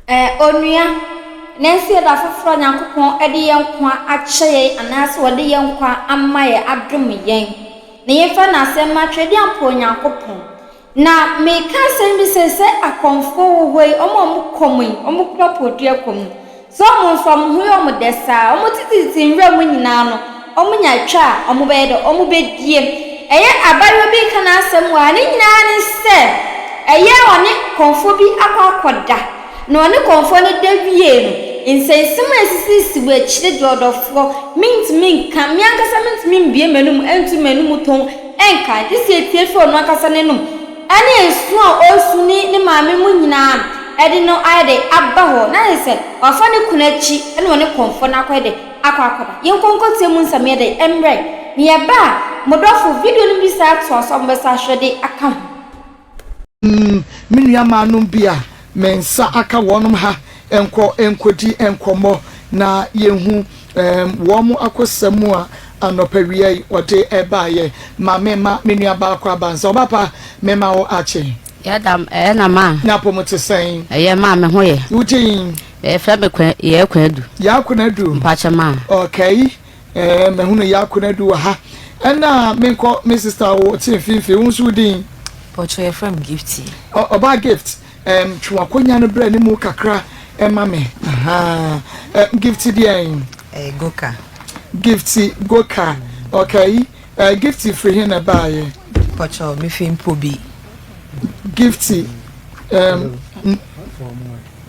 Eh, onua, nanso yɛ da foforɔ a Nyankopɔn de yɛn nkwa akyɛ yɛn anaasɛ ɔde yɛn nkwa ama yɛn adom yɛn. Na yɛmfa n'asɛm ma Twedeampo Onyankopɔn. Na meka asɛm bi sɛ, sɛ akɔmfoɔ wɔ hɔ yi, wɔn a wɔkɔm yi, wɔkura podua kɔm no, sɛ wɔn nso wɔn ho yɛ wɔn dɛ saa, wɔn tete nwura mu nyinaa no, wɔnya twa a, wɔbɛyɛ dɛ, wɔbɛdie. Ɛyɛ abaayewa bi reka n'asɛm wɔ ha, ne nyinaa ne sɛ, ɛyɛ a ɔne kɔmfoɔ bi akɔ akɔda, na ɔne kɔmfoɔ no da wiee no, nsɛnsɛm a ɛsisisisi wɔ akyire deɛ ɔdɔfoɔ, mentumi nka, me ankasa mentumi mbue m'anum nto m'anum tɔn nka, gye sɛ ɛpue firi ɔno ankasa n'anum, ɛne esu a ɔresu ne ne maame mu nyinaa de no ayɛ dɛ aba hɔ, na ayɛ sɛ wafa ne kunu akyi na ɔne kɔmfoɔ no akɔyɛ dɛ akɔ akɔda. Yɛnkɔ nkɔtie mu nsɛm yɛ dɛ mmerɛ, na yɛba a, mo dɔfo, video no bi saa toa so a mobɛsa ahwɛ de aka ho. Me nuammaanom bi a me nsa aka wɔnom ha nkɔ nkɔdi nkɔmmɔ na yɛnhu wɔn akosɛm a anɔpa wia yi ɔde baeɛ. Ma me ma me nua baako aba nsa. Ɔba pa, me ma wo akye. Yɛda ɛyɛ na maa. Nyapɔ te sɛn? Ɛyɛ maa me ho yɛ. Wo din? Yɛfrɛ me kwa Yaa Kwadu. Yaa Kwadu. Mpakyɛ maa. Okay. Eh, mahunu Yaa Konadu wɔ ha. Ɛna menkɔ me sister wo te mfimfini, wo nso wo din? Pɔtɔ yɛfrɛ me Gifty. Ɔbaa Gift, um, twe w'akonnwa no brɛ ne mu kakra ɛma me. Aha. Um, Gifty deɛn? Eh, Goka. Gifty Goka. Okay. Uh, Gifty firi he na ɛbaeɛ? Pɔtɔ, mefi Mpobi. Gifty, um,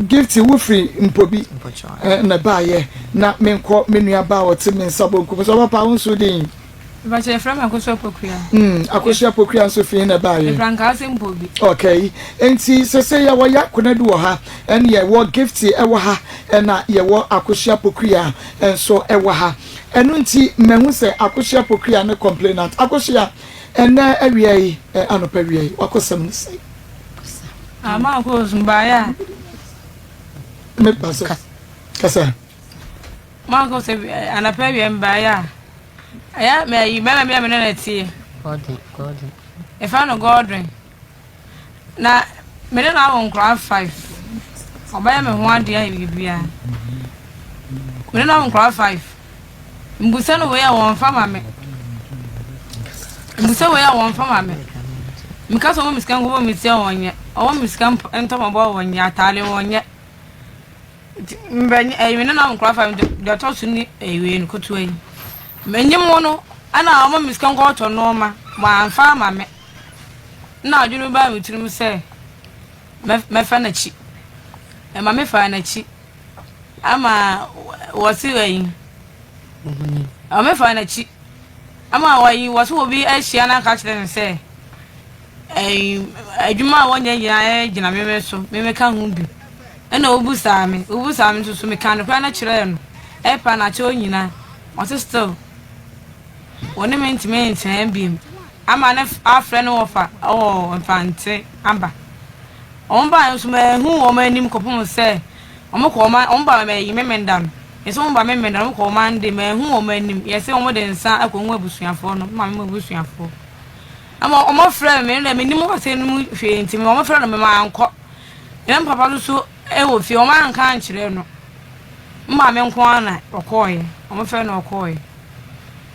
Gifty wo firi Mpobi na ɛbaayɛ na menkɔ me nua baa ɔte me nsa bonkum so ɔba wo nso din. Mpakyɛ yɛfrɛ me Akosua Pokuya. Mm, Akosua Pokuya nso firi na ɛbaayɛ. Mefra Nkaase Mpobi. Okay, nti sese yɛwɔ Yakonadu wɔ ha, ɛne yɛwɔ Gifty ɛwɔ ha, ɛna yɛwɔ Akosua Pokuya nso ɛwɔ ha. Ɛno nti mahu sɛ Akosua Pokuya ne complainant. Akosua, ɛnɛ awia yi, anɔpa awia yi, wakɔsɛm ne sɛn? Ama akɔ osu baeɛ a. Me ba sɛ kasa. Ma akɔ sɛ anapa awia mbaeɛ a. Ɛyɛ mɛ yi bɛrima bi a me ne no teɛ. Gordon Gordon. Yɛfrɛ no Gordon. Na me ne no awo nkwadaa five. Ɔbɛyɛ me ho adeɛ ayɛ biribiara. Me ne no awo nkwadaa five. Mbusa no wei a wɔmfa ma me. Mbusa wei a wɔmfa ma me. Meka sɛ ɔma me sika nkɔbɔ me ti a wɔnyɛ. Ɔma me sika ntɔ mpaboa a wɔnyɛ. Ataade wɔnyɛ. Nti mbɛ ɛyi me nenam nkora fa deɛ ɔtɔ so ne ɛyi wei no ketewa yi. Menyim wo no ɛna ɔma me sika nkɔtɔ nneɛma wɔamfa ama me. Ɛna adwene baa me tirim sɛ mɛfa n'akyi. Ɛma mefaa n'akyi. Ama wɔse ayi ɔmefa n'akyi ama wɔyi wɔse obi ahyia no aka kyerɛ no sɛ ɛyi adwuma a wɔnyɛ nyinaa gyina meme so meme ka ho bi ɛna obusaa me obusaa me nso so meka nokorɛ no kyerɛɛ no ɛpa na akyɛw nyinaa ɔse still wɔne me ntumi ntena biem ama ne afrɛ no wɔfa ɛwɔ mfante aba Wɔn baeɛ nso manhu wɔn anim kɔpem sɛ wɔn kɔɔ man wɔn ba mɛyi Memenda no. Yɛsɛ wɔn ba Memenda no wɔn kɔɔ Monday manhu wɔn anim. Yɛsɛ wɔn de nsa akɔhu abusuafoɔ no maame mu abusuafoɔ. Ama wɔn frɛ me me deɛ mennim asɛm no mu hwee nti wɔn frɛ no me mankɔ. Na me papa nso so wɔ fie wɔn anka ankyerɛ no. Me maame nko ara na ɔkɔɔeɛ wɔn frɛ no ɔkɔɔeɛ.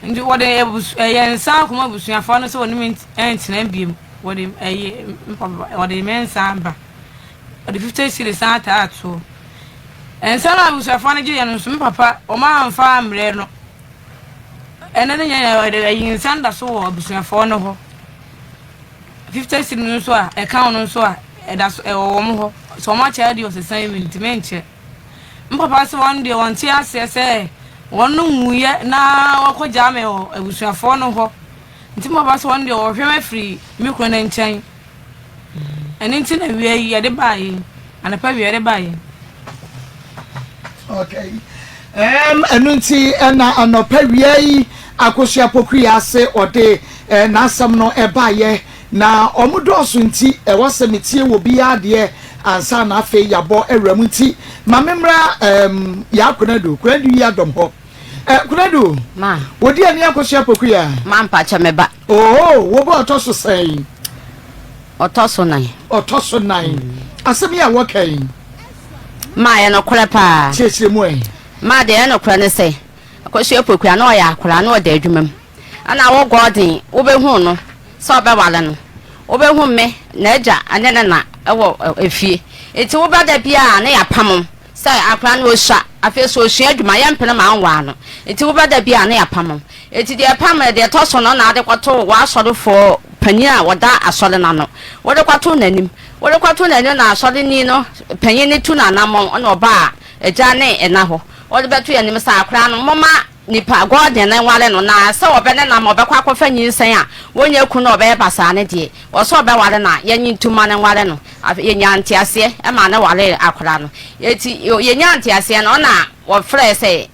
Nti wɔde abus ɛyɛ nsa akɔma abusuafoɔ no sɛ wɔne me ntena biom. Wɔde ɛyi mpaboa wɔde me nsa aba. Wɔde 50 cedis san ataa toɔ. Nsa no a abusuafoɔ no gyeeɛ no nso me papa wɔn amfa ammrɛ no. Ɛno ne nyɛ wɔde ɛyi nsa no da so wɔ abusuafoɔ no hɔ. 50 cedis no nso a ɛka ho no nso a ɛda so ɛwɔ wɔn hɔ. Sɛ wɔn akyɛ adeɛ ɔsesan mi ntumi nkyɛ. Me papa sɛ wɔn deɛ wɔnte aseɛ sɛ wɔn no nwuiɛ na wɔkɔgyaa me wɔ abusuafoɔ no hɔ. Nti me papa sɛ ɔno deɛ ɔhwɛ me afiri me kunu no nkyɛn. Ɛno nti na wia yi yɛde baa yi, anɔpa wia yɛde baa yi. Okay. Um, ɛno nti ɛna anɔpa wia yi Akosua Pokuya ase ɔde eh, n'asɛm no ɛbaayɛ na ɔmo dɔɔso nti ɛwɔ sɛ metie wɔ biara deɛ ansa na afei yɛabɔ awura mu nti ma memmra um, yɛ akonadu konadu yi adɔm hɔ. Eh, Kunadu. Ma. Wo deɛ ne Akosua Pokuya. Ma mpakyɛ me ba. Oo, wo ba ɔtɔ so sɛn? Ɔtɔ so nan. Ɔtɔ so nan. Asɛm yi a wɔka yi. Ma ɛyɛ nokorɛ paa. Kyerɛkyerɛ mu ɛ. Ma deɛ ɛyɛ nokorɛ ne sɛ, Akosua Poku a na ɔyɛ akwadaa na ɔda adwuma mu. Ɛna wo Gordon wobɛhuu no sɛ ɔbɛware no, wobɛhu me, n'agya ne ne na wɔ efie. Nti woba da biara a na yɛapam wo sɛ akwadaa no ɔsua, afei nso ɔsua adwuma, yɛmpene ma wonware no. Nti woba da biara a na yɛapam wo. Nti deɛ ɛpam no, deɛ ɛtɔ so no na wode kɔto w'asɔrefoɔ panin a ɔda asɔre no ano. Wode kɔto n'anim. Wode kɔto n'anim na asɔreni no panin no tu no anammɔn na ɔba a, agya ne ɛna hɔ. Wode bɛto yɛn anim sɛ akwadaa no, momma nipa Gordon no nware no, na sɛ ɔbɛnenam a ɔbɛkɔ akɔfa nyinsɛn a wɔnyɛ kunu na ɔbɛyɛ basaa no deɛ, wɔ sɛ ɔbɛware no a, yɛnye ntom ma no nware no. Afei yɛnyaa nteaseɛ maa no waree akwadaa no. Enti yɛnyaa nteaseɛ no, ɔna wɔfrɛɛ sɛ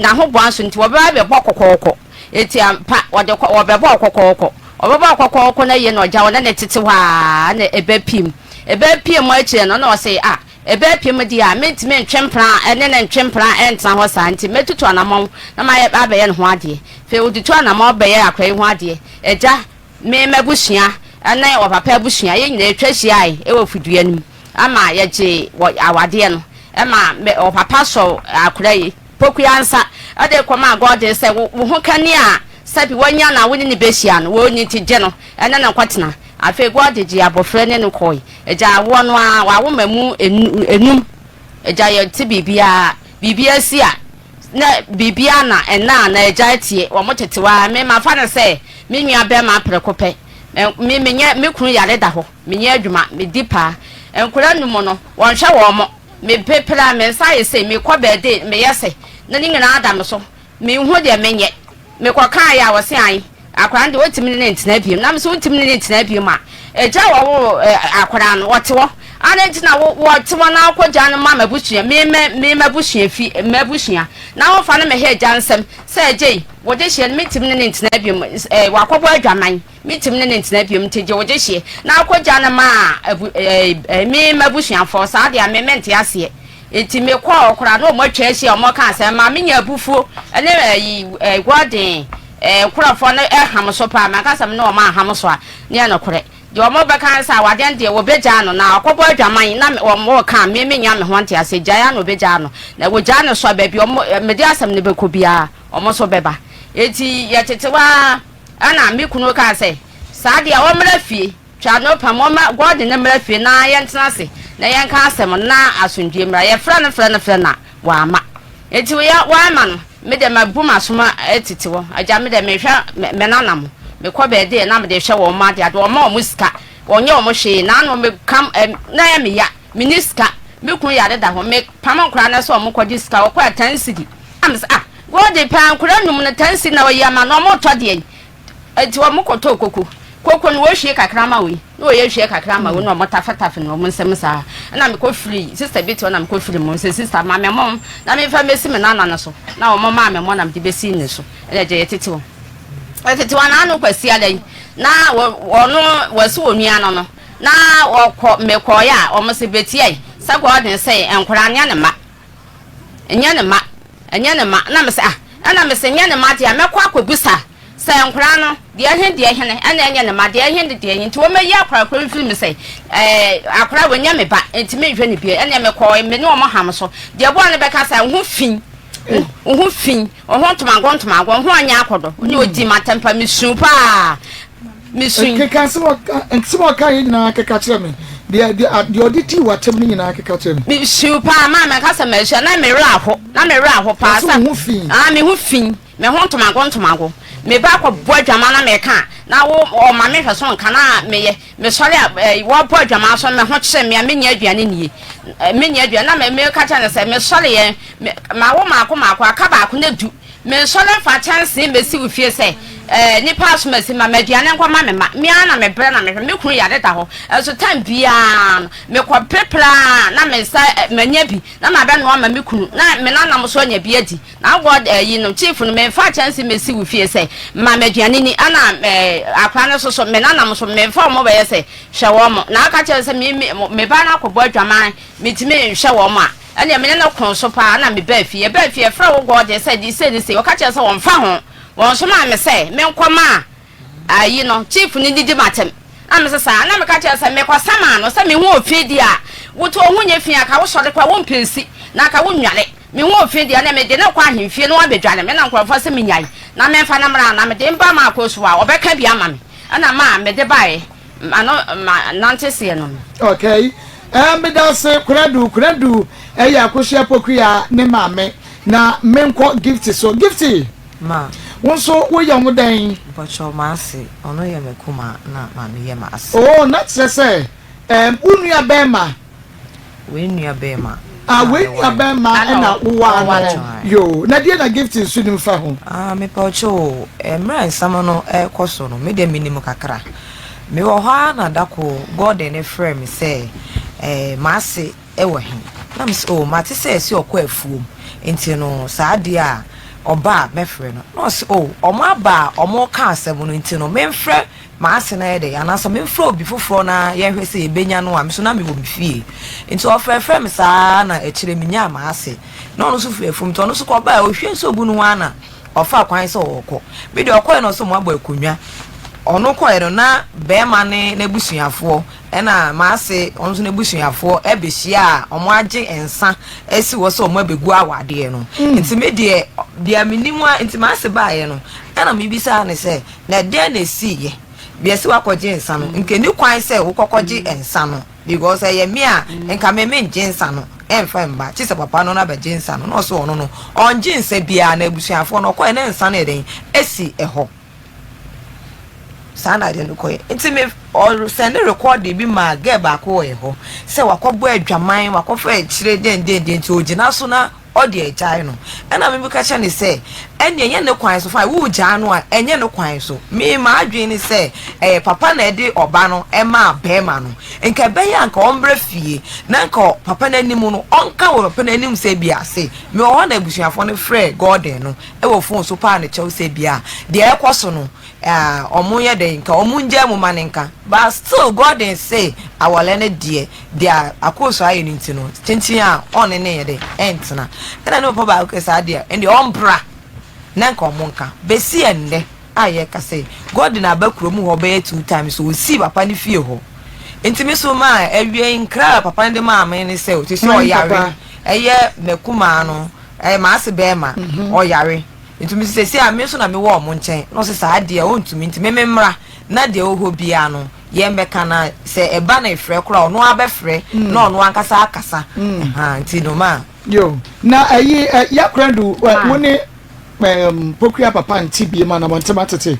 n'ahoboa nso nti wɔbɛba abɛbɔ kɔkɔɔkɔ. Enti ampa wɔde kɔ wɔbɛbɔɔ kɔkɔɔkɔ. Wɔbɛbɔɔ kɔkɔɔkɔ no awie na ɔgya wɔne no tete hɔ ara na ɛbɛpiem. Ɛbɛpiem akyire no na ɔse ah Ɛbɛɛ mu deɛ a, mentumi ntwe mpena ne no ntwe mpena ntena hɔ saa, nti mɛtutu anamɔn na mayɛ abɛyɛ ne ho adeɛ. Afei ɔtutu anamɔn bɛyɛɛ akwadaa yi ho adeɛ. Agya, me m'abusua ne ɔpapa abusua, yɛn nyinaa yɛtwa hyiae wɔ fidua no mu ma yɛgyee wɔ awadeɛ no ma me ɔpapa sɔɔ akwadaa yi pokua nsa de kɔmaa Gordon sɛ wo wo ho kani a sɛbi wanya na wo ne no bɛhyia no, wɔ nti gye no ne no nkɔtena. Afei Gordon gyee abɔfra ne no kɔe. Agya awoɔ no ara wawo ma mu enum. Agya yɛ te biribiara biribiara si a na biribiara na ɛna a na agya tie wɔn tete hɔ ara me mafa no sɛ me nua bɛrima prɛko pɛ me menyɛ me kunu yare da hɔ menyɛ adwuma me di paa nkwadaa num no wɔnhwɛ wɔn mo me pepere a me nsa ayɛ sei mekɔ bɛɛde meyɛ sɛ na ne nyinaa da me so menhu deɛ menyɛ. Mekɔkaeɛ a, ɔse ae, akwadaa no deɛ ɔntumi ne no ntena biom. Na mese wontumi ne no ntena biom a, agya a ɔwoo akwadaa no, ɔte hɔ. Adɛn nti na wo wɔte hɔ na wokɔgya no ma m'abusua, me me me m'abusua fi, m'abusua, na womfa no mmɛhɛ agya nsam sɛ agya yi, wo dehyeɛ no, mentumi ne no ntena biom, eh, wakɔbɔ adwaman, mentumi ne no ntena biom, nti gye wo dehyeɛ na wokɔgya no ma abu, eh, eh, me m'abusuafoɔ, saa deɛ a me mente aseɛ. Enti mekɔɔ hɔ koraa na wɔatwa ahyia a wɔreka asɛm ma menya abufuo ne ayi Gordon nkurɔfoɔ no ham so paa. Manka sɛ me ne wɔn anham so a, ne yɛ nokorɛ. Deɛ wɔbɛka ne sɛ awadeɛ no deɛ wɔbɛgyaa no na ɔkɔbɔ adwaman na wɔreka a me mennya me ho nteaseɛ. Gyae ara na wɔbɛgyaa no. Na wɔgyaa no so a baabi a wɔn mede asɛm no bɛkɔ biara wɔn nso bɛba. Enti yɛtete hɔ ara ɛna me kunu kaa sɛ saa deɛ ɔmmra fie. Twa no pam, wɔmma Gordon no mmra fie na yɛntena ase na yɛnka asɛm no na asomdwoe mmra. Yɛfrɛ no frɛ no frɛ no a, wamma. Enti woyɛ wamma no, me deɛ mabu m'asom atete hɔ. Agya, me deɛ mehwɛ me nana mo. Mekɔ baabi a na mede hwɛ wɔn ade ade, wɔmma wɔn sika, wɔnyɛ wɔn hwee. Naano meka na ɛyɛ me ya, menni sika, me kunu yare da hɔ, mepam nkwadaa no sɛ wɔnkɔgye sika, wɔkɔɛ a ten cedi. Na mese ah, Gordon paa nkwadaa num no ten cedi na wayi ama no, wɔretɔ deɛn? Enti wɔkɔtɔɔ koko. Koko no, wɔhwie kakra ma wei, na wɔyɛ hwie kakra ma wei, na wɔtafetafe no wɔn nsam saa. Ɛna mekɔfirii, sista bi te hɔ na mekɔfirii mu sɛ, sista ma me mo na memfa mmɛsi me nana no so. Na wɔn maa me mo na mede bɛsii ne so. Ɛna agya yɛtete hɔ. Yɛtete hɔ na ano Kwasiada yi, na wɔno wɔasi wɔn nua no no, na wɔkɔ mekɔeɛ a, wɔn se bɛtiae sɛ Gordon sɛ nkwadaa nyɛ ne mma. Ɛnyɛ ne mma, ɛnyɛ ne mma. Ɛna mese, ah, ɛna mese, nyɛ ne mma deɛ a, mɛkɔ akɔbisa sɛ nkoraa no, deɛ ɛhe deɛ hene ɛna ɛnyɛ ne mma, deɛ ɛhe ne deɛ ɛhe. Nti wɔmɛyi akora koro mfiri me sɛ, ɛɛ, akora wɔnyɛ me ba, nti menhwɛ ne bio. Ɛneɛ mekɔɔ, me ne wɔn ham so. Deɛ boa no bɛka sɛ, wo ho fi, wo ho fi, wo ho ntomago ntomago, wo ho anyɛ akɔdɔ. Ne ɔdi m'atɛmpa, mesu paa. Mesui. Keka nsɛm a ɔka, nsɛm a ɔkaeɛ nyinaa keka kyerɛ me. Deɛ, deɛ, deɛ ɔde dii w'atɛm no nyinaa keka kyerɛ me. Mesui paa, maa mɛka sɛ masua, na me werɛ aho, na me werɛ aho paa Ɔse sɛ. wo ho fi. Ah, me ho fi, me ho ntomago ntomago. Me ba kɔbɔ adwaman na meka a, na wo, ɔma me nhwɛso nka na meyɛ. Mesɔre a, eh, wɔbɔ adwaman so, me ho kyere me a, mennya aduane nnie. Eh, mennya aduane, na me, meka kyerɛ no sɛ, mesɔreɛ, me, mawo maako maako, aka baako na du. Mensɔre mfa kyɛnsee mmesi wo fie sɛ, eh, nnipa asomasi, ma me aduane nkɔma me mma. Me ara na mebrɛ na mehwɛ. Me kunu yare da hɔ. Nso time biara no, mekɔpepere ara na me nsa, eh, manya bi na mabɛnoa ama me kunu, na me nananom nso anya bi adi. Na God, eh, yi no, chief no, memfa kyɛnsee mmesi wo fie sɛ, ma me aduane ni. Ɛna, eh, akwadaa no nso so, me nananom nso, memfa wɔn bɛyɛ sɛ, hwɛ wɔn. Na aka kyerɛ no sɛ, me, me, me ba no akɔbɔ adwaman, mentumi nhwɛ wɔn a. Ɛnneɛ me ne no koo so paa na mebaa fie. Yɛbaa fie, yɛfrɛɛ wo Gordon sɛ di sei ne sei. Ɔka kyerɛɛ sɛ ɔmfa ho. Wɔsomaa me sɛ menkɔma ayi no, chief no nnidi m'atɛm. Na mese saa. Na meka kyerɛɛ no sɛ, Mekɔsamaa no sɛ me ho ofi deɛ a, woto wo ho nyɛ fi a, ka wosɔre koraa wompɛ nsi, na ka wonnware. Me ho ofi deɛ, ɛnneɛ mede no rekɔ ahemfie na wabɛdware me. Na nkurɔfoɔ se menyae na memfa no mmra, na mede no ba Marko so a, ɔbɛka bi ama me. Ɛnna maa mede baeɛ, ma no ma nante seɛ no. Okay. Eh, meda ase Konadu. Konadu ɛyɛ Akosua Pokuya ne maame. Na menkɔ Gifty so. Gifty! Ma. Wo nso woyɛ ho dɛn? Mpakyɛw m'ase, ɔno yɛ me kumaa na maame yɛ m'ase. Oh, na kyerɛ sɛ ɛɛm wo nua bɛɛma. Wei nua bɛɛma. Ah, wei nua bɛɛma na wowaa no. Yoo, na deɛ na Gifty nso nim fa ho? Ah, mepakyɛw o, mmerɛ a nsɛm no ɛrekɔ so no, me deɛ menim kakra. Mewɔ hɔ ara na da koro Gordon frɛɛ me sɛ ɛɛ m'ase wɔ he? Na mese, Oh, mate sɛ ɛse ɔkɔ afuom, nti no saa deɛ a ɔba a mɛfrɛ no. Na ɔse, Oh, ɔmo aba a ɔmo reka asɛm no nti no memfrɛ m'ase no ayɛ dɛn, anaasɛ memfrɛ obi foforɔ na yɛnhwɛ sɛ yɛbɛnya no a, me nso na mewɔ me fie. Nti ɔfrɛfrɛɛ me saa ara na akyire menyaa m'ase. Na ɔno nso firi afuom, nti ɔno nso kɔbaeɛ, ɔhwie nsuo gu ne ho ara na ɔfaa kwan sɛ ɔrekɔ. Me deɛ ɔkɔeɛ no ɔse ɔmo abɔ akonnwa. Ɔno kɔeɛ no na bɛɛma ne n'abusuafoɔ Ɛna m'ase ɔno nso n'abusuafoɔ bɛhyia a wɔagye nsa asi hɔ sɛ wɔabɛgu awadeɛ no. Nti me deɛ, deɛ menim ara, nti m'ase baeɛ no, ɛna mebisaa no sɛ, na ɛdeɛn na ɛsiiɛ? Deɛ sɛ woakɔgye nsa no, nka ɛnni kwan sɛ wokɔkɔgye nsa no because ɛyɛ me a, nka me mengye nsa no ɛmfa mma, kye sɛ papa no na bɛgye nsa no. Na ɔse ɔno no, ɔngye nsa biara, na abusuafoɔ no ɔkɔeɛ na nsa no yɛ dɛn? Asi hɔ. Saa na ade no kɔeɛ. Nti me ɔsɛnde recording bi maa girl baako wɔ yɛ hɔ sɛ wakɔbɔ adwaman, wakɔfa akyire dɛn dɛn dɛn nti ɔgyina so na ɔde agyae no. Ɛna me meka kyerɛ no sɛ ɛnneɛ ɛnyɛ ne kwan so fine woregyaa no a ɛnyɛ ne kwan so. Me m'adwene ne sɛ ɛyɛ papa na ɛde ɔba no maa barima no. Nka ɛbɛyɛ a nka ɔmmra fie na nka papa no anim no ɔnka wɔ papa no anim sɛ bi ase mewɔ hɔ na abusuafoɔ no frɛɛ Gordon no wɔ fon so paa no kyɛw sɛ bia deɛ ɛkɔ so no ɔmo yɛ dɛn nka ɔmo ngyae mu ma no nka but still Gordon se awɔlɛ no deɛ deɛ Akooso ayɛ no nti no kyenkyen a ɔne ne yɛ dɛn ɛntena ɛna ne papa baako kɛ saa deɛ ɛndeɛ ɔmbra na nka ɔmo nka besi ɛndɛ a yɛkasa yi Gordon aba kurom hɔ bɛyɛ 2 times ɔsii papa no fie hɔ nti me so maa awie nkra a papa no de maa me ne sɛ ɔte sɛ ɔyare ɛyɛ makumaa no Ɛyɛ m'ase bɛɛma, ɔyare, nti mese seesei a me nso na mewɔ ɔmo nkyɛn, na ɔse saa deɛ ɔntumi nti me memmra na deɛ ɛwɔ hɔ biaa no yɛmmɛka na sɛ ɛba no efrɛ koraa ɔno ara bɛfrɛ na ɔno ankasa akasa ɛhaa nti no ma. Yo, na ɛyi ɛ Yakoradu ɛ wo ne ɛm Pokuya papa nte biem ana mo ntem atete?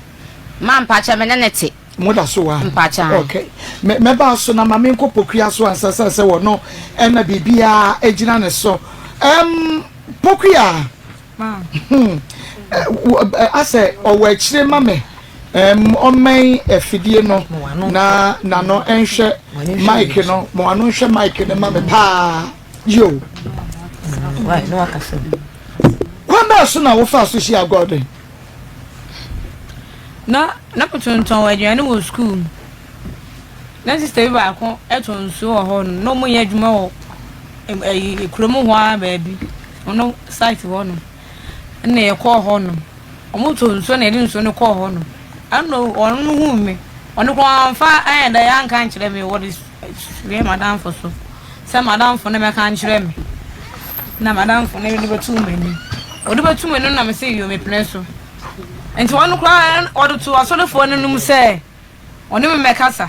Ma mpakyɛ me ne no te. Mo da so wa? Mpakyɛ ae. Okay. Me mɛba so na ma menkɔ Pokuya so ansa sɛ sɛ wɔno ɛna biribiara egyina ne so. Ɛm Pokuya. Ma. Hmm. Asɛ ɔwɔ akyire ma me. Ɛm ɔmmɛn afidie no na n'ano nhwɛ mic no. Ma w'ano nhwɛ mic no ma me paa. Yo. Kwan bɛɛ so na wofaa so hyia Gordon? Na na metontɔn aduane wɔ sukuu mu. Na sista bi baako tɔn nsuo wɔ hɔ nom. Na wɔyɛ adwuma wɔ ɛyi kurom hɔ ara baabi. Ɔno site hɔ nom. Ɛna yɛkɔɔ hɔ nom. Wɔtɔn nsuo na yɛde nsuo no kɔɔ hɔ nom. Ɛna ɔno huu me. Ɔno koraa wamfa anyɛ dɛ anka ankyerɛ me. Wɔde soɛ m'adamfo so sɛ m'adamfo no mmɛka nkyerɛ me. Na m'adamfo no de bɛtoo m'anim. Ɔde bɛtoo m'anim na mese yoo mepene so. Nti ɔno koraa ɔde too asɔrefoɔ no anim sɛ ɔne me mmɛkasa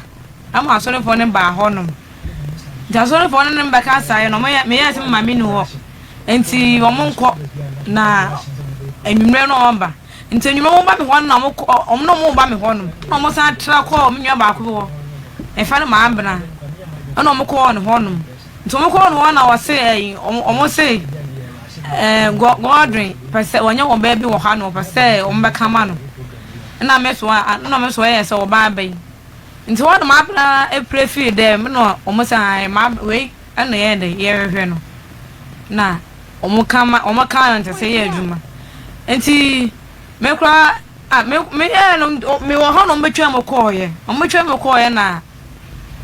ama asɔrefoɔ no baa hɔnom. Nti asɔrefoɔ no ne me bɛkasaeɛ no wɔyɛ meyɛɛ sɛ me maame nni hɔ nti wɔn nkɔ na anwummerɛ no wɔn ba. Nti anwummerɛ wɔn ba me hɔ no na wɔn kɔ wɔn na wɔn ba me hɔ nom na wɔn san tra kɔɔ me nua baako bi hɔ yɛfrɛ no Maabena ɛna wɔn kɔɔ ne hɔ nom nti wɔn kɔɔ ne hɔ na wɔse ɛyi wɔn se ɛɛ Godwin pɛ sɛ wɔnyɛ wɔn baabi wɔ ha na wɔpɛ sɛ wɔn bɛka ma no ɛna me so ɛna me so ɛyɛ sɛ ɔbaa bɛyi nti wɔn de Maabena epire firi dɛm na wɔn sɛ ɛɛ maa wei ɛna yɛn de yɛrehwɛ no na. Wɔn ka ma wɔn ka no sɛ yɛ adwuma nti me koraa a me me yɛ no me wɔ hɔ na wɔn betwa mu kɔɔyɛ wɔn betwa mu kɔɔyɛ na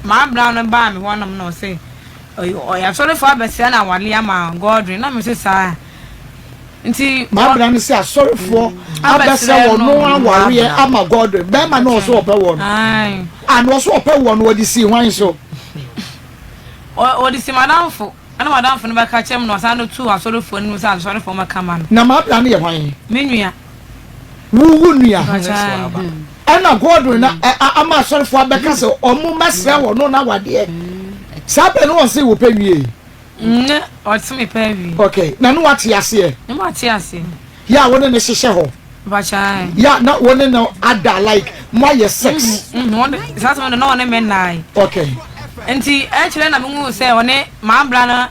maa bra no baa me hɔ nom na ɔsɛ ɔyɛ asɔrefoɔ abɛsɛ na awale ama Godwin na me sɛ saa nti. Maa bra no sɛ asɔrefoɔ abɛsɛ wɔn no awareɛ ama Godwin bɛrima na ɔsɛ ɔpɛ wɔn. Ah, na ɔso ɔpɛ woɔ no ɔde sii hwan so? Ɔde sii m'adamfo. Ɛna m'adamfo no bɛka kyerɛ me na ɔsan de too asɔrefoɔ anim sɛ asɔrefoɔ mmɛka ma no. Na m'abra no yɛ hwan? Me nua. Wo wo nua? Ɛna Godwin na ama asɔrefoɔ abɛka sɛ ɔmo mmɛsrɛ wɔ no na wadeɛ. Saa bɛ no ɔse wo pɛ wie? Nyɛ ɔse me pɛ awie. Okay, na ne wate aseɛ? Ne mate aseɛ. Yɛ a wo ne no hyehyɛ hɔ? Mpakyɛw. Yɛ a na wo ne no ada like mo ayɛ sex? Mm, mm, saa asɛm no na ɔne me nnae. Okay. Nti ɛkyerɛ na mehu sɛ ɔne m'abra no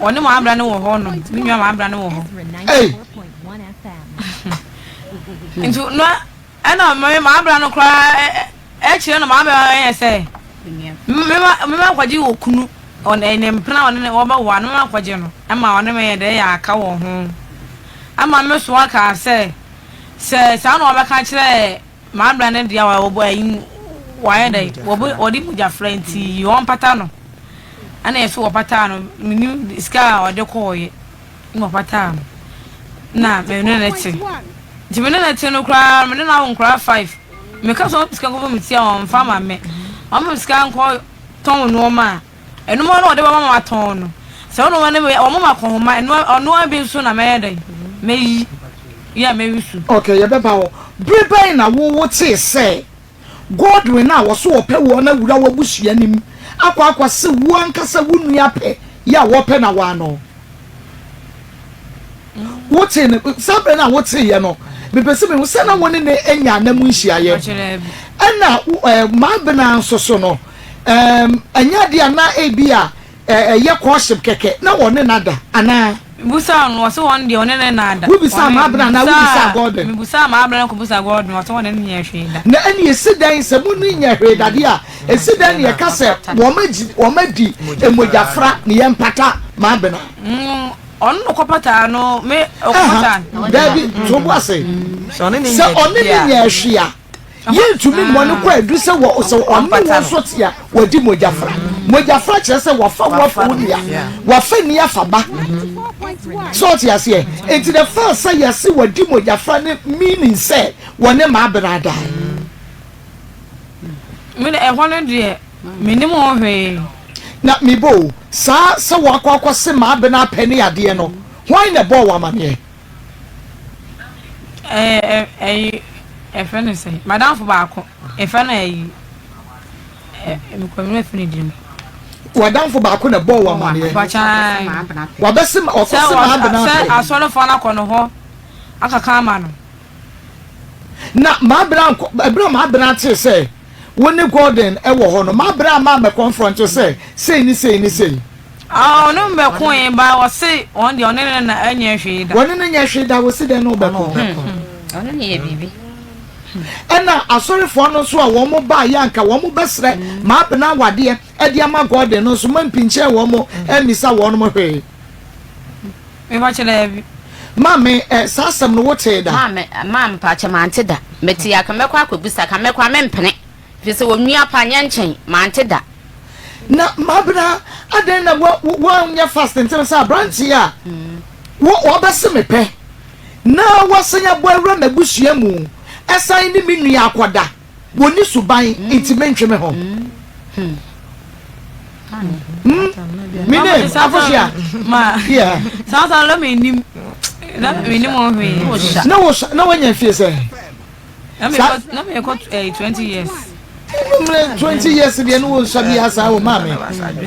ɔne m'abra no wɔ hɔ nom, me nua m'abra no wɔ hɔ. Hey. Nti na Ɛna me m'abra no koraa ɛkyerɛ no m'abra no yɛ sɛ mema mema nkɔgye wɔ kunu ɔne ne mpena ɔne ne wɔbɛwoa no mema nkɔgye no ɛma ɔne me yɛ dɛ yɛ aka wɔ ho ama me so aka sɛ sɛ saa na wɔbɛka kyerɛ m'abra no deɛ a wɔbɔ ayi wɔayɛ dɛ wɔbɔ wɔde mogya fra nti wɔmpata no ɛna yɛ so wɔpataa no menim sika a ɔde kɔɔyɛ. na ɔpataa no na me ne no te nti me ne no te no koraa me ne no awo nkoraa five meka sɛ ɔmo sika nkɔbɔ me ti a ɔmfa ma me ɔmo me sika nkɔ tɔn nneɛma a ɛnoma no ɔde bɛma ma atɔn no sɛ ɔno ne ɔmo ma kɔnhoma ɛno ɔno bi nso na mɛyɛ dɛn mɛyi yɛ a mɛyi su. Okay, yɛbɛba hɔ. Bere bɛn na wo wotee sɛ Godwin a wɔso wɔpɛ woɔ no awura w'abusua no mu akɔ akɔse wo ankasa wo nua pɛ yɛ a wɔpɛ na woano. Wotee no, saa berɛ no a woteeɛ no, mepɛ sɛ mehu sɛ na wo ne no anya nna mu nhyiaeɛ. Ɛna eh, Maabena nso so no, ɛnyɛ adeɛ a na ebi a Ɛyɛ courtship kɛkɛ na wɔne no ada anaa? Mebusaa no, ɔse wɔn deɛ ɔne no nna ada. Wobisaa Maabena anaa wobisaa Gordon? Mebusaa Maabena na kɔbusaa Gordon, ɔse wɔne no nyɛɛ hwee da. Na ɛne esi dɛn sɛ mo ne nyɛ hwee da deɛ a, esi dɛn na yɛka sɛ wɔn adi mogyafra na yɛmpata Maabena? Ɔno na ɔkɔpataa no, me ɔkɔpataa no. Daabi, to bo ase. Sɛ ɔne no nyɛɛ hwee a. Yentumi mmɔ no kwaadu sɛ wɔ sɛ ɔne wɔn nso te a wɔadi mogyafra. Mogyafra kyerɛ sɛ wɔafa wo afa wo nua, wɔafa ni afa ba. So ɔte aseɛ? Nti the fact sɛ yɛse wɔadi mogyafra ne meaning sɛ wɔne Maabena ada. Me de ɛhɔ no deɛ menim ho hwee. Na mebɔ o, saa sɛ wɔakɔ akɔse Maabena apɛ ne adeɛ no, hwan na ɛbɔɔ wo amaneɛ? Ɛɛ ɛyi ɛfɛ no sɛ madamfo baako ɛfɛ no ɛyi ɛ mekɔ mi fi ne din. Wadamfo baako na ɛbɔɔ wɔ amaneɛ. Wabɛsi ma ɔkɔsi ma abena apɛ. Sɛ asɔrefoɔ no akɔ no hɔ akaka ama no. Na maabena nkɔ ɛbɛrɛ maabena te sɛ wo ne Gordon ɛwɔ hɔ no maabena ama amɛ confront sɛ sei ne sei ne sei. Ah ɔne me bɛkoe but ɔse ɔno deɛ ɔne ne na ɛnyɛ hwee da. Wɔne no nyɛ hwee da wɔsi dɛn ne wo bɛko? Ɔne no yɛ biribi. Ɛna asɔrefoɔ no nso a wɔn baa yɛ anka wɔn bɛsrɛ Maabena awadeɛ ɛde ama Gordon no nso mampinkyɛn wɔn ammisa wɔn hwee. Mepa kyɛ daabi. Maame ɛ saa asɛm no wotee da? Maame maame pa kyɛ mante da. Mete a ka mɛkɔ akɔbisa ka mɛkɔ a mempene. Firi sɛ onua pa nyɛ nkyɛn mante da. Na Mabena, adɛn na woanyɛ fast ntɛm sɛ aberanteɛ a wɔbɛse me pɛ na wasan abɔ awura m'abusua mu ɛsan ne me nua akɔda wɔnni suban nti mentwe me ho. Me name Afohyia. Yeah. Saa saa na menim na menim ho hwee. Na wo na wanya mfie sɛ? Na mekɔ na mekɔ eh, 20 years. Mmerɛ 20 years deɛ ne wo nsɔ bi asa wo maame.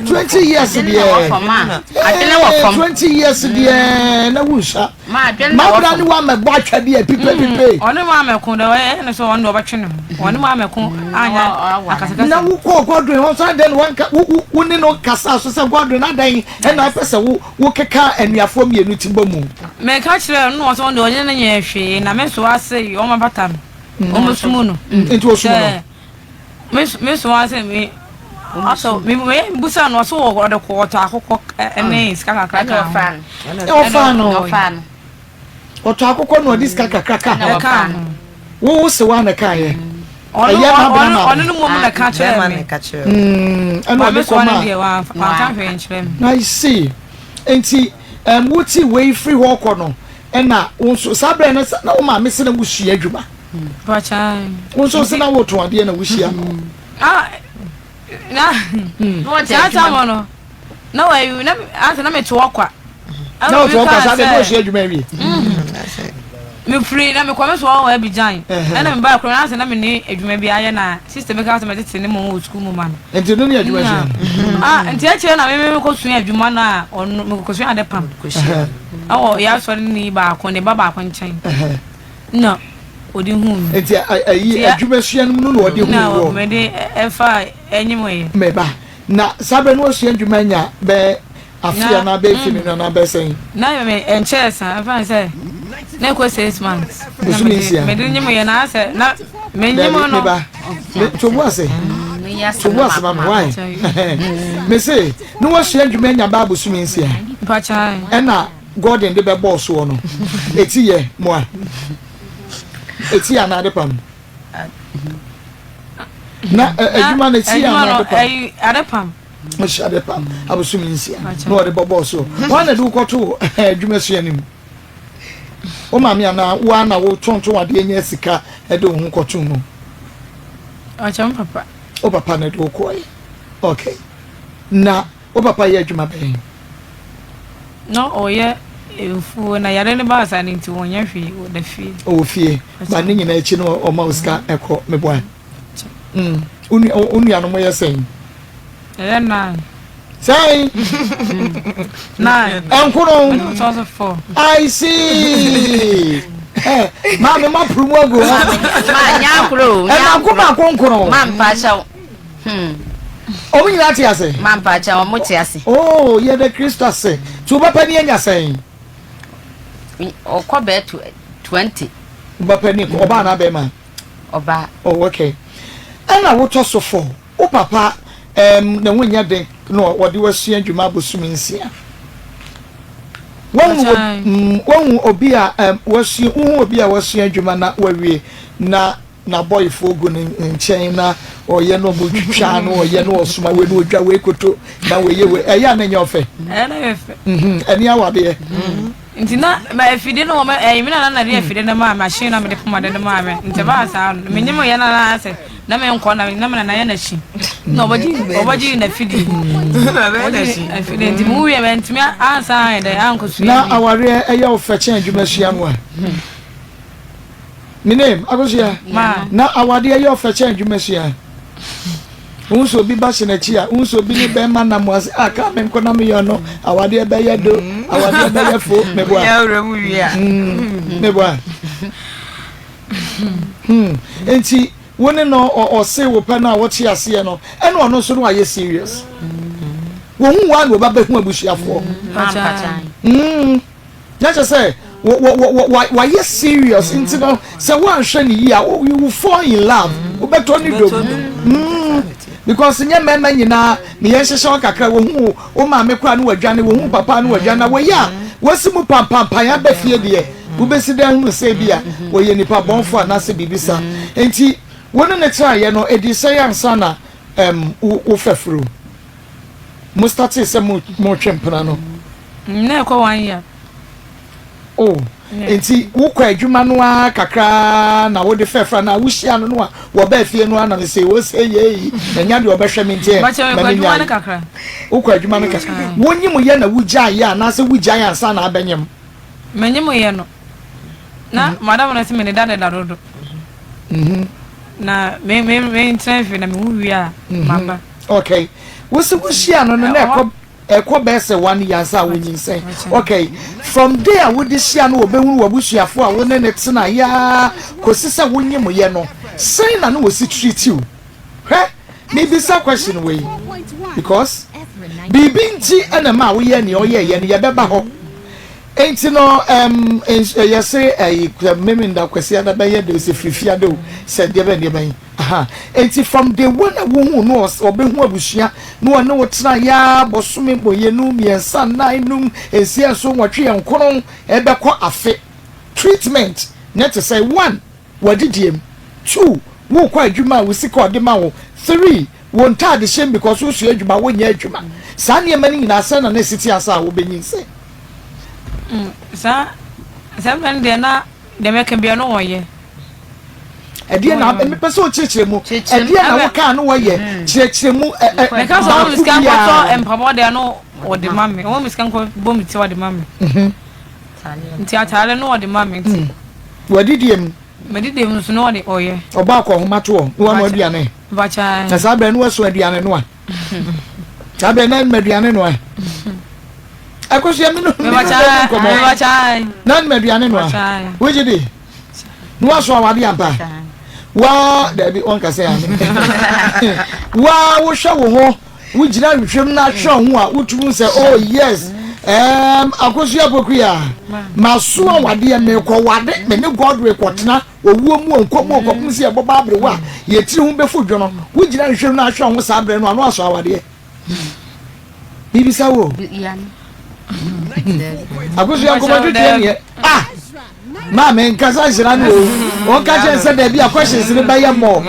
20 years deɛ. Adwene wɔ fam. 20 years deɛ na wo nsɔ. Mabra ne wa mɛbɔ atwa bi a pipe mm, pipe. Ɔne ma mɛko dɛ ɔyɛ ne sɛ ɔno deɛ ɔbɛtwe ne ho. Ɔne ma mɛko anya akasakasa. Na wo kɔɔ Godwin hɔ nso adɛn wanka wo wo ne no kasa so sɛ Godwin adan ɛna apɛ sɛ wo wo keka anuafoɔ mmienu ti bɔ mu. Meka kyerɛɛ no na ɔse ɔno deɛ ɔne no nyɛɛ hwee na me nso ase ɔma bata no ɔmo sum no. Nti ɔsum no? Me nso ase me asɔ me me busa no ɔso wɔ ɔde kɔ ɔtɔ akokɔ ɛne sika kakra ka ho. Ɔfaa no. Ɔtɔ akokɔ na ɔde sika kakra ka ho. Wo wo se wa na ka yɛ. Ɛyɛ na abena ma. Ɔno no mom na ka kyerɛ me. Ɛna ɔde kɔ ma. Wanka hwee nkyerɛ me. I see. Nti um, wote wei firi hɔ kɔ no ɛna wo nso saa berɛ no na wo maame se na wosua adwuma. Wo nso se na wotɔn adeɛ na wohyia no. Ah, na saa tam no na wayi na asɛ na mete hɔ kwa. Na ɔte hɔ kwa saa de na ɔhyɛ adwuma awie. Mefiri na mekɔ me so wɔ Abidjan ɛna mebaa kuro na asɛ na mene adwuma bi ayɛ na sista bi ka sɛ mɛtete ne mu wɔ sukuu mu ma no. Nti no ne adwuma sua no? Ah, nti akyire na meme mekɔsua adwuma no a ɔno mekɔsua ade pam ɛwɔ yɛ asɔre ni baako ne ba baako nkyɛn na ɔde huu me. Nti ayi adwuma sua no mu no na ɔde huu wɔ? Na mede ɛfa ɛnyim yɛ. Meba na saa bɛ no wasua adwuma nya bɛɛ Afe anaa bɛyɛ mfe mmienu anaa bɛyɛ sɛn? Na me nkyɛɛ saa, ɛfa ne sɛ na ɛkɔ 6 months. Bosome 6. Mede nyim yɛ na asɛ na me nyim no. Meba, to bo ase, to bo ase ma me why? Me se na wasua adwuma anya baa bosome 6. Mpakyɛw. Ɛna Gordon de bɛbɔɔ soɔ no, eti yɛ moa, eti yɛ anaa ade pam? Na adwuma no eti yɛ anaa ade pam? Ade pam. Ɔhyɛ ade pam abosome 6 na ɔde bɔbɔɔ so. Wɔn na de wokɔto adwuma sua no mu. Wo maame anaa wo ara na wotontɔn adeɛ nya sika de wo ho kɔto mu? Ɔkyɛ me papa. Wo papa na de wo kɔɛ. Okay. Na wo papa yɛ adwuma bɛn? Na ɔyɛ mfuo na yare no baa saa no nti wɔnyɛ hwee ɔda fie. Ɔwɔ fie. Ba ne nyinaa akyi no ɔma wo sika ɛkɔ meboa. Mm. Wo nuanom yɛ sɛn? Ɛyɛ nine. Sɛn? Nine. Ɛnkono. Ɛna ɔtɔ so four. I see. Eh, maame ma puru mu agu ha. Ma nya akoro. Ɛna nko baako nkono. Ma mpa kyɛw. Hmm. Ɔmo nyinaa te ase. Ma mpa kyɛw ɔmo te ase. Oh, yɛ dɛ Kristo ase. Tí o bɛpɛ ni anya sɛn? Ɔkɔ bɛɛ 20. Bɛpɛ ni ɔbaa na bɛrima. Ɔbaa. Oh okay. Ɛna wotɔ so four. Wo papa um, ne ho nyɛ den na ɔde wo asua adwuma abosome 6. Wahu mm, wahu obi a um, wasua, wohu obi a wasua adwuma na wawie na n'abɔefoɔ gu ne nkyɛn na ɔyɛ na ɔmo twitwa na ɔyɛ na ɔsoma wei na ɔdwa wei koto na wei yɛ wei ɛyɛ a na ɛnyɛ ɔfɛ. Ɛyɛ na ɛyɛ fɛ. Mhm, ɛne awadeɛ. Nti na ma afide no wɔ ma ɛyi me nana na de afide no maa me machine na mede pom ade no maa me nti ɛbaa saa no menyim yɛ na na asɛ na me nkɔ na na me nana yɛ n'akyi na ɔbɛgye ɔbɛgye n'afide ɔbɛgye afide nti mu wie mɛ ntumi ansa ayɛ dɛ ankɔ sua Na awareɛ ɛyɛ wo fɛ kyɛn adwuma sua no a? Me name, Akosua. Ma. Na awadeɛ yɛ ɔfɛ kyɛn adwuma sua. Wohu sɛ obi ba hyɛ n'akyi a, wohu sɛ obi ne bɛrima nam ase a kaa me nko na meyɛ ɔno. Awadeɛ bɛyɛ do, awadeɛ bɛyɛ fo. Meboa. Meboa. Hmm. Nti wo ne no ɔse wo pɛ no a wote aseɛ no, ɛna ɔno nso no ayɛ serious. Wɔhu wo a na wɔba bɛhu abusuafoɔ. Mm. Na kyerɛ sɛ wayɛ serious nti no sɛ woanhwɛ no yie a you will fall in love, wobɛtɔ ne dɔ mu because nyɛ mmarima nyinaa meyɛ nhyehyɛ wo kakra, wɔhu wo maame koraa ne wadwane, wɔhu papa ne wadwane, na wɔyɛ a wɔasi mu pampampan aba fie deɛ wobɛsi dɛn hunu sɛ bi a wɔyɛ nipa bɔnfo anaasɛ biribi sa. Nti wo ne ne tenaeɛ no ɛdii sɛn ansa na wo fafuro mo startee sɛ mo motwe mpena no? Na ɛkɔ one year. Oh, nti wokɔ adwuma no ara kakra na wode fɛfra na wohyia no no a wɔbaa fie no ara na mesɛ wɔ sɛ yei manya deɛ ɔbɛhwɛ me nti ma menyae. Wokɔ adwuma no kakra. Wonyim yɛ na wogyae yɛ anaasɛ wogyae ansa na abɛnyem? Menyim yɛ no. Na madam no sɛ me ne da deda dodo. Na me me me ntena fie na me wo wie a maba. Okay. Wosi wohyia no no na ɛkɔ ɛkɔ bɛyɛ sɛ one year ansa a wonyinsɛn. Okay. From day a wode hyia no wɔbɛhunu w'abusuafo a wo ne ne tena yaa kɔsi sɛ wonyim yɛ no, sɛn na ne wɔsi treat you? Hwɛ, mebisa question wei because biribi nti ɛna ɛma a woyɛ nea ɔyɛɛyɛ no, yɛbɛba hɔ. Enti no ɛm yɛse ɛyi Memenda Kwasiada bɛyɛ de o, sɛ Firifiada o, sɛ deɛ bɛn deɛ bɛn. Aha. Enti from day one a wohuu no ɔbɛhu abusua na ɔne wo tena yaa bɔsome mmienu, mmiɛnsa, nnan, num, nsia, nson, nwɔtwe, nkron, ɛbɛkɔ afe. Treatment ne te sɛ, one, w'adidiem, two, wokɔ adwuma a wo sika ɔde ma wo, three, wo ntaadehyɛm because wosua adwuma wonyɛ adwuma. Saa nneɛma no nyinaa sɛn na na ɛsi te ansa a wobɛnyinsɛn? Saa saa mmerɛ no deɛ na deɛ mɛka biara no wɔyɛ. Ɛdeɛ na mepɛ sɛ wokyerɛkyerɛ mu. Ɛdeɛ na wokaa no wɔyɛ hmm. kyerɛkyerɛ mu ɛ ɛ Meka sɛ ɔmo sika nkɔtɔ mpaboa deɛ no ɔde ma me. Ɔmo sika nkɔ bɔ me ti ɔde ma me. Mhm. Nti ataare no ɔde ma me nti. Hmm. Wadidie mu. Medidie mu nso no ɔde ɔyɛ. Ɔbɔ akɔhoma to hɔ na wano aduane. Na saa berɛ no waso aduane no a. Saa berɛ na anum aduane no a. Akosua mi no mi no nkɔmɔ. Na anum aduane no a. Wogye di. Na waso awade ampa. Waa dabi wɔnka sɛ ame. Waa wohwɛ wo ho wogyina nhwehwɛm na ahwɛ ho a wotumi sɛ oh yes. Um, Akosua Pokuya, maso awadeɛ mekɔ wade me ne Godwin kɔtena Owuo mu o, nkwa mu o, kɔpem sɛ yɛbɔbɔ aberewa a, yɛn tiri ho bɛfu dwono. Wogyina nhwehwɛ mu na ahwɛ wo ho saa berɛ no a, na wasɔ awadeɛ. Mebisa wo o. Akosua nkɔmɔ twetwe neɛ. Ah! Maame nkasa nhyira no o. Wɔn ka kyerɛ sɛ daabi a questions no bɛyɛ mɔ.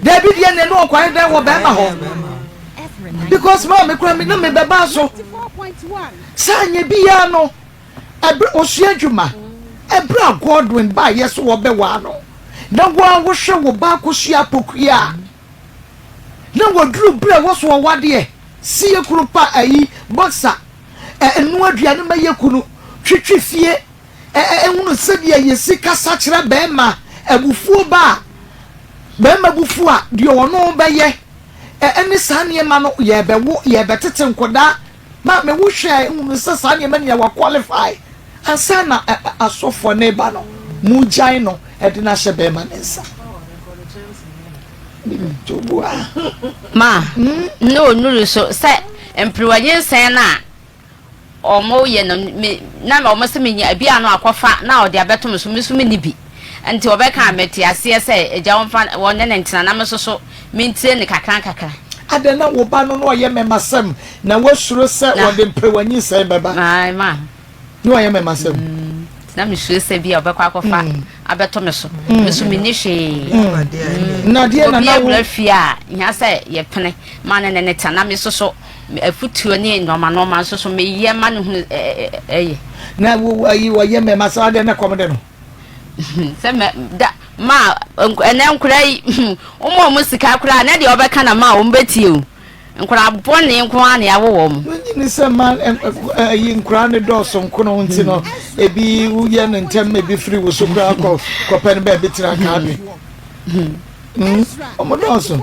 Daabi deɛ ne no ɔkwan dɛn wɔ bɛrima hɔ. Because maame kura mi na me bɛba so. Saa nyɛ biara no. Ɛberɛ ɔsua adwuma. Ɛberɛ a Godwin baeɛ sɛ wɔbɛwaa no, na wo ara wohwɛ wo ba akosua apokua a, na waduru berɛ a ɛwɔ so ɔwadeɛ, sie kunu pa ayi, boxer, ɛ, noa aduane ma yɛ kunu, twitwi fie, ɛ, ɛ, hunu sɛdeɛ yɛsi kasa kyerɛ bɛrima, abufuo ba a, bɛrima bo fu a, deɛ ɔno bɛyɛ, ɛ, ɛne saa nneɛma no, yɛrebɛwo, yɛrebɛtete nkwadaa, Maame wo hwɛɛ hunu sɛ saa nneɛma nyinaa wa qualify ansa na asɔfoɔ no reba no mo gyae no de no ahyɛ bɛrima ne nsa. Ma na onuru so sɛ mperewa nyinsɛn no a wɔyɛ no me na wɔn sɛ menya ebi ano akɔfa na ɔde abɛto me so me nso menni bi nti wɔbɛka a mete aseɛ sɛ agya wɔmfa wɔne ne ntena na me nso so mentie ne kakra nkakra. Adɛn na wo ba no na ɔyɛ mmɛmasɛm na woasuro sɛ ɔde mperewa nyinsɛn bɛba? Ae, ma. Na ɔyɛ mmɛmasɛm. Mm, na mesuro sɛ bi a ɔbɛkɔ akɔfa mm. abɛto me so. Mm. Me so menni hwee. Mm. Na deɛ na Obi na wo awura fie a, hia sɛ yɛpene ma ne ne ne tena na me nso so afutuo ne nneɛma nneɛma nso so meyɛ ma no hunu ɛyɛ. Na wo ayi ɔyɛ mmɛmasɛm adɛn na kɔm de no? Sɛ mɛ da ma ɛnɛ nkora yi wɔn a wɔn sika koraa na deɛ ɔbɛka na ma wɔn bɛtie o nkora bɔne nko ara na yɛawo wɔn. Wonyini sɛ ma ɛyi nkora ne dɔɔso nkono nti no ebi woyɛ no ntɛm ebi firi wo so koraa kɔ kɔpɛ no baabi tena kaa bi. Wɔn dɔɔso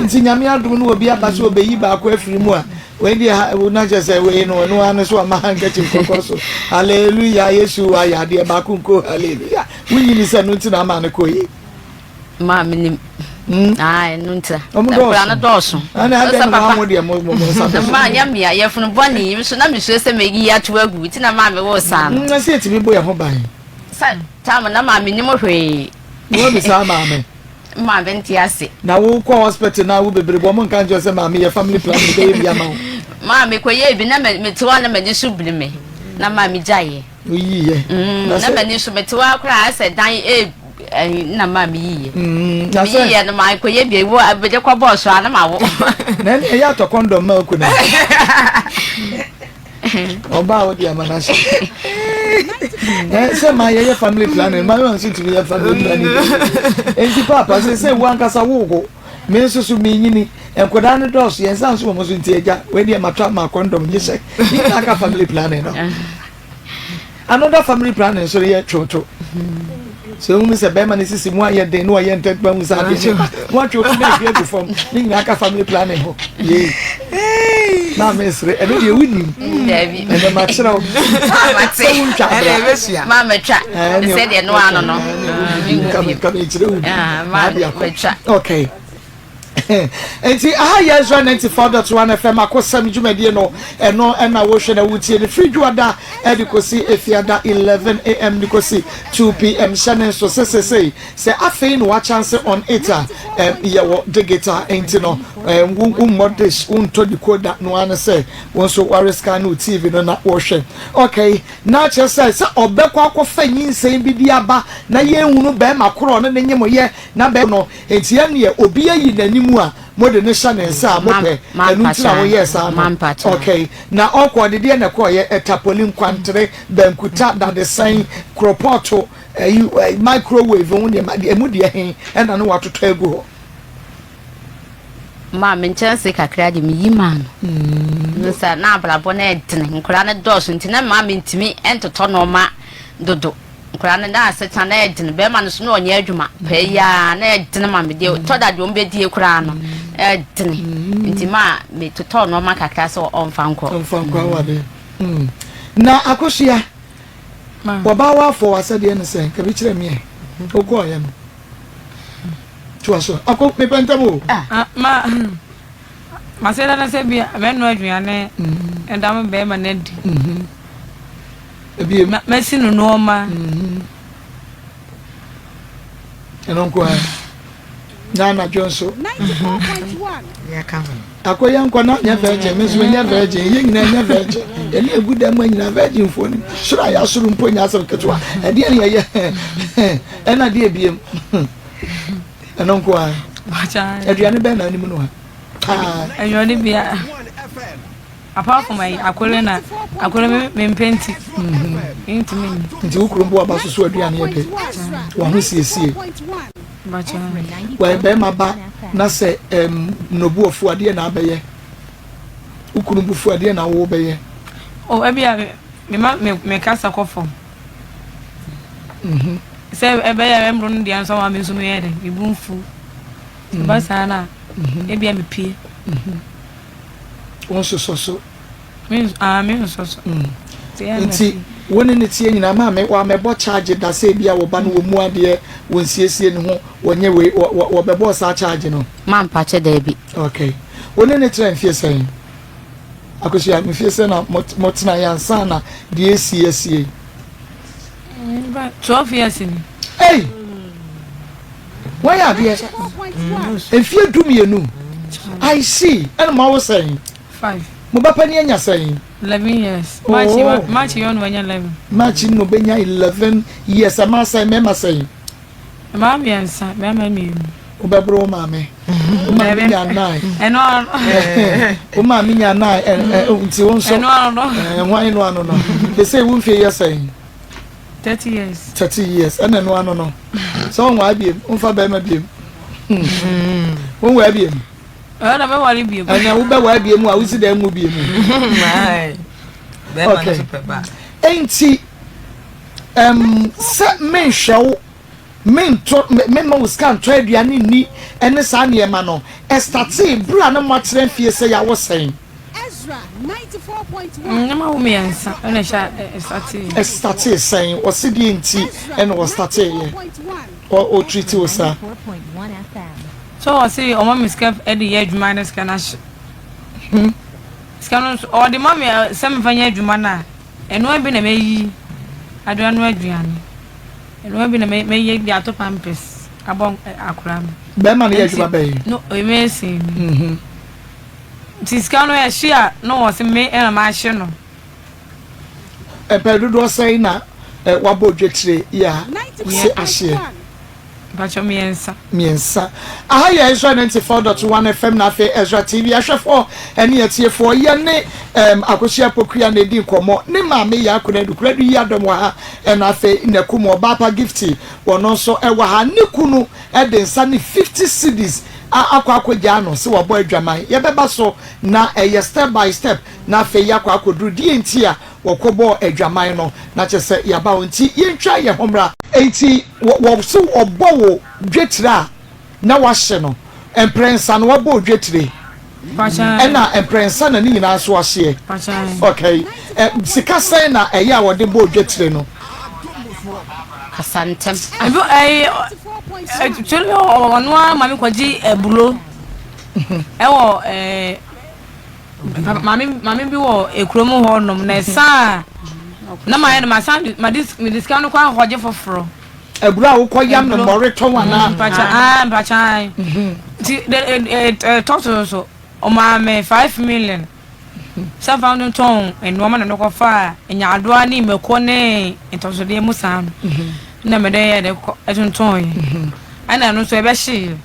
nti nyame adom no obi aba sɛ ɔbɛyi baako afiri mu a wei deɛ ha na kyerɛ sɛ wei no ɔno ara no so ama handkerchief kɔkɔ so hallelujah yesu ayɛ adeɛ baako nko hallelujah wonyini sɛ no nti na ama no kɔ yi. Maa mi nim. Aa ɛno nti na nkura no dɔɔso. Ɛna adɛn na wɔn deɛ mo mo nsa bɛ so. Maa nyɛ mmea yɛfunu bɔne yi nso na mesua sɛ meyi ato agu nti na maa me wɔ saa no. Na sɛ etumi bɔ yɛn ho ban. Sɛ tam na maa me nim hwee. Na wabisa maame. Maame nte ase. Na wo kɔ hospital na wo bebree bɔ ɔmo nka nkyerɛ sɛ maame yɛ family planning bɛyɛ bi ama wo. Maame kɔ yɛ bi na me te hɔ na m'ani so biri me na maame gya yɛ. Oyi yɛ. Mm, na m'ani so me te hɔ koraa asɛ dan e na maame yi yɛ. Mm, na sɛ. Yɛ no maa kɔ yɛ bi wo abɛgye kɔ bɔɔ so a na ma wo. Na ɛne ɛyɛ atɔ kɔndɔm ma okuna. Ɔbaa wo de ama no ahyɛ. Sɛ ma yɛyɛ family planning ma yɛn nso tumi yɛ family planning. Nti paapa sɛ sɛ wo ankasa wo ho me nso so menyini nkwadaa no dɔɔso yɛn nsa nso wɔn so nti agya wei deɛ matɔ ama kɔndɔm gye sɛ ne nyinaa ka family planning no. Another family planning nso yɛ twotwo. Sɛ ohun sɛ bɛrima ne sisi mu ayɛ den na ɔyɛ ntɛntɛm ahu sɛ adeɛ ne ba na watwe otu na ehwie gu fam ne nyinaa ka family planning ho. Yee. Na mesere ɛno deɛ wonim. Ɛnɛ makyerɛ wo. Sɛ wontwa abra. Ma matwa. Sɛ deɛ no ano no. Ka mekyerɛ wo bi. Na ade akɔ. Okay. Enti aha yɛ Ezra 94.1 FM akosɛm dwumadie no, ɛno ɛna wohwɛ na wotie no firi dwoada ɛde kɔsi efiada 11am de kɔsi 2pm. Hyɛ ne nso sɛ sesei sɛ afei na wakyɛnse on it a, yɛwɔ digital, enti no wommɔ dish, wontɔ decoder, no ara ne sɛ wo nso warescan wo TV no na wohwɛ. Okay, na kyerɛ sɛ sɛ ɔbɛkɔ akɔfa nyinsɛn bi de aba na yɛnhunu bɛrima korɔ ɔne ne nyemyɛ na bɛrima no Enti ɛnneɛ obi ayi n'ani mu a, mode no hyɛ ne nsa a mopɛ, ɛno nti na woyɛɛ saa no. Okay. Na ɔkɔ, ɔde deɛn na ɛkɔeɛ? Tapoli, nkwantere, bankuta, dadesɛn, koropɔɔto, ɛyi microwave ho nneɛma deɛ emu deɛ he ɛna ne watotɔ agu hɔ. Maa me nkyɛnse kakra de meyi maa no. Mm. Sɛ na abrabɔ no ɛdene, nkwadaa no dɔɔso nti na maa mentumi ntotɔ nneɛma dodo. Nkwadaa no na asetena na ɛdene, bɛrima no so na ɔnyɛ adwuma pɛɛ yi ara na ɛdene ma me deɛ tɔ da deɛ ɔmbɛdie koraa no ɛdene nti maa metotɔɔ nneɛma kakra sɛ ɔmfa nkɔ. Ɔmfa nkɔ awade. Mm. Na akosua, wɔbaa w'afɔ w'asɛdeɛ ne sɛ nka bi kyerɛ meɛ wokɔɔyɛ no. Toa so. Ako mepɛ ntɛm o. Ah. Ma masɛ dada sɛ bi mɛnoa aduane ɛda me bɛrima no adi. Ebiem. Mɛsi no nneɛma. Ɛno nko ara. Na anadwo nso. Akɔ yɛn nkɔ na nyɛ virgin me nso menyɛ virgin yɛn nyinaa nyɛ virgin yɛne egu dan mu nyinaa virgin foɔ nim soro a yɛasoro mpo nyɛ asɛm ketewa ɛdeɛ ne yɛyɛ ɛna deɛ ebiem ɛno nko ara aduane bɛn na anim no ha aduane bia apart from ayi akore na akore me me mpɛ nti ntumi nti wo kuro mpo aba soso aduane yɛ dɛ wɔn ho siesie Wɔyɛ bɛrima ba na sɛ ɛm nobu ɔfu adeɛ na abɛyɛ. Wo kunu bu fu adeɛ na wo bɛyɛ. O ebi a me ma me me kasa kɔ fam. Mhm. Sɛ ɛbɛyɛ ɛmbro no deɛ nso ama me nso meyɛ dɛ me bu mfu. Sɛ ba saa na ebi a me pie. Mhm. Wo nsosɔ so. Ah, me nsɔ so. Mm. Nti wo ne ne tie nyinaa maame wɔamɛbɔ charge da sɛ ebi a wɔba no wɔ mu adeɛ wɔnsiesie ne ho wɔnyɛ wei wɔbɛbɔɔ saa charge no. Ma mpakyɛ daabi. Okay. Wo ne ne tena mfie sɛn? Akosua mfie sɛn na motena yɛ ansa na deɛ esi asie? 12 years ni. Hey! Wɔyɛ adeɛ. Mfie 12. I see. Ɛna mo awo sɛn? 5. Mo ba panin anya sɛn? 11 years. March oh. March yɛ ɔno wanya 11. March no benya 11 years. Ɛma sɛn mɛma sɛn? Mmaa mmiɛnsa, mmarima mmienu. Wobɛboro wo maame. Wo maame nya nine. Ɛno ano. Wo maame nya nine nti wo nso. Ɛno ano no. Hwan no ano no. Ɛsɛ wo mfie yɛ sɛn? 30 years. 30 years. Ɛna ɛno ano no. Sɛ wɔn abiem, wɔmfa bɛrima biem. Wɔn abiem. Ɛna na mɛware biem. Ɛna wobɛware biem a wosi dan mu biem. Okay. Enti um, sɛ menhwɛ wo mentɔ memma wo sika ntɔ aduane nni ɛne saa nneɛma no ɛstatee berɛ a na moakyerɛ mfie sɛ yɛawo sɛn? Nneɛma wo mmiɛnsa ɛna ɛhyɛ ɛstatee. Ɛstatee sɛn? Ɔse deɛ nti ɛna ɔstatee yɛ ɔtriti wo saa. So ɔse ɔma me sika de yɛ adwuma na sika no ahye. Hmm. Sika no nso ɔde ma me eh, sɛ mefa nyɛ adwuma no a ɛnoa bi na mɛyi aduane no aduane. Ɛnoa bi na mɛyɛ de ato pampers abɔ eh, akora no. Bɛrima no yɛ adwuma bɛn? No, ɔyɛ mason ni. Mhm. Nti sika no ɛhye a na ɔse me ɛna mahye no. Mpɛn dodoɔ sɛn na eh, wabɔ dwetire yi a se ahyeɛ? Mpakyɛw miensa. Miensa. Aha yɛ Ezra 94.1 FM na afei Ezra TV ahwɛfoɔ ɛne atiefoɔ. Yɛne um, Akosua Pokuya na edi nkɔmmɔ. Ne maame yɛ Akonadu. Konadu yi adɔm wɔ ha ɛna afei Nakum Ɔbaapa Gifty wɔno nso ɛwɔ ha. Ne kunu ɛde nsa ne 50 cedis a akɔ akɔgyaa no sɛ wabɔ adwaman. Yɛbɛba so na ɛyɛ step by step na afei yɛakɔ akɔduru deɛ nti a wɔkɔbɔɔ adwaman no na kyerɛ sɛ yɛaba hɔ nti yɛntwa yɛn ho mmra. Enti wɔ wɔ so wɔbɔ wo dwetire a na wahye no mprɛnsa no wabɔ wo dwetire ɛna mprɛnsa na ne nyinaa nso ahyeɛ okay ɛ sika sɛn na ɛyɛ a wɔde bɔ wo dwetire no. Kasa ntɛm. Ebi ɛyi ɛtwe ɔno ara maame kɔgye aburo ɛwɔ ɛɛ. Maame maame bi wɔ ekurom hɔ nom na ɛsa a na mayɛ no masan de made mede sika no kɔ akɔgye foforɔ. Aburo a wokɔ yam no mmɔre tɔn anaa? Mm, mpakyɛ aa mpakyɛ aa mhm. nti de ɛtɔ so so ɔmaa me 5 million sɛ fa no tɔn nneɛma na mekɔ fa nyaadoa ne mako ne ntɔsodeɛ mu saa no mhm. na mede yɛ de kɔ ɛtontɔn yɛ mhm. ɛna ɛno nso ɛbɛhyeeɛ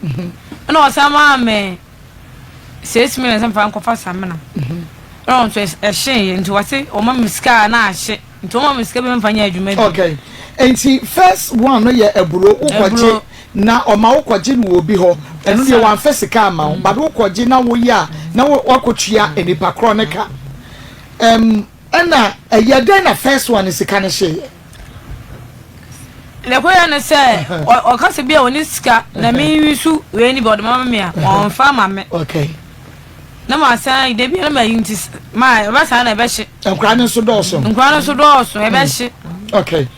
ɛna ɔsan maa me 6 million sɛ mfa nkɔfa samina ɛna ɔno nso ɛhyeeɛ nti wɔse wɔma me sika a na ahye nti wɔma me sika bi mfa nyɛ adwuma bi. Okay. Nti first one no yɛ aburo wokɔgye na ɔma wokɔgye no wɔ obi hɔ ɛno deɛ wamfa sika ama wo but wokɔgye na woyɛ a na wakɔtua nipa korɔ ne ka ɛm ɛna ɛyɛ dɛn na first one no sika no hyeeɛ? Deɛ ɛkɔyɛ ne sɛ ɔka sɛ bi a ɔne sika na menwi so wei ne bi ɔde ma me a ɔmfa ma me. Okay. Na ma san da bi na ma yi nti ma ɛbɛ saa na ɛbɛhye. Nkwadaa no nso dɔɔso. Nkwadaa no nso dɔɔso ɛbɛhye. Okay.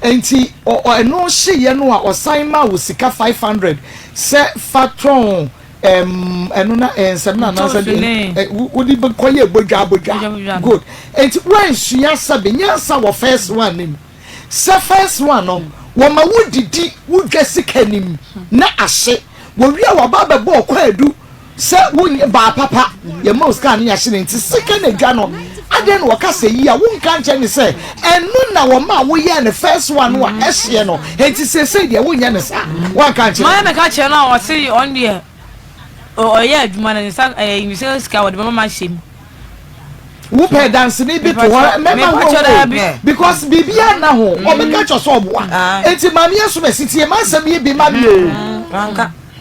Nti ɛno hyeeɛ no a ɔsan ma wo sika 500 sɛ fa tɔn ɛno na nsɛm na anaasɛ de wode kɔyɛ bodwa bodwa. Good. Nti woansua sɛbe nyansa wɔ first one no mu. Sɛ first one no wɔma wo didi wo dwa sika nim na ahye. Wɔwie a wɔaba abɛbɔ ɔkwaadu. Sɛ wo nyɛ baa papa yɛ ma wo sika ne yɛahye no nti sika na dwa no adɛn na wɔka sɛ yi a wo nka nkyerɛ ne sɛ ɛno na wɔma wo yɛɛ no first one no a ɛhyeɛ no nti seesei deɛ wo nyɛ no saa woanka nkyerɛ Mayɛ meka kyerɛ no a ɔse ɔno deɛ ɔyɛ adwuma no ne nsa ɛyɛ sɛ sika wɔde bɛma mahyɛ mu. Wo pɛ danseni bi to hɔ mɛma wo o because biribi anna ho ɔbɛka kyerɛ sɛ ɔboa nti maame asomasi tie m'asɛm yi bi ma me o.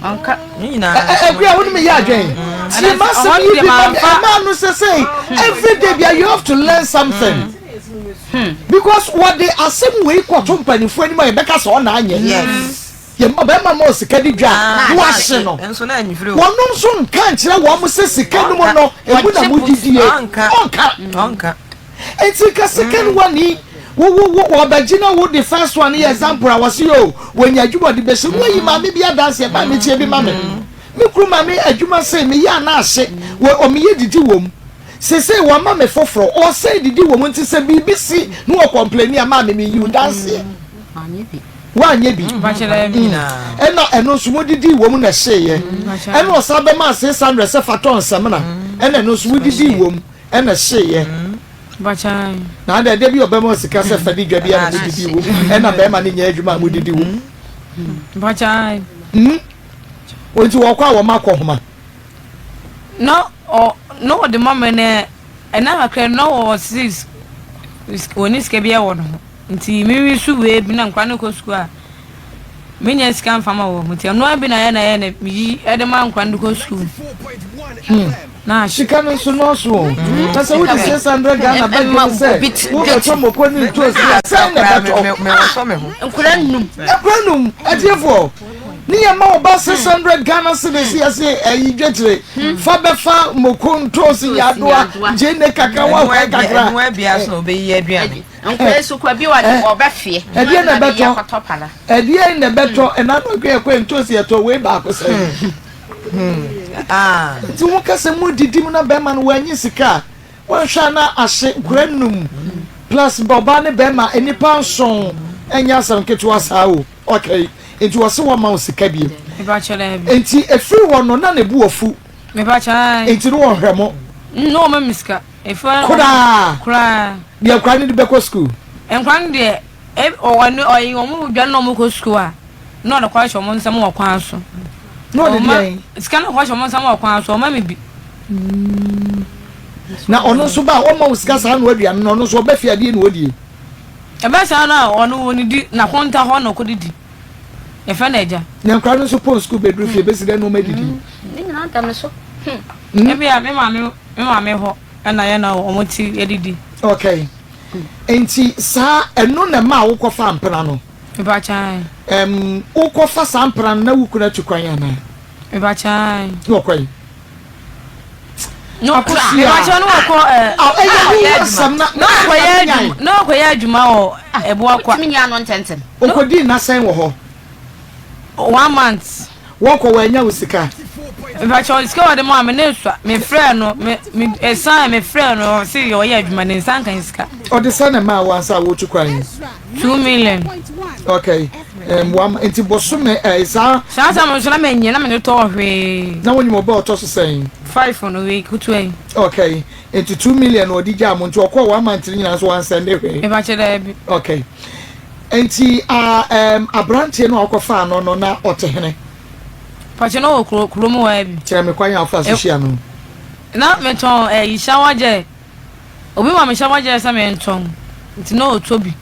Ɔnka ne nyinaa. Ɛkua wo ne me yɛ adwen. Tie m'asɛm yi bi ma me ɛmaa no sɛ sɛ every day bia you have to learn something. Because wɔde asɛm wei kɔto mpanimfoɔ anim a yɛbɛka sɛ ɔna anyɛ. Yɛ bɛrima ma osika di dwa a na wahye no. Wɔnom nso nka nkyerɛ wɔn sɛ sika no mu no emu na modidie. Ɔnka. Enti nka second one yi wo wo wo wɔbɛgye na wo de first one yɛ example a wɔsi o wɔnya adwuma ɔde bɛhyɛ mu ayi maame bi adanseɛ maame tie bi ma me me kuru maame adwuma sei meyɛ ana ahye wɔ ɔmeyɛ didi wɔ mu sese wɔma me foforɔ ɔsɛn didi wɔ mu nti sɛ biribi si na wɔ kɔmpleni a maame me yiw danseɛ woanyɛ bi ɛna ɛno nso mo didi wɔ mu na ɛhyeeɛ ɛna ɔsan bɛma 600 sɛ fatɔ nsɛmina ɛna ɛno nso mo didi wɔ mu ɛna ɛhyeeɛ na ada ɛda bi ɔbɛma sika sɛ fa di dwa bi a na modidi wom ɛna bɛrima no nyɛ adwuma a modidi wom hmm? nti wɔkɔ a wɔma kɔ homa na ɔ na ɔde ma me nɛ ɛna kakra na ɔwɔ six wɔne sika bi wɔ no ho nti mewi so wei bi na nkora no kɔ sukuu a Menya sika mfa ma wɔn nti ɛno ara bi na yɛ na yɛ na meyi de ma nkwa no de kɔ sukuu. Hmm. Na sika no nso nɔɔso o. Hmm. Na sɛ wode 600 Ghana bɛdwene sɛ wobɛtɔ moko ne ntoosi a sɛn na ɛbɛtɔ? Nkora num. Nkora num atiefoɔ ne yɛ ma ɔba 600 Ghana cedis yɛse ɛyi dwetire hmm. fa bɛfa moko ntoosi yadoa gyeene kakra wahwɛ kakra. Ɛnoa bia so na ɔbɛyi aduane. Nkwadaa su kora bi wɔ ɔbɛ feɛ. Ɛdeɛ na ɛbɛtɔ ɛdeɛ na ɛbɛtɔ ɛna no ɛkɔ ɛkɔ ntoosi ɛtɔ wei baako sɛ. Nti wo kasa mu didi mu na bɛrima no wɔanyi sika a wɔnhwɛ a na ahye nkwadaa num plus ɔbaa ne bɛrima nnipa nson ɛnyɛ asɛm ketewa saa o okay nti wɔse wɔma wo sika biem nti efiri hɔ no na ne bo afu nti no wɔnhwɛ mo. Na wɔma me sika. Koraa. Koraa. Deɛ nkwadaa no de bɛkɔ sukuu. Nkwadaa no deɛ ɔno ɔyi wɔn dwane na wɔn kɔ sukuu a na ɔde kɔ ahyɛ wɔn nsam wɔ kwan so. Na ɔde deɛ. Sika no kɔ ahyɛ wɔn nsam wɔ kwan so ɔma mi bi. Na ɔno nso ba a ɔma wo sika saa na aduane no ɔno nso ɔbɛ fie adeɛ na ɔdie. Ɛbɛ saa na ɔno wɔn di na kɔnta hɔ na ɔkɔ didi yɛfɛ na agya. Na nkwadaa no nso pɔn sukuu bɛduru fie bɛsi dɛ na wɔn adidi. Ne nyinaa da me so. Ebi a me maame me maame hɔ na yɛ na wɔn ti adidi. Okay. Nti saa ɛno na ɛma wokɔfa mpena no? Mepakyan. Um, wokɔfa saa mpena no na wo kunu atu kwan anaa? Mepakyan. Na ɔkɔ yi? Na mepakyan no wɔkɔ ɛ. Ɛyɛ wo asɛm na na ɔkɔyɛ adwuma na ɔkɔyɛ adwuma wɔ ɛboa kwa. Wotumi nya ano ntɛntɛm. Ɔkɔdii nnasɛn wɔ hɔ? One month. Wɔkɔ wɔanya wo sika. Mpakyɛw sika wɔde maa me ne sua me frɛ no me me esan me frɛ no ɔse ɔyɛ adwuma ne nsa nka sika. Ɔde sɛ na maa wo ansa a wotu kwan yi. 2 million. Okay. One nti bosome eh, saa. Saa saa mo nso na me nyɛ na me ne tɔ hwee. Na wonyim ɔbɛ ɔtɔ so sɛn. Five no wei kutu yi. Okay. Nti 2 million ɔde gyaa mo nti ɔkɔɔ one month nyinaa nso wansɛnde hwee. Mepakyɛ daabi. Okay. Nti ah, aberanteɛ no a ɔkɔfaa no no na ɔte hene? Pàtó na ɔwɔ kuro kurom hɔ bi. Kyerɛ me kwan a ɔfa so hyia no. Na metɔn ɛyi shower gel. Obi ma me shower gel sɛ mentɔn nti na ɔtɔ bi.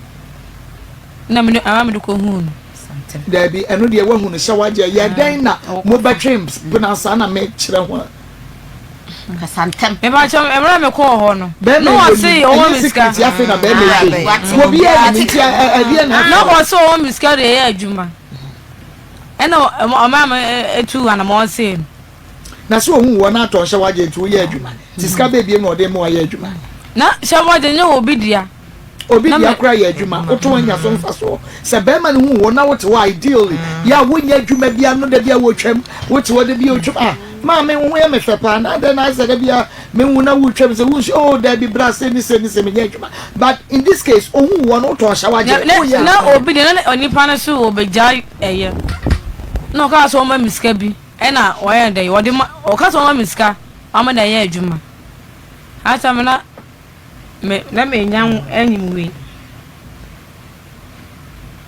Na me ama mede kɔhuu no. Daabi, ɛno deɛ woahu no sɛ wagye. Ɛyɛ dɛn na mobɛtwe mpena saa na mekyerɛ ho a? Kasa ntɛm. Mepakyɛ mmerɛ a mekɔɔ hɔ no. Bɛrima Na yi wɔse onim, ɔwɔ ɛnyɛ me sika. secret afei na bɛrima yi bɛhu. Obiara nim nti ɛdeɛ na Na ɛfa. wɔse ɔwɔ me sika de ɛyɛ adwuma. Ɛna ɔmaa me etu anamɔn sei no. Na sɛ ohuu wɔ na atɔn hyɛ wagye nti woyɛ adwuma. Nti sika bɛɛ biem na ɔde ma wayɛ adwuma. Na hyɛ wagye nyɛ obi dea. Obi dea koraa yɛ adwuma wotɔn anya so mfasoɔ. Sɛ bɛrima no hu wo na wote hɔ ideally yɛ a wonyɛ adwuma bia no da bia wotwam wote hɔ da bia otwam ah maame wo ho yɛ me fɛ paa na adɛn na ayɛ sɛ da bia mehu na wotwam sɛ wonsu oh dabi bra sei ne sei ne sei menyɛ adwuma but in this case ohu wɔ no wotɔn hyɛ wagye woyɛ Na obi deɛ na onipa no so ɔbɛgyae ɛyɛ na ɔkaa sɛ ɔma me sika bi ɛna ɔyɛ dɛn ɔde ma ɔka sɛ ɔma me sika ɔma na ɛyɛ adwuma asɛm na Me na menya anyim wei.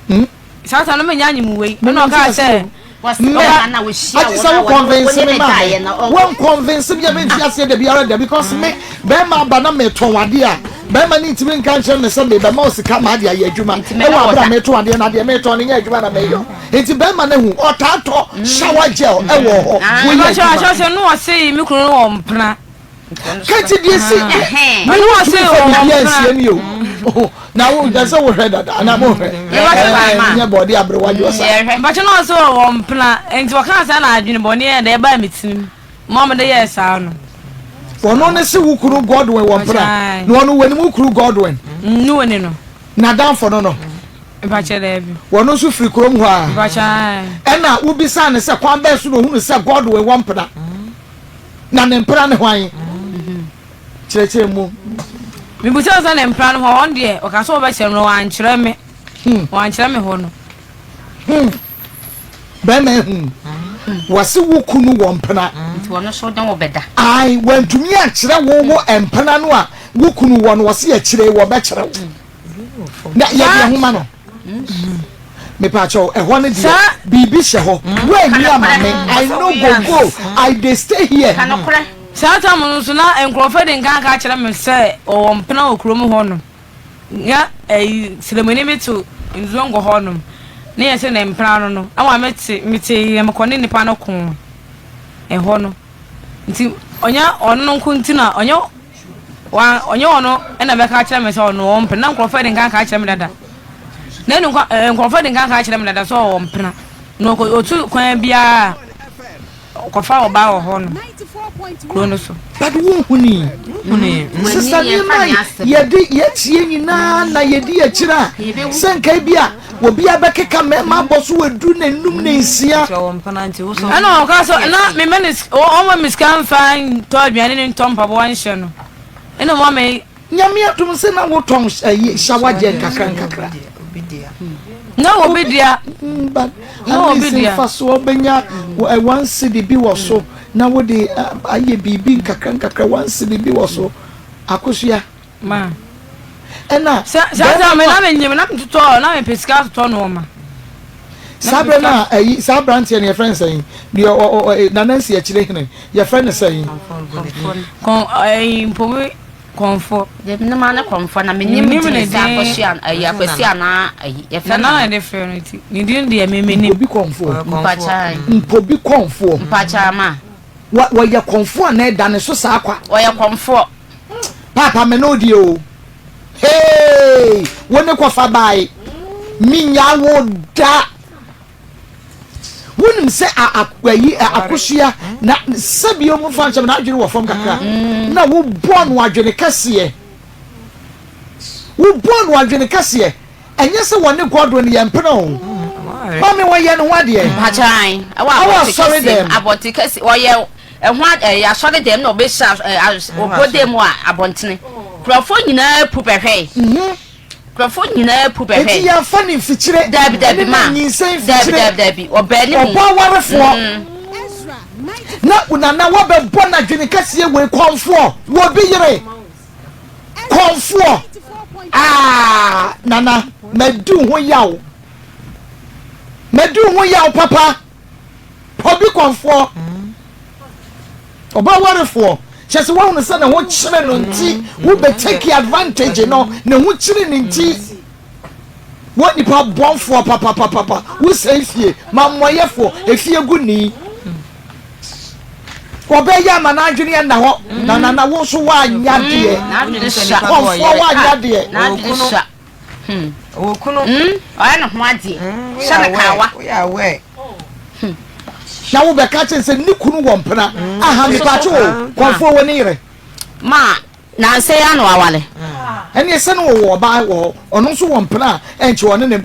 Hmm? Saa saa no menya anyim wei. Ɛna ɔkaa sɛ. Mɛ agye sɛ wo convince me ma me wɔn convince me yɛ me nti aseɛ da biara da because me bɛrima aba na metɔn adeɛ a bɛrima ne ntumi nka nkyerɛ me sɛ mebɛma wo sika ma adeɛ ayɛ adwuma ɛwɔ abere a metɔn adeɛ na adeɛ metɔn no nyɛ adwuma na meyɔ nti bɛrima no hu ɔtaa tɔ shower gel ɛwɔ hɔ woyɛ adwuma. Ɔhyɛ no ɔse me kunu no wɔ mpena. Kati deɛ si me wo tumi fa biribi ansie mi o na wo dɛ sɛ wohwɛ dada anaa mo hwɛ nyɛ bɔɔde aberewa dwo sa. Mpakyɛ na ɔsɛ ɔwɔ mpena nti ɔkaa saa na adwene bɔne yɛ dɛ ɛbaa me tirim ma ɔmo de yɛɛ saa no. Ɔno ne se wo kunu Godwin wɔ mpena na ɔno wɔnim wo kunu Godwin. Ne wɔni no. N'adamfo no no. Mpakyɛ daabi. Wɔno nso firi kurom hɔ a. Mpakyɛ. Ɛna wobisaa no sɛ kwan bɛn so na ohunu sɛ Godwin wɔ mpena. Na ne mpena ne hwan? Kyerɛkyerɛ mu. Mebisa sɛ ne mpena ne hwan, ɔno deɛ ɔka sɛ ɔbɛkyerɛ me no wankyerɛ me. Hmm. Wankyerɛ me hɔ no. Hmm. Bɛrima ehu. Wɔse wo kunu wɔ mpena. Nti ɔno nso ne wo bɛda. Ae, wantumi ankyerɛ wo wo mpena no a wo kunu wɔ no, wɔse akyire wɔbɛkyerɛ wo. Na yɛde ɛho ma no. Mepaakyɛw, ɛhɔ no deɛ biribi hyɛ hɔ. Woanni ama me, I no go go, I dey stay here. Saa tam no nso na nkurɔfoɔ de nka aka akyerɛ me sɛ wɔwɔ mpena wɔ kurom hɔ nom. Na ɛyi sremuni bi to nzongo hɔ nom. Ne yɛ sɛ ne mpena no no. Ɛma mete mete yɛ mekɔ ne nipa no ko ɛhɔ no. Nti ɔnyɛ ɔno no nko nti na ɔnyɛ Wa ɔnyɛ ɔno na bɛka akyerɛ me sɛ ɔno ɔwɔ mpena. Na nkurɔfoɔ de nka aka akyerɛ me dada. Na ɛnu nkwa ɛɛ nkurɔfoɔ de nka aka akyerɛ me dada sɛ ɔwɔ mpena. Na ɔkɔ ɔtu kwan biara ɔkɔfa ɔbaa wɔ hɔ nom kuro no so. But wo nhunii. Sista nneɛma a yɛde yɛtie nyinaa na yɛdi akyire a sɛ nka bi a obiara bɛkeka mmarima abɔ so edu na enum na nsia. Ɛna ɔka sɛ na mema ne ɔma me sika mfa ntɔ aduane ne ntɔ mpaboa nhyɛ no ɛna ɔma me. Nyame adom sɛ na wotɔn ɛyi shower gel nkakra nkakra. Na obi dea. But at least mfasoɔ bɛnya one cedi bi wɔ so na wode ayɛ biribi nkakra nkakra one cedi bi wɔ so akosua. Ma. Ɛna Sɛ saa sɛ me na me nyim na me totɔ na me pɛ sika totɔ nneɛma. Saa berɛ no a ayi saa aberanteɛ no yɛfrɛ no sɛn deɛ ɔ ɔ ɔ Nana nsi akyire hene yɛfrɛ no sɛn. Kɔn ɛyi mpobi kɔnfɔ. Deɛ menim ara ne kɔnfɔ na menim Menim din ne sɛ din. akɔsi an ayi akwasi anaa ayi yɛfrɛ Nana no na yɛde frɛ no ti ne din deɛ me menim. Mpobi kɔnfoɔ. Mpakyaa Mpobi kɔnfoɔ. mpakyaa ma. Wɔ wɔyɛ kɔnfoɔ anaa ɛda ne so saa kwa. Ɔyɛ kɔnfoɔ. Paapa me ne wo deɛ o hey wo ne kɔfa bae menyaa wo da wonim sɛ ayi akosua na sɛbio mo fa nkyɛm na adwene wɔ fam kakra na wobɔ no adwene kɛseɛ wobɔ no adwene kɛseɛ ɛnyɛ sɛ wɔne Godwin yɛ mpena o maame wɔyɛ ne ho adeɛ Mpakyɛw ɛwɔ asɔre dɛm abɔnten kɛse wɔyɛ Ɛho a ɛyɛ asɔre dɛm na ɔbɛhyira ɛ ɔbɔ dɛm mu a abɔntene. Nkurɔfoɔ nyinaa pu bɛhwɛe. Nkurɔfoɔ nyinaa pu bɛhwɛe. Enti yɛmfa ne mfikyire Daabi daabi ne ma. nyinsɛn Daabi mfikyire. daabi daabi ɔbaa ne mu. Ɔbɔ awarefoɔ. Na nana wabɛbɔ no adwene kɛseɛ wei kɔmfoɔ wɔ bi yere kɔmfoɔ aa nana madi wo ho yaw madi wo ho yaw papa. Obi kɔmfoɔ, ɔbaa warefoɔ, kyɛ sɛ woahunu sɛ ne ho kyere no nti wobɛ take advantage no, ne ho kyere no nti. Wo nipa bɔnfoɔ papapapapa wo sɛe fie mammɔyɛfoɔ efie gu ni wɔbɛyɛ ama n'adwene ɛnna hɔ na nana wo nso woanya deɛ kɔnfoɔ woanya deɛ ɔyɛ ne ho adeɛ hyɛ ne kawa na wobɛka kyerɛ sɛ ne kunu wɔ mpena aha mepakye o kɔnfoɔ wɔ ne yere ma Nansa yi ara na waware. Ɛnneɛ sɛ na ɔwɔ ɔbaa wɔ hɔ, ɔno nso wɔ mpena a, ɛnkyɛ ɔne ne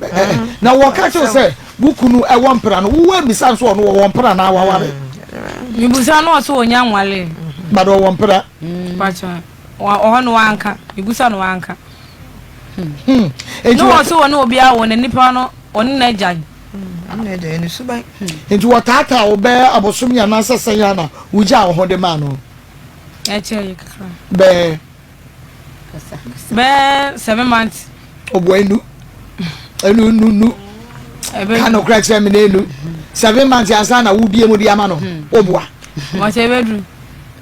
na wɔka kyerɛ wo sɛ wo kunu wɔ mpena no, wo woammisa no sɛ ɔno ɔwɔ mpena anaa waware? Mebusa no ɔse ɔnya nwaree. But ɔwɔ mpena? Mpakyɛ, ɔhɔ no wanka, mebusa no wanka. Ne ɔse ɔne obiara wɔ na nipa no ɔne no agyae. Nti wɔtaataa wo bɛyɛ abosome anaasɛ sɛn a na wogyaa wo ho de maa no? Ɛkyɛɛ yɛ kakra. Bɛɛ. Bɛɛ 7 months. Ɔbɔ enu. Enu nu nu. Ka no kora kyerɛ me na enu. 7 months ansa na wobie mu de ama no. Ɔboa. Wɔsɛ ɛbɛduru.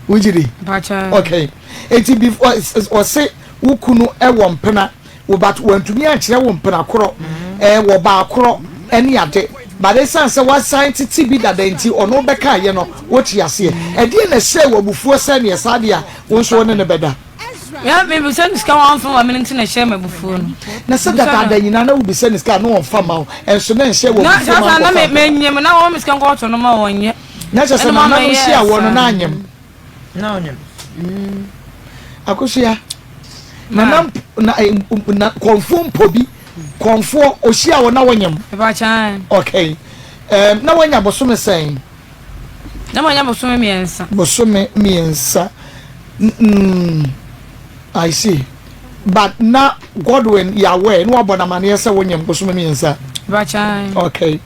Wogye di? Mpakyɛ. Okay. Eti before ɔse wo kunu ɛwɔ mpena. Wo but wantumi ankyerɛ wo mpena korɔ ɛɛ wɔ baa korɔ ɛne ade but ɛsiane sɛ wasan tete bi dada nti ɔno bɛka yɛ no wote aseɛ ɛdeɛn na ɛhyɛɛ wo abufuo sɛ neɛ saa deɛ a wo nso wo ne no bɛda. Me mebisa no sika wamfa ma me no nti na ɛhyɛɛ me abufuo no. Na sɛ dadaada nyinaa na wobisa no sika a na ɔmfa ma wo ɛnso na ɛnhyɛɛ wo abufuo ma na nkɔfa mpa. Menyem na wɔma me sika nkɔtɔ no ma wɔnyɛ. Na kyerɛ sɛ nananom hyia wɔ no na anyem. Na ɔnyem. Akosua, nana na eh, na kɔnfoɔ mpɔ bi kɔnfoɔ ohyia wɔ na wɔnyem. Ɛbakyan. Okay. Um, na wɔnya bosome sɛn? Na wɔnya bosome 3. Bosome 3. Mm, I see. But na Godwin yɛ aware na wabɔ n'amaneɛ sɛ wonyem bosome 3. Ɛbakyan. Okay.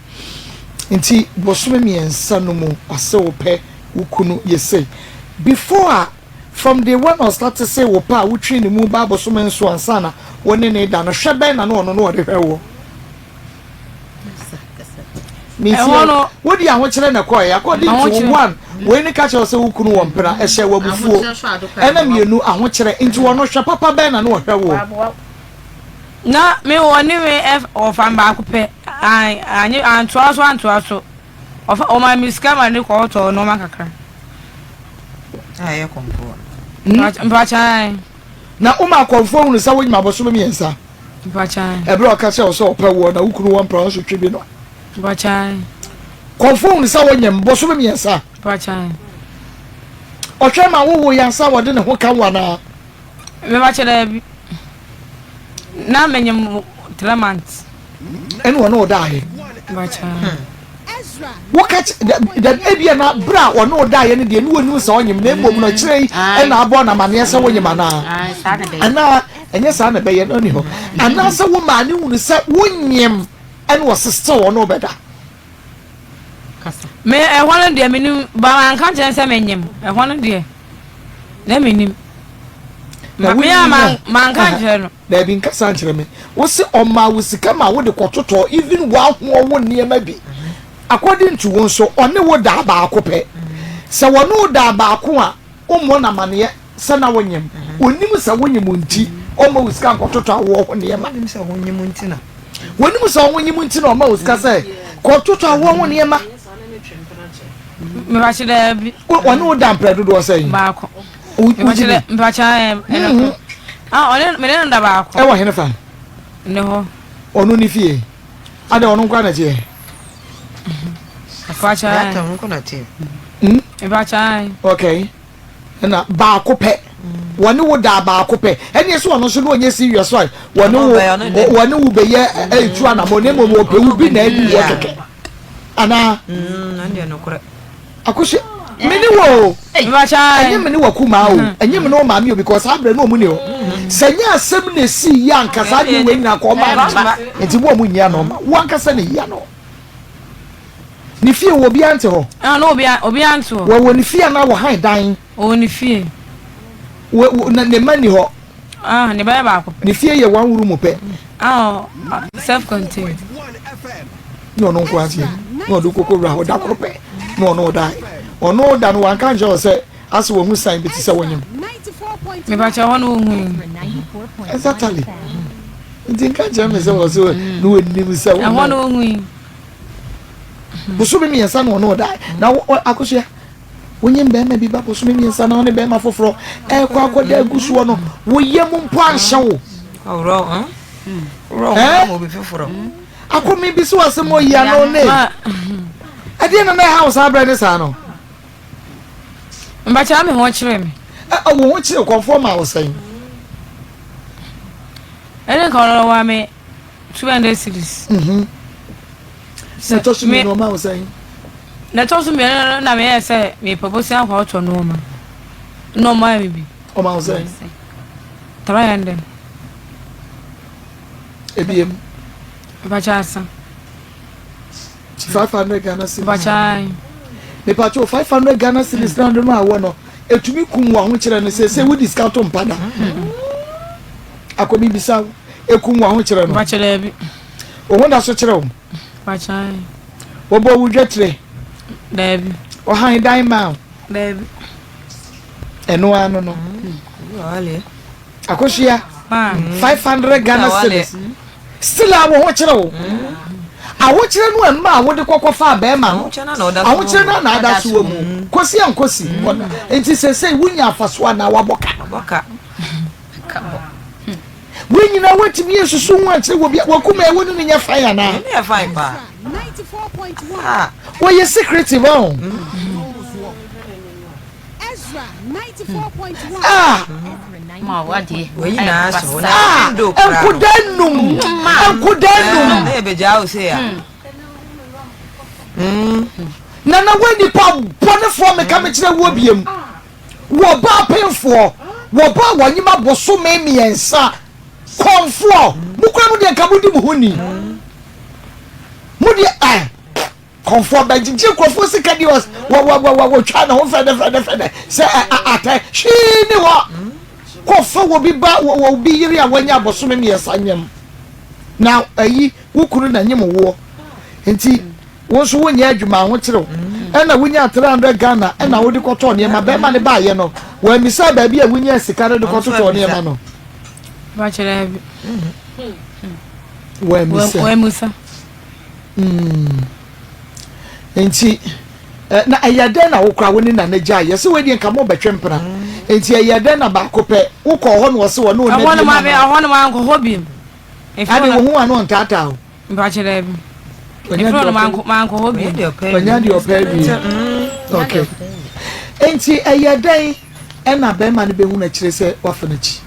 Nti bosome 3 no mu ɔse wo pɛ wo kunu yɛ sei before a from day one ɔstarte se wo pɛ a wo twe ne mu ba abosome nson ansa na wo ne ne da no hwɛ bɛn na na ɔno na ɔde hwɛ woɔ metie wo de ahokyerɛ na ɛkɔɛ according to one wei ne ka kyerɛ sɛ wo kunu wɔ mpena ɛhyɛ wɔ abufuo ɛna mmienu ahokyerɛ nti ɔno hwɛ papa bɛn na na ɔhwɛ woɔ. Na me wɔ ne me ɔfam baako pɛ antoa so antoa so. Ɔfa ɔmaa me sika ma ne kɔ tɔɔ nneɛma kakra. A ɛyɛ kɔmfoɔ. Mpakyan. Na woma akɔmfoɔ hunu sɛ wonyim abosome 3. Mpakyan. Ɛberɛ a ɔka kyerɛ wo sɛ ɔpɛ woɔ na wo kunu wɔ mpra nso twe bi no. Mpakyan. Kɔmfoɔ hunu sɛ wonyim bosome 3. Mpakyan. Ɔhwɛ ma wowo yɛ ansa wɔde ne ho ka wo anaa? Mebakyɛ daabi. Na menyim 3 months. Ɛna ɔne wo daeɛ. Woka dɛ ebia na bere a ɔne wo daeɛ no deɛ ne wɔnim sɛ ɔnyem na mmom no akyire yi ɛna abɔ no amaneɛ sɛ wonyem anaa anaa ɛnyɛ saa na ɛbɛyɛ no ni hɔ anaasɛ wo maa ne hunu sɛ wonyem ɛna ɔse still ɔne wo bɛda. Me ɛhɔ no deɛ menim ba manka nkyerɛ sɛ menyem ɛhɔ no deɛ na menim me a manka nkyerɛ no. Daabi nkasa nkyerɛ me. Wose ɔmaa wo sika ma wode kɔtotɔɔ even w'ahoɔ wo nneɛma bi. According to wo nso ɔne wo daa baako pɛ. Sɛ wɔne wo daa baako a wommɔ no amaneɛ sɛ na wonyem. Ɔnim sɛ wonyem nti ɔmma wo sika nkɔtotɔ awoɔ ho nneɛma. Wɔnim sɛ wonyem nti na. Wɔnim sɛ wonyem nti na ɔma wo sika sɛ kɔtotɔ awoɔ ho nneɛma. Mepakyɛ daabi. Ɔne wo da mprɛ dodoɔ sɛn? Baako. Wogye di? Mepakyɛ ɛno. Ah, ɔne me ne no da baako. Ɛwɔ hene fa? Ne hɔ. Ɔno ne fie. Adɛ ɔno nko na teɛ. Mepakyɛ. Ɔno nko na teɛ. Hmm? Mepakyɛ. Okay. Ɛna baako pɛ. Wɔne wo da baako pɛ. Ɛne ɛsɛ ɔno nso na ɔnyɛ serious a wɔne wo wɔne wo bɛyɛ ɛtu anamɔ na mmom ɔpɛ wo bi na adi wɔ kɛkɛ. Anaa? Mm, ɛno Akosua, me ne wo o. Ɛnyɛ me ne w'akumaa o. Ɛnyɛ me ne wo maame o because saa berɛ no ɔmo ni hɔ. Sɛ nyɛ asɛm na esii yɛ anka saa adeɛ wei nyinaa kɔ ɔmaa ne mma. Nti mo a mo nyi ano ma wo ankasa na eyi ano. Ne fie wɔ obiara nte hɔ. Ah, no obiara obiara nte hɔ. Wɔwɔ ne fie anaa wɔ han dan? Ɔwɔ ne fie. Wɔ wɔ na ne mma ni hɔ. Ah, ne ba yɛ baako pɛ. Ne fie yɛ one room pɛ. Ah, self contained. Na ɔno nko aseɛ na ɔde koko wura hɔ da koro pɛ na ɔno ɔda ɔno da no wanka nkyerɛ wɔ sɛ ase wɔn ho san bi te sɛ wɔnyam. Mepakyɛ hɔ no ohun. Exactly. Nti nka kyerɛ me sɛ wɔ so na wɔnim sɛ wo. Ɛhɔ na ohui. Bosome mmiɛnsa na ɔne ɔda na akosua wonye bɛrima bi ba bosome mmiɛnsa na ɔne bɛrima foforɔ ɛkɔ akɔda agu soɔ no wo yam mpo anhyɛ wo. Akɔmi bi so asɛm oyi ano ne ɛdeɛ na na ɛha wo saa berɛ ne saa no. Mbakyɛ me ho kyerɛ me. Ɛ wo ho kyerɛ kɔnfoɔ ma wo sɛn. Ɛne nka ɔno wa me 200 cedis. Mhm. Na ɛtɔ so mmienu ɔma wo sɛn. Na ɛtɔ so mmienu no na meyɛ sɛ mepɛ bosia akɔ ɔtɔ nneɛma. Na ɔma me bi. Ɔma wo sɛn. 300. Ebiem. Mbakyɛ asa. 500 Ghana cedis. Mbakyɛ. Mepatwo 500 Ghana cedis na ɔde ma wɔ no. Etumi kum w'ahokyerɛ no seesei wodi sika to mpa da. Akɔ mibisa wo, ekum w'ahokyerɛ no? Mpakyɛ daabi. Wo ho da so kyerɛ wo? Mpakyɛ. Wɔbɔ wo dwetire? Daabi. Ɔhan dan maa wo? Daabi. Ɛno ara no no. Akosua, 500 Ghana cedis. Still a wo ho kyerɛ wo. Ahokyerɛ no ɛma a wode kɔkɔ faa bɛrima no. Ahokyerɛ no na ada so wɔ mu. Kosi ankosi. Nti sesei wonya afaso anaa wabɔ ka. Wei nyinaa woatumi asusu ho akyerɛ wɔ bi wakuma ɛwɔ ne no nyɛ fan anaa? Wɔyɛ secretive ɔn. Ah! Ah! Nkoda num! Nkoda num! Nana wo nipa bɔnefoɔ meka mekyerɛ wuo biem. Wɔ ba apemfoɔ, wɔ ba wɔnyima bosome mmiɛnsa, kɔnfoɔ, mo kura mo deɛ nka mo di mo ho ni. Mo deɛ eh. Kɔmfoɔ bɛgyegye nkurɔfoɔ sika di wɔ wɔ wɔ wɔ wɔtwa ne ho fɛdɛfɛdɛfɛdɛ sɛ atɛ hwee ni hɔ. Kɔfa wɔ bi ba wɔ wɔ bi yere a wanya abosome mmiɛnsa nyam na ayi wo kunu na nyem woɔ nti wo nso wonyɛ adwuma ahokyerɛw ɛna wonya 300 Ghana ɛna wode kɔtɔɔ nneɛma bɛrima ne baayɛ no wɔamisa baabi a wonya sika no de kɔtotɔɔ nneɛma no. Wɔamisa. Mm. Nti, eh, na ɛyɛ dɛn na wokora wo ne nana gyae? Yɛsɛ wei deɛ nka mobɛtwe mpena. Nti ɛyɛ dɛn na baako pɛ wokɔɔ hɔ na ɔse ɔne ɔna Ɛhɔ no bi ma ma no? ɛhɔ no mankɔ hɔ bi. Ade wo ho ano ntaataa o. Mpakyɛ daabi. Ɔnya Efiri deɛ hɔ no ɔpɛ. mankɔ mankɔ hɔ bi. Ɔnya deɛ ɔpɛ bi. Okay. Nti ɛyɛ dɛn ɛna bɛrima no bɛhu no akyire sɛ wafa n'akyi?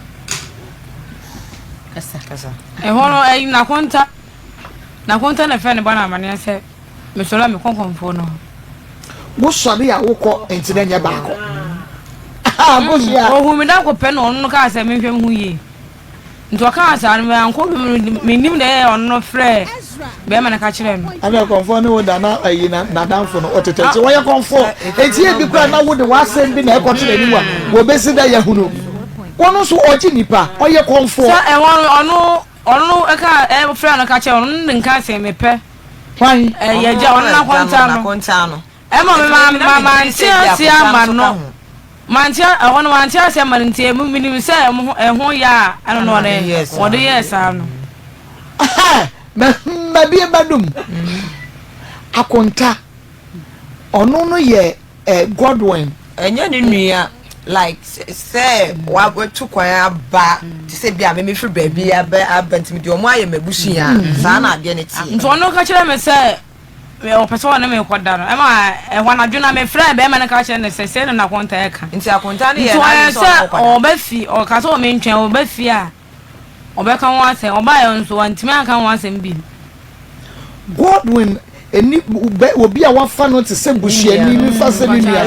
Ɛhɔ no ɛyi nakonta. Na konta na ɛfrɛ ne ba no amaneɛ sɛ, Mesɔre a mekɔ nkɔmfoɔ no hɔ. Wosɔre a wokɔ nti na nyɛ baako. Akosua. Ohuu me da koro pɛ na ɔno no kaa sɛ menhwɛ me ho yie. Nti ɔkaa saa no mankɔ bio no mennim deɛ ɛyɛɛ ɔno no frɛɛ bɛrima no ka kyerɛɛ no. Ɛna kɔmfoɔ ne wo da na ayi na n'adamfo no ɔtetɛ nti wɔyɛ kɔmfoɔ nti ebi koraa na wode w'asɛm bi na ɛkɔto n'anim a wɔbɛsi dɛ yɛhunu wɔn nso ɔgye nipa ɔyɛ kɔmfoɔ. Sɛ ɛwɔ no ɔno Ɔno no ka ɛ frɛ no ka kyerɛ ɔno no de nka sɛ mepɛ. Hwan? Ɛ yɛ gya ɔno n'akonta no. Ɛma me ma ma mante ase ama no. Mante ɛhɔ no mante ase ama no nti emu menim sɛ ɛmo ho ɛho yɛ a ɛno no ɔde ɔde yɛɛ saa no. Mabie m'anum. Akonta ɔno no yɛ Eh Godwin. Ɛnyɛ ne nua like sɛ watu kwan aba te sɛ bi a meme firi baabi aba aba nti mede ɔmo ayɛ m'abusua mm. saa na adeɛ no teɛ. Nti ɔno ka kyerɛ me sɛ ɔpɛ sɛ ɔne me kɔda no ɛma ɛhɔ anadwo na mefrɛ bɛrima no ka kyerɛ no sɛ sɛ no na akonta ɛka. Nti akonta no yɛ n'adwene sɛ ɔne ɔkɔda. Nti ɔyɛ sɛ ɔba fi ɔka sɛ ɔme ntwɛn ɔba fi a Ɔbɛka ho asɛm. Ɔbaeɛ nso, wantumi anka ho asɛm bio. Godwin ni bɛ obi a wafa no te sɛ busuani no fa sɛ ne nua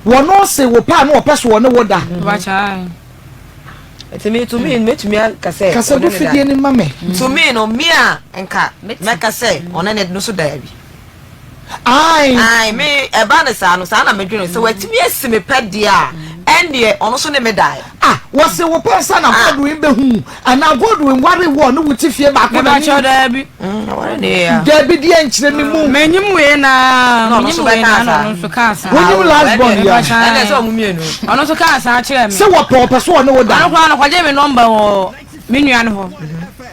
no. Wɔn se wo pɛ a na wɔpɛ so wɔne wo da. Nti me to me metumi aka sɛ Kasa gu fidie no ma me. To me no me a nka mɛka sɛ ɔne ne no so da bi. Ae. Ae, me, ɛba no saa no, saa na medwene, sɛ watumi asi me pɛ deɛ a, ɛndeɛ ɔno nso ne me daeɛ. Ah, wɔse wo pɛ nsa na Ah. Godwin bɛhu anaa Godwin ware wo ɔne wo te fie baako na Mebakyɛw ne. daabi. Mm, ɔware ne yɛ a. Daabi deɛ nkyerɛ me mu. Menyim wei na, Na ɔno menyim nso wei na, bɛkaa na saa. ɔno nso kaa saa. Wonyim Ah, last born ɛndeɛ, yi a. Mebakyɛw ɛndeɛ sɛ ɔmo mmienu. Ɔno nso kaa saa kyerɛɛ me. Sɛ wɔpɛ ɔpɛ so ɔne wo da. Ɔno koraa no, ɔkɔgyee me nɔmba wɔ me nua no hɔ.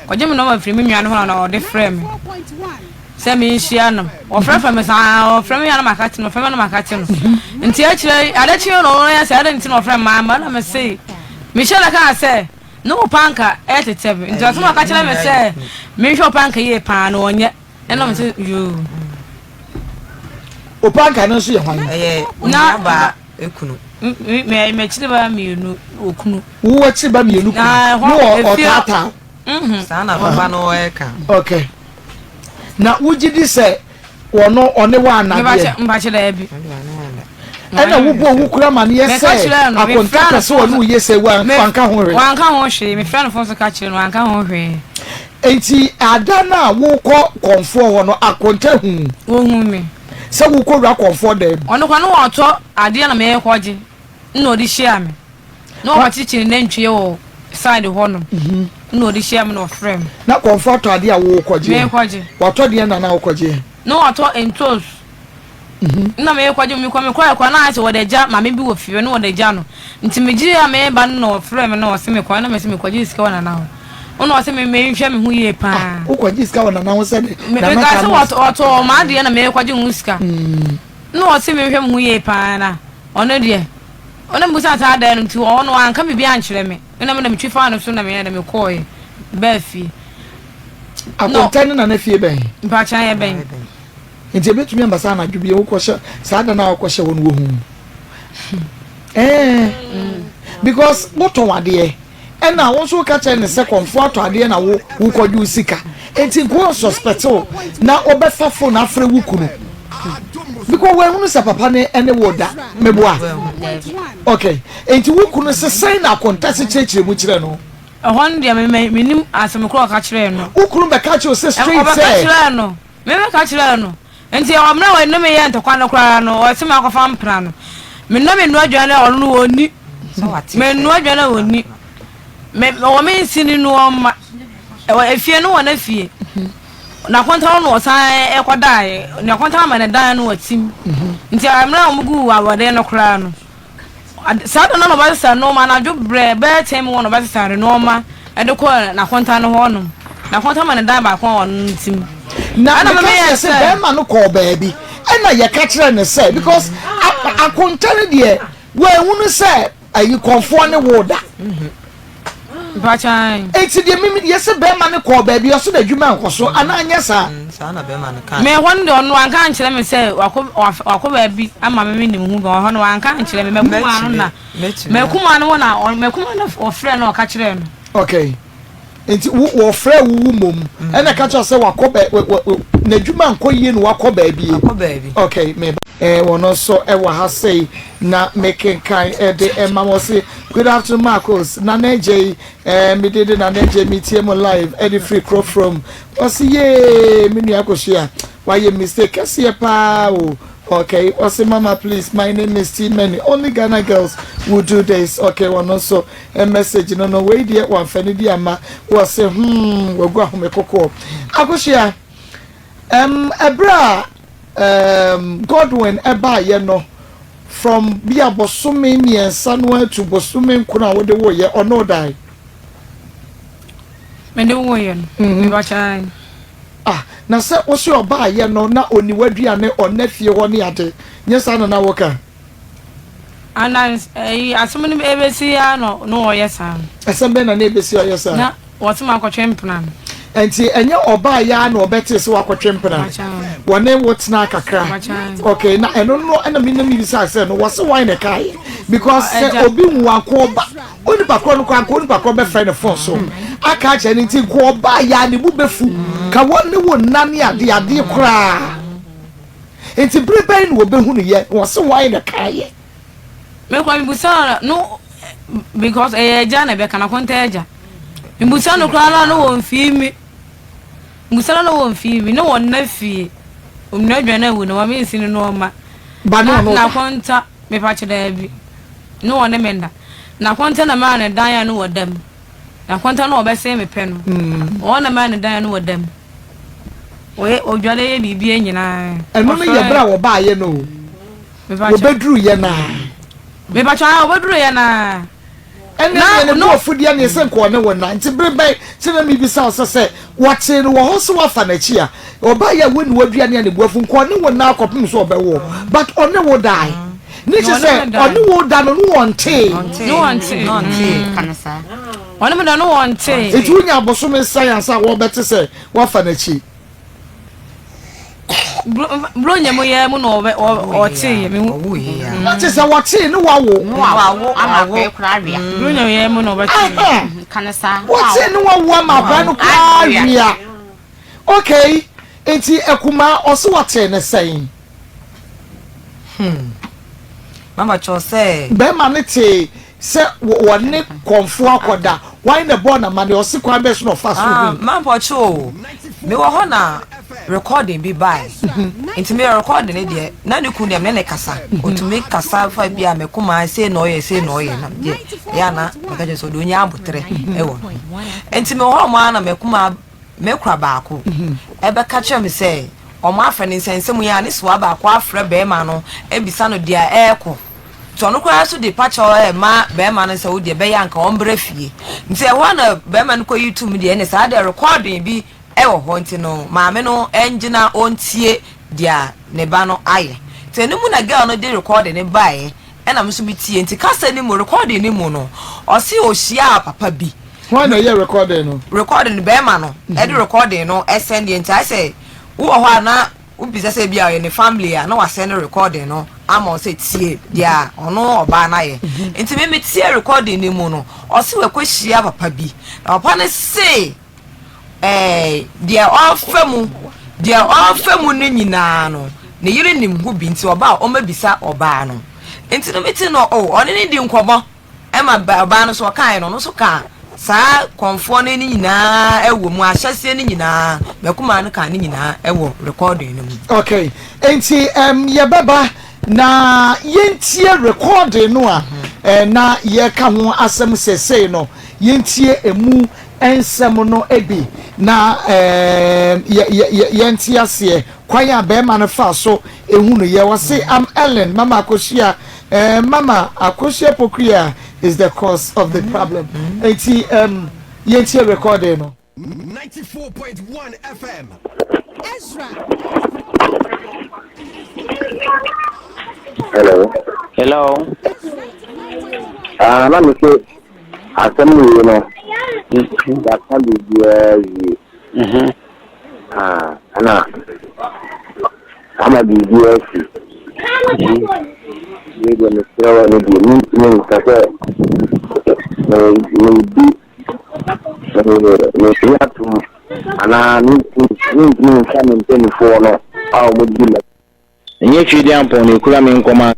Ɔgye me nɔma firi me nua no hɔ na ɔde frɛ me sɛ menhyia no. Ɔfrɛfrɛ me saa, ɔfrɛ me a na maka kye no, ɔfrɛ me a na maka kye no. Nti akyire yi, ade kye no ɔyɛ sɛ adɛn nti na ɔfrɛ me mamma na mese mehyɛ da kaa sɛ ne wo panka ɛtetɛ me. Nti ɔsɛ ɔka kyerɛ me sɛ menhwɛ wo panka yie paa na ɔnyɛ. Ɛna mese yoo. Wo panka no nso yɛ hwan? Ɛyɛ onua Ekunu. Me me m'akyiri ba mienu okunu. Wo akyiri ba mienu kunu. Na Ne wɔ ɔtaataa. Mhm. Saa na papa no ɛka. Okay. Na wogye di sɛ wɔno ɔne wo anadeɛ? Mpakyɛ daabi. Ɛna wobɔ wo kura ma no yɛ sɛ akonta pɛ sɛ ɔne wo yɛ sɛ wanka ho hwee. Wanka ho hwee. Mefrɛ no fon so ka kyerɛ no wanka ho hwee. Enti ada no a wokɔ kɔmfoɔ hɔ no akonta hu? Wohu me. Sɛ wokɔ wura kɔmfoɔ dan mu. Ɔno koraa na ɔretɔ adeɛ na merekɔgye na ɔde hyia me. Na ɔrekyekyere nantwie wɔ side hɔ nom na ɔde hyia me na ɔfrɛ me. Na kɔmfoɔ atɔ adeɛ a worekɔgyeɛ? Merekɔgye. Watɔ deɛn na na wokɔgyeɛ? Na watɔ ntoos na merekɔgye mekɔ mekɔɛ koraa na ayɛ sɛ wɔde agya maame bi wɔ fie hɔ na wɔde agya no nti megye a mereba no na ɔfrɛ me na ɔse mekɔ na mese mekɔgye sika wɔ nana hɔ. Ɔna ɔsɛ me menhwɛ me ho yie paa. Ah, wokɔgye sika wɔ nana ho sɛ de nana ka no. Meka sɛ ɔtɔɔ m'adeɛ na mekɔgye ho sika. Na ɔsɛ menhwɛ me ho yie paa na ɔno deɛ ɔna mbusa saa dan no nti ɔno wanka biribi ankyerɛ me. Ɛna me na metwi faa no so na meyɛ dɛ mekɔɔɛ baa fie. Akonta ne nana fie bɛn? Mpakyɛ yɛ bɛn. Nti ebetumi aba sɛ anadwo bi wokɔhyɛ saa dan a wokɔhyɛ hɔ no wohu. Ɛɛ because wotɔn adeɛ. Ɛna wo nso woka kyerɛ no sɛ kɔmfoɔ atɔ adeɛ na wo wokɔgye wo sika nti nka ɔn suspect wo na ɔbɛfa phone afrɛ wo kunu because wahunu sɛ papa ne ɛne wo da meboa okay nti wo kunu se sɛn na akontase kyerɛkyerɛ mu kyerɛ no. Ɛhɔ no deɛ me menim asɛm korɔ ɔka kyerɛɛ no. Wo kunu bɛka kyerɛ wo sɛ straight sɛ. Ɔbɛka kyerɛɛ no me bɛka kyerɛɛ no. Ntsi ɔwɔ mmerɛ a ɔne me yɛɛ ntɔkwa no koraa no, ɔse makɔfa mpena no. Menoa me noa aduane a ɔno no ɔnni. Menoa aduane a ɔnni. Me ɔwɔ me nsini no ɔmma. Ɛwɔ efie no wɔ n'efie. N'akonta no na ɔsan ɛkɔdaeɛ. N'akonta ama ne dan no watim. Nti mmerɛ a wɔguu awɔden no koraa no, Saa da no na ɔbɛsesa nnoɔma anadwo berɛ bɛyɛ ten mu hɔ na ɔbɛsesa ne nnoɔma de kɔ n'akonta no hɔ nom. N'akonta ma ne dan baako a ɔno no ti mu. Na meka kyerɛ sɛ bɛrima no kɔɔ baabi ɛna yɛka kyerɛ no sɛ because akonta no deɛ wɔahunu sɛ ayi kɔnfoɔ ne wo da. Eti deɛ mimi deɛ sɛ bɛrima no kɔɔ baabi ɔso na adwuma nkɔ so anaa nyɛ saa. Saa na bɛrima no kaa. Me hɔ no deɛ ɔno wanka ankyerɛ me sɛ wakɔ wakɔ baabi ama me menim ho bɛ ɔhɔ no wanka ankyerɛ me mɛkumaa no na mɛkumaa no hɔ na mɛkumaa no ɔfrɛ no ɔka kyerɛɛ no. Okay nti wo wɔfrɛ wo wo mom ɛna ka kyerɛ sɛ wakɔ bɛ n'adwuma nkɔ yie na wakɔ baabi. Wakɔ baabi. Okay me ba. Eh, wɔn nso ɛwɔ ha sei na mekenkan ɛde ɛma wɔn se good afternoon Marcos Nana Adjei eh, me dede Nana Adjei metie mo live ɛde firi kuro from ɔse yee me nua Akosua wayɛ mistake kɛseɛ paa o okay ɔse mama please my name is T many only Ghana girls will do this okay wɔn nso eh, message no no wei deɛ wɔamfa ne di ama wɔse hmm wagu ahome kokoɔ Akosua Ɛm ɛberɛ a ɛɛm Godwin baeɛ no from bi a bosome mmiɛnsa no ara to bosome nkron a wode woeɛ ɔne wo dae? Mede woeɛ no, mebakyɛn. Ah, na sɛ wose ɔbaeɛ no na ɔni w'aduane ɔnna fie hɔ ne ade, nyɛ saa na na woka? Ana ɛyi asɛm no ebesi ara na na ɔyɛ saa no. Asɛm bɛn na na ebesi ɔyɛ saa? Na wɔte ma akɔtwe mpena no. Nti ɛnyɛ ɔbaa yi ara na ɔbɛtee sɛ wakɔtwe mpena. Wɔne wo tenaa kakra. Okay, na ɛno no ɛna mi na mi bisa sɛ no wɔse wan na ɛkaeɛ because sɛ obi wu anko ɔba onipa korɔ no kɔ anko onipa korɔ bɛfrɛ ne phone so aka akyerɛ no nti nko ɔbaa yi ara ne bo bɛfu ka wɔne wo nna ne ade adeɛ koraa. Enti bere bɛn na wɔbɛhunu yɛ? Na wɔse hwan na ɛkaeɛ? Me kora mebusa no because ɛyɛ agya na ɛbɛka na konta agya. Mebusa no koraa na no wɔn fie mi. Mebusa no na wɔn fie mi na wɔn na fie. Omina adwa na awu na wɔn nsi no nneɛma. Ba ne ɔno na konta mepa kyɛ daabi. Ne wɔn ne me nda. Na konta na maa ne dan a no wɔ dam. Na konta no wɔbɛsɛn me pɛ no. Wɔn na maa ne dan a no wɔ dam. Ɔyɛ odware yɛ biribiara nyinaa. Ɛno no yɛ berɛ a wɔbaeɛ no o. Wɔbɛduruiɛ no ara. Mepakyɛ a wɔbɛduruiɛ no ara. Ɛne deɛ ne bo afu deɛ neɛ sɛ nka ɔne wo nna nti bere bɛn sɛ na mebisa wo sɛ sɛ wɔtee no wɔ hɔ sɛ woafa n'akyi a ɔbaeɛ a wonni w'aduane a ne bo afu nka ɔne wo nna akɔpem sɛ ɔbɛwo wo but ɔne wo dae ne kyɛ sɛ ɔne wo da no ne wɔntee Ne wɔntee. Ɔne me da no wɔntee. Nti wonya abosome sɛn ansa wɔbɛte sɛ woafa n'akyi? Buronya mu yɛ mu na ɔtee yɛ mehu. Na kyerɛ sɛ wɔtee ne wawo. Wawo ama akɔyɛ koraa awia. Buronya mu yɛ mu na ɔbɛtee. Wɔtee ne wawo ama akɔyɛ no koraa awia. Okay, nti akumaa ɔse wɔtee ne sɛn? Hmm. Mama kyɛw sɛ. Bɛrima no tee sɛ wɔne kɔmfoɔ akɔda. Hwan na ɛbɔɔ no amanneɛ? Ɔse kwan bɛn so na ɔfaa so Ah, hui? Mampɔkye o, mewɔ hɔ na recording bi bae. Nti meyɛ recording no deɛ, na ne kun deɛ me ne no kasa. Ɔtumi kasa fa bi a me koma sei na ɔyɛ, sei na ɔyɛ. Na deɛ ɛyɛ a na meka kyerɛ sɛ ɔde ɔnya aboterɛ wɔ no. Nti mewɔ hɔ nom ara na me koma me kora baako ɛbɛka kyerɛ me sɛ wɔn afrɛ no nsɛnsɛm yi a ne soa baako afrɛ bɛrima no abisa no deɛ ɛrekɔ nti ɔno koraa nso de pakyɛw ɛma bɛrima no sɛ wo deɛ bɛyɛ anka ɔmbrɛ fie nti ɛhɔ na bɛrima no kɔyi tum deɛ ɛne saa deɛ recording bi ɛwɔ hɔ nti no maame no ɛngyina ɔntie deɛ ne ba no ayɛ nti ɛno mu na girl no de recording no baeɛ ɛna me nso metie nti kasa no mu recording no mu no ɔse ɔhyiaa papa bi Hwan na ɛyɛ recording no? Recording no bɛrima no ɛde recording no ɛsɛn deɛ nti ayɛ sɛ wowɔ hɔ a na wobisa sɛ bi a ɔyɛ ne family a na wasɛn no recording no ama wo sɛ tie deɛ a ɔno ɔbaa no ayɛ nti me metie recording no mu no ɔse wakɔhyia papa bi na papa no se ɛɛ deɛ ɔrefa mu deɛ ɔrefa mu no nyinaa no ne yere nim ho bi nti ɔbaa ɔmmɛbisa ɔbaa no nti no mete no o ɔne ne di nkɔmmɔ Ɛma ɔbaa no nso ɔkaeɛ no, ɔno nso kaa saa kɔmfoɔ no ne nyinaa wɔ mu, ahyɛseɛ no nyinaa, m'akumaa no kaa ne nyinaa wɔ recording no mu. Okay, enti um, yɛbɛba na yɛntie recording no a eh, na yɛka ho asɛm sesei no, yɛntie emu nsɛm no bi na eh, yɛ, yɛ, yɛ, yɛnte aseɛ kwan a bɛrima no faa so ehu no yɛ. Ɔse, I'm Ellen, Mama Akosua Eh mama Akosua Pokuya is the cause of the problem enti um, yɛntie recording no. 94.1 FM. Ezra. Hello. Hello. Ah, na me se asɛm wei no yɛaka biribiara wie. Ah, ɛna Ama biribi asi. Wei deɛ mesrɛ wo ɛno deɛ mentumi nka sɛ medi medi atom anaa mentumi nka me mpanimfoɔ no a wɔdi ma. Ɛnyɛ Tweediampɔn na ɛkura me nkɔm a.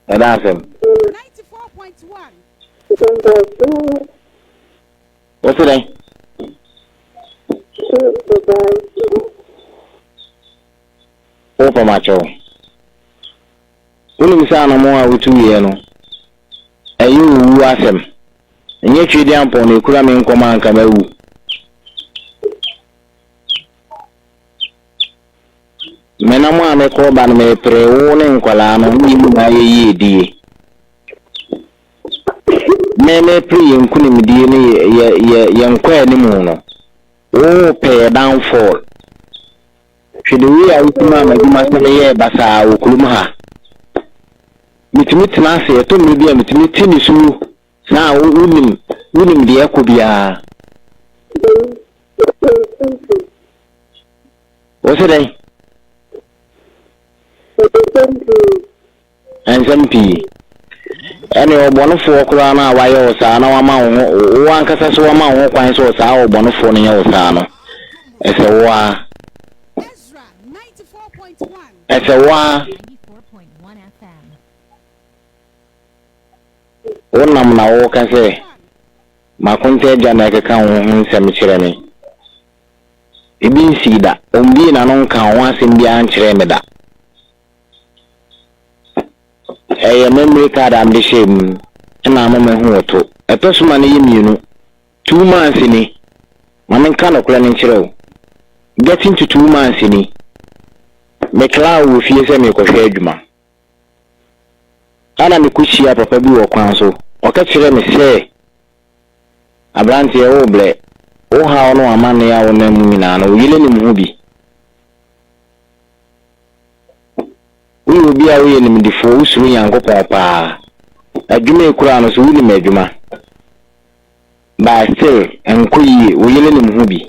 Ɛda asɛm. Wose dɛn? Wopam akyɛw. Wonim sɛ anamɔn a wotuiɛ no, ɛyɛ owu asɛm. Ɛnyɛ Tweediampɔn na ɛkura me nkɔm a anka mawu. Menam a mekɔ ba no mepere wo ne nkwadaa no ne yɛn nyinaa yɛ yiedie. Me mepere yɛn nkunimdie ne yɛ yɛ yɛn nkɔ anim no, wopɛ yɛ downfall. Hwɛ the way a wosi maa m'adwuma sɛ meyɛɛ basaa wɔ kurom ha. Metumi tena ase, ɛtɔ mmerɛ bi a metumi te nisuo saa a wonim wonim deɛ ɛkɔ biara. Wo se dɛn? Nsɛm pii. Ɛne ɔbɔnefoɔ koraa no a wayɛ wo saa na wama wo ho, wo ankasa so wama wo ho kwan sɛ ɔsaa ɔbɔnefoɔ no nyɛ wo saa no, ɛsɛ wo ara. Ɛsɛ wo ara. Wonam na woreka sɛ, M'akonta agya na ɛkeka wo ho nsɛm kyerɛ me. Ebi nsii da. Ombuee n'ano nkaa wo ho asɛm biara nkyerɛɛ me da. Ɛyɛ memory card a mede hyɛɛ mu na ama mahu wo to. Ɛtɔ so ma no yɛ mmienu. 2 months ni. Ma menka nokorɛ no nkyerɛ wo. Getting to 2 months ni. Meklaa wo wɔ fie sɛ merekɔhwɛ adwuma. Ɛna mekɔhyiaa papa bi wɔ kwan so. Ɔka kyerɛɛ me sɛ, Aberanteɛ, worebrɛ. Wo haw ne w'amanneɛ a wonam mu nyinaa no, wo yere nim ho bi. Woyɛ obi a woyɛ nimdefoɔ, wosuro Nyankopɔn paa. Adwuma a ɛkura no nso, wonim adwuma. But still, ɛnkɔ yie, wo yere nim ho bi.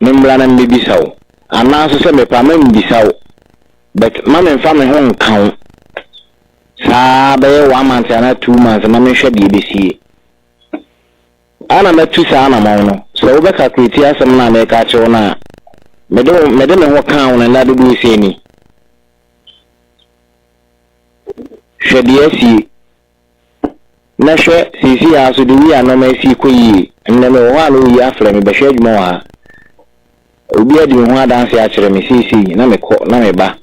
Memmra na mebɛbisa wo. Anaa nso sɛ mepɛ a memmisa wo but ma memfa me ho nka wo saa bɛyɛ one month anaa 2 months ma menhwɛ deɛ ɛbɛsie. Ana matu saa anamɔn no. Sɛ wobɛ calculate asɛm no a meka akyerɛ wo no a, mede wo mede me ho kaa wo no nna dodoɔ sɛn ni? Hwɛ deɛ asie. Na hwɛ, seesei ara nso, the way a nneɛma asi rekɔ yie. Nnɛ mewɔ hɔ a na oyi afrɛ me, bɛhwɛ adwuma wɔ ha. Obi adi me ho adanse akyerɛ me seesei, na mekɔ, na meba.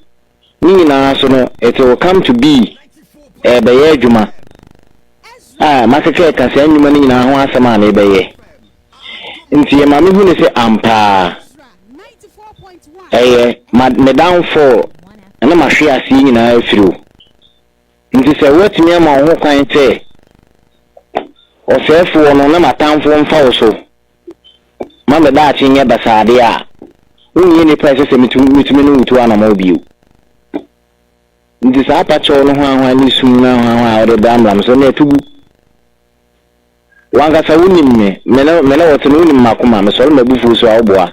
Ne nyinaa so no, it will come to be, ɛrebɛyɛ adwuma. A, makeka ɛka saa nnwuma no nyinaa ho asɛm a merebɛyɛ. Nti ɛma mehu no sɛ ampa ara, ɛyɛ ma me downfall ne m'ahweaseɛ nyinaa afiri o. Nti sɛ woatumi ama wo ho kwan sɛ ɔsɛefoɔ no ne m'atamfoɔ mfa wo so ma me daakye nyɛ basaa deɛ a, wonyɛ nipa a ɛsɛ sɛ metumi ne wo tu anamɔn bio. Nti saa apakyɛw no hwanhwan ne sum no ahwanhwan a wode bra me so no, ɛto gu. W'ankasa wonim me, me ne me ne wo te no, wonim m'akoma, mesɔre m'abufuo so a, woboa.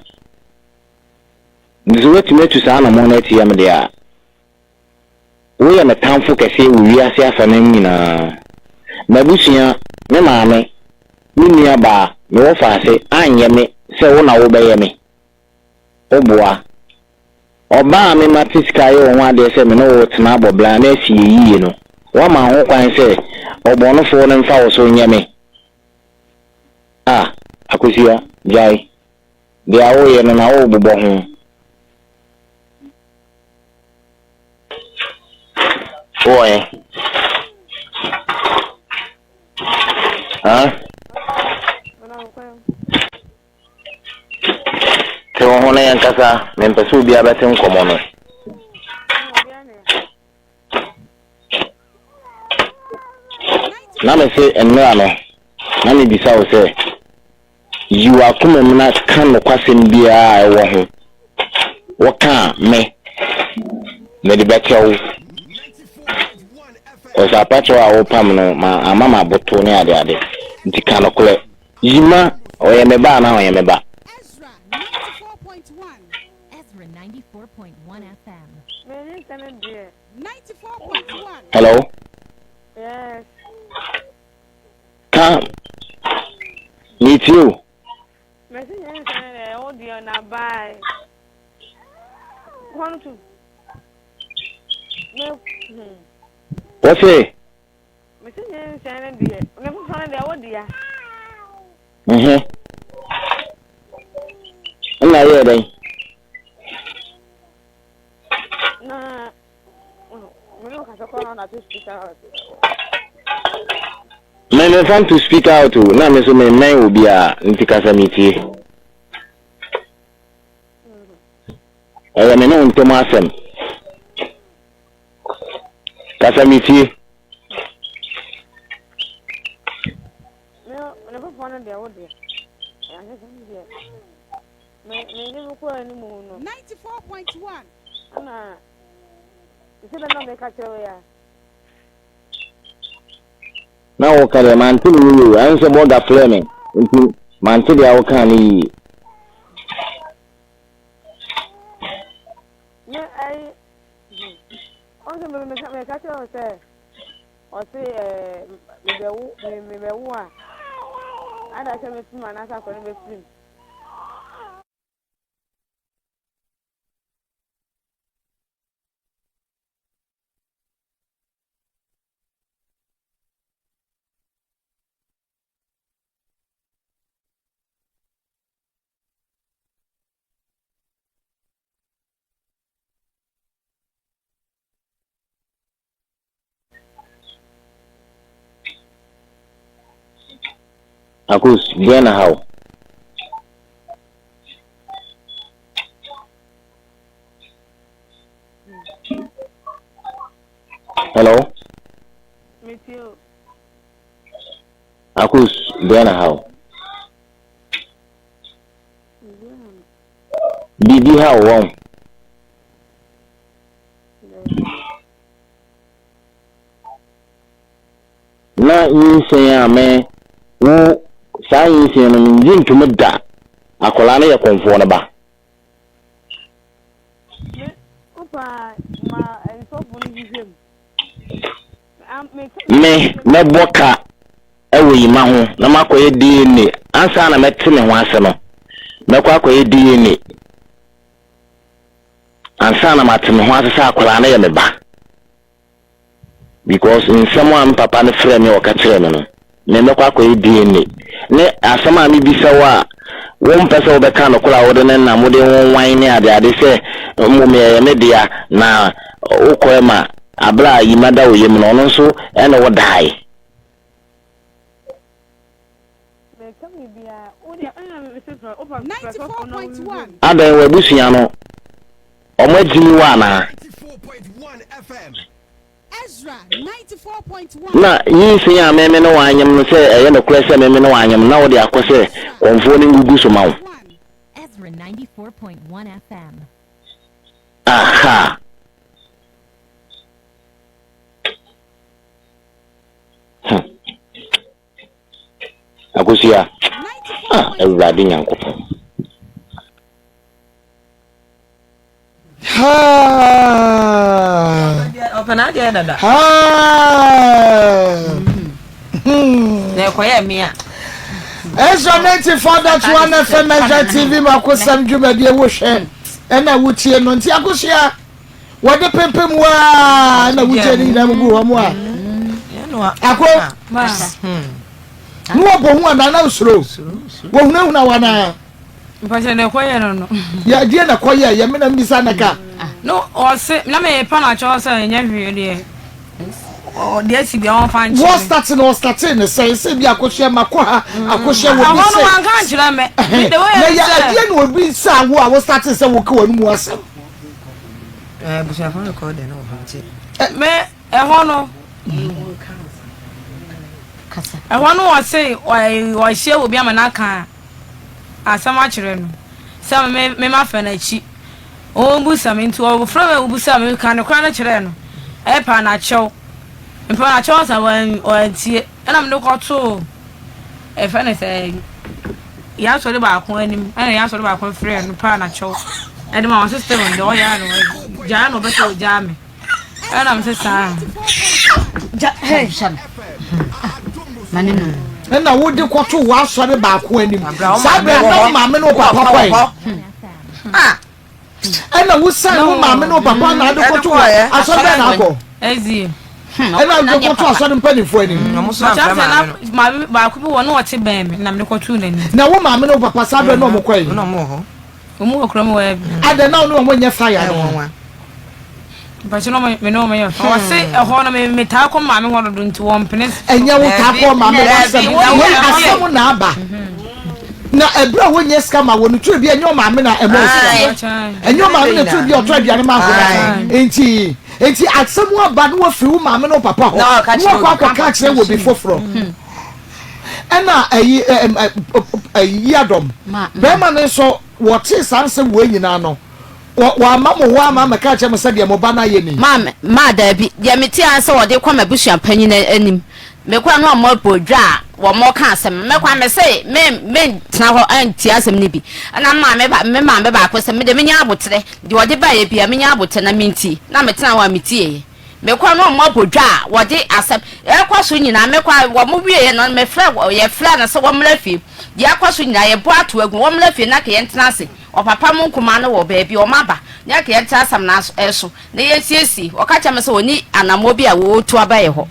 Nti sɛ woatumi atu saa anamɔn no atia me deɛ a, Woyɛ me tamfo kɛseɛ wɔ wiase afanan nyinaa. M'abusua, me maame, me nua baa, me wɔfaase anyɛ me sɛ wo na wobɛyɛ me. Woboa. Ɔbaa a me mate sika ayɛ wo ho adeɛ sɛ me ne wo retena abɔ bra na asi yɛ yie no, woama ho kwan sɛ ɔbɔnefoɔ no mfa wo so nyɛ me. Ah, Akosua, gyae. Deɛ woreyɛ no na worebobɔ ho. Wowɔ he? Huh? Te wo ho na yɛnkasa. Mempɛ sɛ obiara bɛte nkɔmmɔ no. Na mese nnora no, na mebisa wo sɛ, Yi w'akoma mu na ka nokwasɛm biara a ɛwɔ ho. Woka a, me, mede bɛkyɛ wo. Cause apakyɛw a wopam no ma ama mabotow ne adeade. Nti ka nokorɛ. Yi ma, ɔyɛ me ba anaa ɔnyɛ me ba? Hello? Ka, metie o. Mesi nyinsɛn no deɛ ɛwɔ deɛ na bae. Kɔn to. Me hmm. Wɔse. Mesi nyinsɛn no deɛ ne foforɔ no deɛ ɛwɔ dea. Mhm. Nna yɛɛ dɛn? Na Me me fa to speak out o na me so me mmɛn obiara nti kasa me tie. Ɛyɛ me ne wo ntam asɛm. Kasa me tie. Me ne foforɔ no deɛ wo deɛ. Me me ne kɔ anim no. 94.1. Ɛna sɛ bɛ na meka kyerɛ wo ya. Na woka deɛ mante no yie o, ɛne sɛ bɔga frɛ me nti mante deɛ wokaa no yie. Me ɛyi ɔn sɛ me meka kyerɛ wo sɛ ɔse ɛɛ mebɛwo me mebɛwo a ada sɛ mefiri mu anaasɛ akɔ no bɛfiri mu. Akos, deɛn na ha wo? Hello? Akos, deɛn na ha wo? Biribi ha wo wɔn? Na nyinsɛn a me wo saa nyinsɛn no mengye ntom da akwadaa no yɛ kɔmfoɔ no ba. Me mɛbɔ ka wɔ yima ho na makɔyɛ DNA ansa na mɛte me ho ase no mɛkɔ akɔyɛ DNA ansa na mate me ho ase sɛ akwadaa no yɛ me ba. Because nsɛm a me papa no frɛɛ me a ɔka kyerɛɛ me no, me mɛkɔ akɔyɛ DNA. Ne asɛm a mebisa wo a wompɛ sɛ wobɛka nokorɛ a wode ne nam, wode wo nwan ne adeade sɛ mmom ɛyɛ me dea na wokɔɛ ma aberɛ a Yima da wo yam no ɔno nso ne wo dae. Adɛn w'abusua no wɔn agyimi wo anaa? Na nyinsɛn a meme ne wo anyem no sɛ ɛyɛ nokorɛ sɛ meme ne wo anyem na wode akɔ sɛ kɔmfoɔ no ngugu so ma wo. Aha! Hmm. Akosua, ah, Awurade Nyankopɔn. Ezra 94.1 FM Ezra TV makosɛm dwumadie wohwɛ ɛna wotie no nti akosua wɔde pempem waa na wogye ne nyinaa mu gu hɔ mu a ako ne wɔbɔ ho anaa na osuro wɔhunahuna wo anaa mpɛsɛ na ɛkɔyɛ no no yɛ deɛ na kɔyɛ yɛ mena mbisa na ka no ɔse na mepa no akyɛw sɛ ɛnyɛ hwee deɛ deɛ asi bia wɔmfa nkyerɛ wɔ start no ɔstate ne sɛn sɛ bi akɔhyɛ ma kɔ ha akɔhyɛ wɔ bi sɛ ɛhɔ no wanka nkyerɛ me na yɛ ɛdeɛ na obi nsa wo a wo starte sɛ woka w'anomu asɛm Abusuafo no kɔɔ dɛ no wɔ hɔ nti. Me ɛhɔ no. Ɛhɔ no wɔse ɔhyia obi ama no aka asɛm akyerɛ no sɛ me me mafa n'akyi. Ɔbusa me nti ɔfrɛ me ɔbusa me ka nokorɛ no kyerɛɛ no. Ɛpa no akyɛw. Mpa no akyɛw ansa wantie. Ɛna mede kɔtoo ɛfɛ ne sɛ yɛn asɔre baako anim ɛna yɛn asɔre baako frɛ no paa na kyɛw ɛde ma wɔn sɛ Steven deɛ ɔyɛ ano gyaa na ɔbɛsɛ ɔgyaa me ɛna me sɛ saa gya hey ɛna wode kɔto w'asɔre baako anim saa berɛ na wo maame ne wo papa kɔe ɛna wosan wo maame ne wo papa na ade kɔto wɔ asɔre bɛn na akɔ ɛna ade kɔto asɔre mpanimfoɔ anim maame baako bi wɔ na ɔte bɛn me na mede kɔto n'anim na wo maame ne wo papa saa berɛ na ɔmo kɔe ɔmo wɔ kurom wɔ bi adɛn na wo ne ɔmo nyɛ fire no Mpakyɛ na me ne wɔn yɛ fa. Wɔse ɛhɔ no me metaa kɔ maame hɔ dodo nti wɔn mpene. Ɛnyɛ wo taa kɔ maame hɔ asɛm. Wei asɛm na aba. Na ɛberɛ a wonyɛ sika ma wɔ no turo bi ɛnyɛ ɔmaame na ɛmɔ sika. Ɛnyɛ ɔmaame na turo bi ɔtɔ aduane ma akɔda. Nti nti asɛm aba na wafiri wo maame ne wo papa hɔ na wakɔ akɔka akyerɛ wɔ bi foforɔ. Ɛna ɛyi ɛyi yiadɔm. Bɛrima no nso wɔtee saa nsɛm wei nyinaa no. Wɔ, wɔamma mo hɔ amma ammɛka ankyerɛ mo sɛ deɛ mo ba no ayɛ ni? Ma, ma, daabi. Deɛ meteɛ ara ne sɛ wɔde kɔ m'abusua panin anim. Mekɔ a na wɔabɔ dwa a wɔreka asɛm. Mekɔ a mese me, mentena hɔ ntie asɛm no bi. Ɛna me maame ba, me maame baako sɛ, me deɛ menya aboterɛ. Deɛ ɔde baeɛ biara, menya aboterɛ na mentie. Na metena hɔ a metieeɛ. Mekɔ a na wɔabɔ dwa a wɔde asɛm ɛrekɔ so nyinaa. Mekɔ a wɔwieeɛ no, mefrɛ, yɛfrɛɛ no sɛ wɔmmra fie. Deɛ akɔ so nyinaa, yɛbɔ ato agu. Wɔmmra fie na anka yɛntena ase. Ɔpapa mo nkumaa no wɔ baabi, wɔaba, na anka yɛntra asɛm no so na yɛnsiesie. Ɔka kyerɛɛ me sɛ ɔnni anammɔn bi a wɔretu aba yɛn hɔ.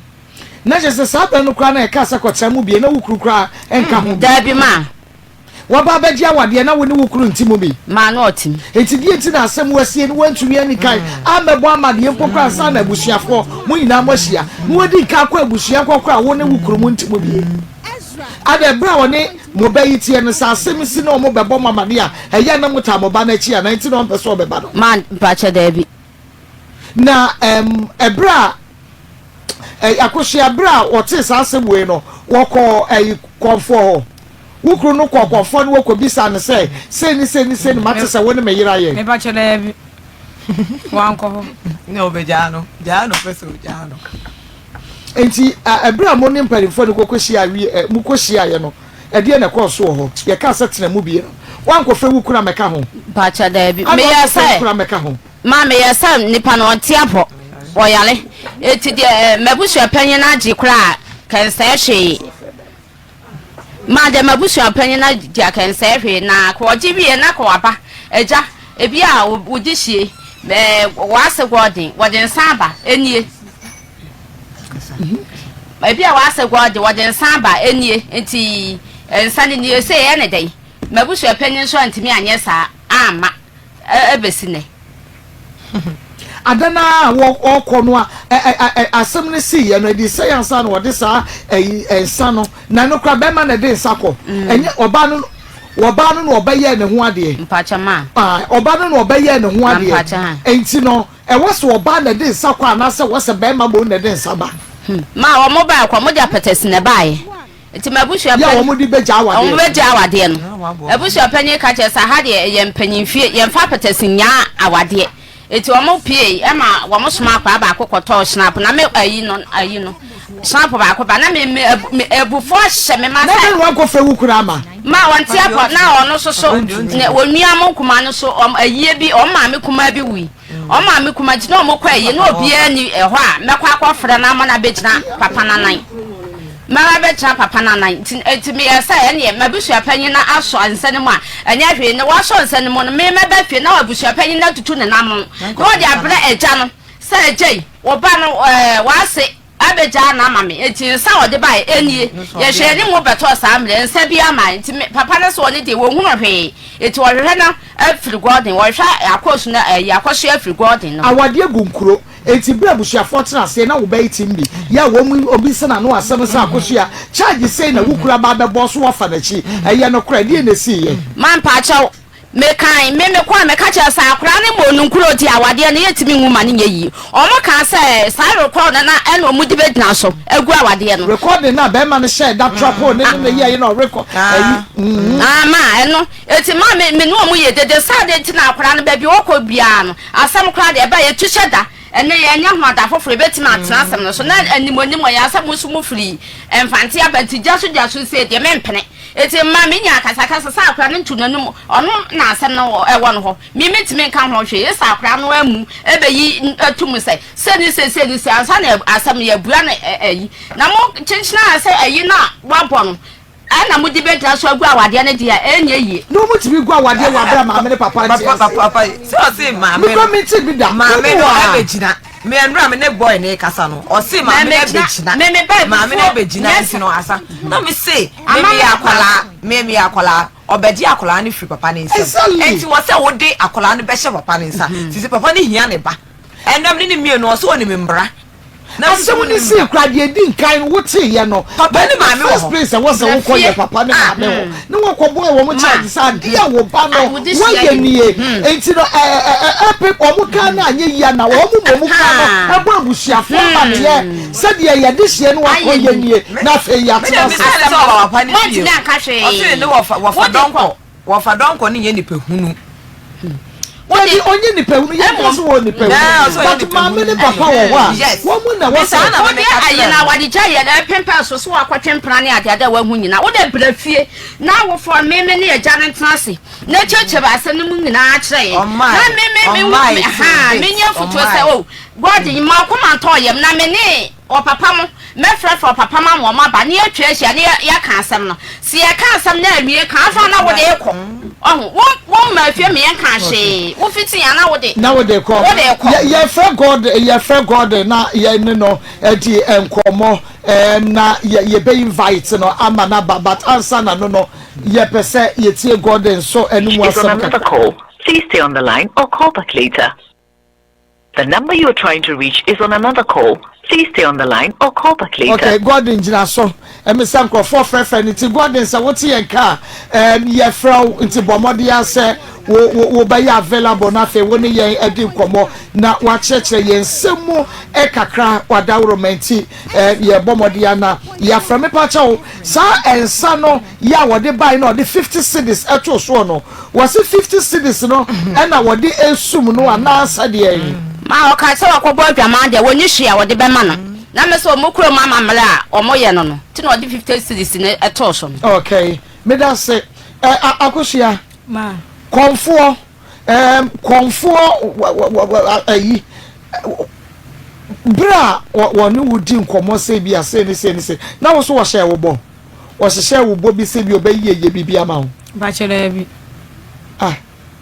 Na kyerɛ sɛ saa bɛ no koraa na ɛkaa sɛ kɔtra mu bie na wo kunu koraa nka ho bi. Daabi ma. Waba abɛgye awadeɛ na wo ne wo kunu nte mu bi. Ma na ɔte mu. Enti deɛ nti na asɛm wasie no woantumi anni kan ammɛbɔ amaneɛ mpo koraa ansa na abusuafoɔ mo nyinaa moahyia na wadi nka akɔ abusua nkɔkora a wo ne wo kunu mo nte mu bie. Adɛn, berɛ a ɔne mo ba yi teɛ no, sɛ asɛm si na wɔbɛbɔ mo amaneɛ a, ɛyɛ a na motaa mo ba no akyi anaa? Enti na ɔmpɛ sɛ ɔbɛba no? Ma, mpakyɛ, daabi. Na ɛm, ɛberɛ a, ɛ, Akosua, berɛ a ɔtee saa asɛm wei no, Wɔkɔɔ ɛyi kɔmfoɔ hɔ. Wo kunu no kɔɔ kɔmfoɔ no hɔ kɔbisaa no sɛ, Sei ne sei ne sei ne mate sɛ wo ne me yere ayɛ. Mepa kyɛ daabi. Wankɔ hɔ. Na ɔbɛgyaa no. Gyaa no ɔpɛ sɛ ɔgyaa no. Enti ɛberɛ a mo ne mpanimfoɔ no kɔkɔhyia wie ɛ, mokɔhyiaeɛ no, ɛdeɛn na ɛkɔɔ so wɔ hɔ? Yɛkaa sɛ tena mu bie no, woankɔfrɛ wo kunu ammɛka ho? Mpakyɛ daabi. Ana Meyɛɛ woankɔfrɛ wo sɛ. kunu ammɛka ho? Ma meyɛ sɛ nipa no ɔnte apɔ, ɔyare. Enti deɛ m'abusua panyin no agye koraa kɛnsɛɛ hwee. Ma deɛ m'abusua panyin no agye a kɛnsɛɛ hwee na kɔ ɔgye wie na kɔ waba. Agya, ebi a wodi hyie, ɛɛ w'ase gɔɔden, wɔde nsa aba, enie. Ebi a w'ase gɔɔden, wɔde nsa aba, enie. Nti nsa no nie, sei ɛyɛ ne dɛn? M'abusua panyin nso antumi anyɛ saa amma. Ɛbɛsi nnɛ. Ada no ara a ɔrekɔ no a asɛm no siiɛ no, ɛde sɛe ansa na wɔde saa nsa no, na ɛno koraa bɛrima na ɛde nsa kɔ, ɛnyɛ ɔbaa no, ɔbaa no na ɔbɛyɛɛ ne ho adeɛ. Mpakyɛ ma. Ɔbaa no na ɔbɛyɛɛ ne ho adeɛ. Nti no, ɛwɔ sɛ ɔbaa na ɛde nsa kɔ anaasɛ ɛwɔ sɛ bɛrima mmom na ɛde nsa ba? Ma wɔn baeɛ kɔ, wɔde apɛtɛsi na ɛbaeɛ. Nti m'abusua Yɛ a wɔn de bɛgya awadeɛ. Wɔn bɛgya awadeɛ no. Abusua panyin ka kyerɛ sɛ ha deɛ ɛyɛ mpanyinfie, yɛnfa apɛtɛsi nyaa awadeɛ. Nti wɔn pie ɛma wɔn soma akwadaa baako kɔtɔɔ snap na me ayi no ayi no snap baako ba na me me me abufuo ahyɛ me ma sɛ. Na bɛn wankɔ fɛ wo kunu ama. Ma wɔn te apɔ na ɔno soso ne wɔn nua mo nkumaa no so wɔn ayie bi wɔn maame kumaa bi wui. Wɔn maame kumaa nti na wɔkɔ ayie na obiara nni hɔ a mɛkɔ akɔfrɛ no ama no abɛgyina papa no anan. Mɛba abɛgyina papa no anan nti nti meyɛɛ sɛ ɛneɛ m'abusua panyin no asɔ nsa no mu a ɛnyɛ hwee na wasɔ nsa no mu no me mɛba fie na abusua panyin no atutu ne nam na ɔde abrɛ agya no sɛ agya yi wo ba no ɛɛ w'ase abɛgyaa no ama me, enti nsa a ɔde baeɛ nie, yɛhwɛɛ anim bɛtɔɔ saa mmerɛ, nsa biara mmaeɛ, nti me papa no se ɔno deɛ wɔnhunu hwee, enti wɔhwehwɛ no afiri Gordon, wɔhwehwɛ akɔsu no ayi akɔsoɛ afiri Gordon no hɔ. Awadeɛ gu nkuro, enti berɛ a abusuafoɔ tena aseɛ na wobɛyɛ team bi, yɛ a wɔn obisa n'ano asɛm sɛ Akosua, charge sei na wo kunu aba abɛbɔ so woafa n'akyi, ɛyɛ nokorɛ, ɛdeɛn na ɛsiiɛ? Ma mpakyɛw, Mekae, me mekɔe, meka kyerɛɛ sɛ akwadaa no mmɔɔ no nkuro nti awadeɛ no yɛntumi nwu ma no nyɛ yie. Wɔn kaa sɛ saa record no na ɛna wɔn de bɛgyina so agu awadeɛ no. Recording no a bɛrima no hyɛɛ da trapoo ne ne ne yɛeɛ na ɔrekɔ ayi mm. Ah ma ɛno eti ma me me ne wɔn yɛ dede saa adeɛ nti na akwadaa no baabi ɔkɔ biara no asɛm koraa deɛ ɛba yɛtu hyɛ da ɛnɛ yɛnyɛ ho ada foforɔ yɛbɛtumi atena asɛm no so na animuanim yɛn asɛm nso mo firi Mfante aba nti gya so gya so sei deɛ mempene. Enti mma me nya akasakasa sɛ akora no nto n'anum, ɔno na asɛm no wɔ no hɔ, me mentumi nka ho hwee, sɛ akora no ammu ɛbɛyi ato mu sɛ sei ne sei, sei ne sei, ansa na asɛm no yɛabua no ayi. Na mo kyenkyena a sɛ ayi no a wɔabɔ no ɛna mode bɛgyina so agu awadeɛ no deɛ a, ɛnyɛ yie. Na wɔn tumi gu awadeɛ wɔ abere a maame ne papa nte ase. Sɛ ɔse maame no. Me kura mente bi da. Maame no ɛbɛgyina. Me ɛnura me ne boy ne kasa no ɔse maame no ɛbɛgyina maame no ɛbɛgyina nti no asa na me se me me yɛ akwadaa me me yɛ akwadaa ɔbɛgye akwadaa no firi papa ne nsam nti wɔ sɛ wode akwadaa no bɛhyɛ papa ne nsa mm-hmm. sisi papa no hia ne ba ɛnam ne ne mmienu ɔsɛ ɔnim mmara asɛm no sii kora deɛ ɛdi nkan no woteeɛ no papa ne maame wɔ hɔ first place ɛwɔ sɛ wokɔ yɛ papa ne ah. maame hɔ hmm. ne wɔkɔbɔɔ wɔn charge sɛ adeɛ a wo ba no wɔyɛ nie hmm. nti no ɛpe wɔn kan no anyɛ yie na wɔn mmom kan no ɛbɔ abusuafoɔ hmm. amaneɛ sɛdeɛ yɛde hyɛ no akɔ yɛ nie na afei yɛatena ase. Ɔse ne wɔfa dɔnkɔ Wɔfa dɔnkɔ no nyɛ nipa hunu. Dabi ɔnyɛ nipa hunu yɛn ka so wɔ nipa hunu but maame ne papa wɔ hɔ a wɔn mu na wɔsɛ. Wode ayi na wade gya yɛ ɛpempɛn so so wakɔtwe mpena ne ade ade a wahu nyinaa wode brɛ fie na awofoɔ meme ne agya no ntena ase na kyerɛkyerɛ asɛm no mu nyinaa kyerɛ yɛn na meme me ha menyɛ fotuo sɛ o oh, God ma ɔkoma ntɔ yam na me ne Ɔpapa mo, mɛfrɛfrɛ ɔpapa mo ama wɔn aba na yɛatwa ahyia na yɛaka asɛm no. Sɛ yɛka asɛm no awie ka ansa na wode rekɔ. Ɔho, wo, wommaa fie ma yɛnkaa hwee. Wofiti a na wode. Na wode kɔ. Wode rekɔ. Yɛ, yɛfrɛ God, yɛfrɛ God na yɛne no adi nkɔmmɔ, ɛɛm, na yɛ, yɛbɛ invite no ama no aba, but ansa na no no, yɛpɛ sɛ yɛtie God nso ɛno mu Is on asɛm another kakra. call. Please stay on the line or call back later. The number you are trying to reach is on another call. Please stay on the line or call back later. Okay, Gordon gyina so. Ɛme sɛ nkurɔfoɔ frɛfrɛ no nti Gordon sɛ wote yɛn nka a ɛɛm yɛfrɛ wo nti bɔ mmɔden ara sɛ wo wo wobɛyɛ available na afei wo ne yɛn adi nkɔmmɔ na woakyerɛkyerɛ yɛn nsɛm mu kakra w'adaworoma nti ɛɛm yɛbɔ mmɔden ara na yɛafrɛ mepa kyɛw saa nsa no yɛ a wɔde bae na ɔde 50 cedis ɛtoo soɔ no Wɔse 50 cedis no na wɔde esum no anaa sɛdeɛn? Ma ɔkaa sɛ wakɔbɔ adwaman deɛ wɔnni hwee a wɔde bɛma no. Na me sɛ wɔn kurom amammerɛ a wɔyɛ no no nti na ɔde 50 cedis no too so no. Okay, meda ase. Ɛ, a, Akosua, Ma. kɔmfoɔ, ɛɛm, kɔmfoɔ, wɔ, wɔ, wɔ, wɔ, ayi, berɛ a wɔ, wɔne wo di nkɔmmɔ sɛ bi a sei ne sei ne sei, na wo so wɔhyɛɛ wo bɔ? Wɔhyehyɛɛ wo bɔ bi sɛ bi ɔbɛyɛ yɛ biribi ama wo? Mpakyɛ daabi. Ah,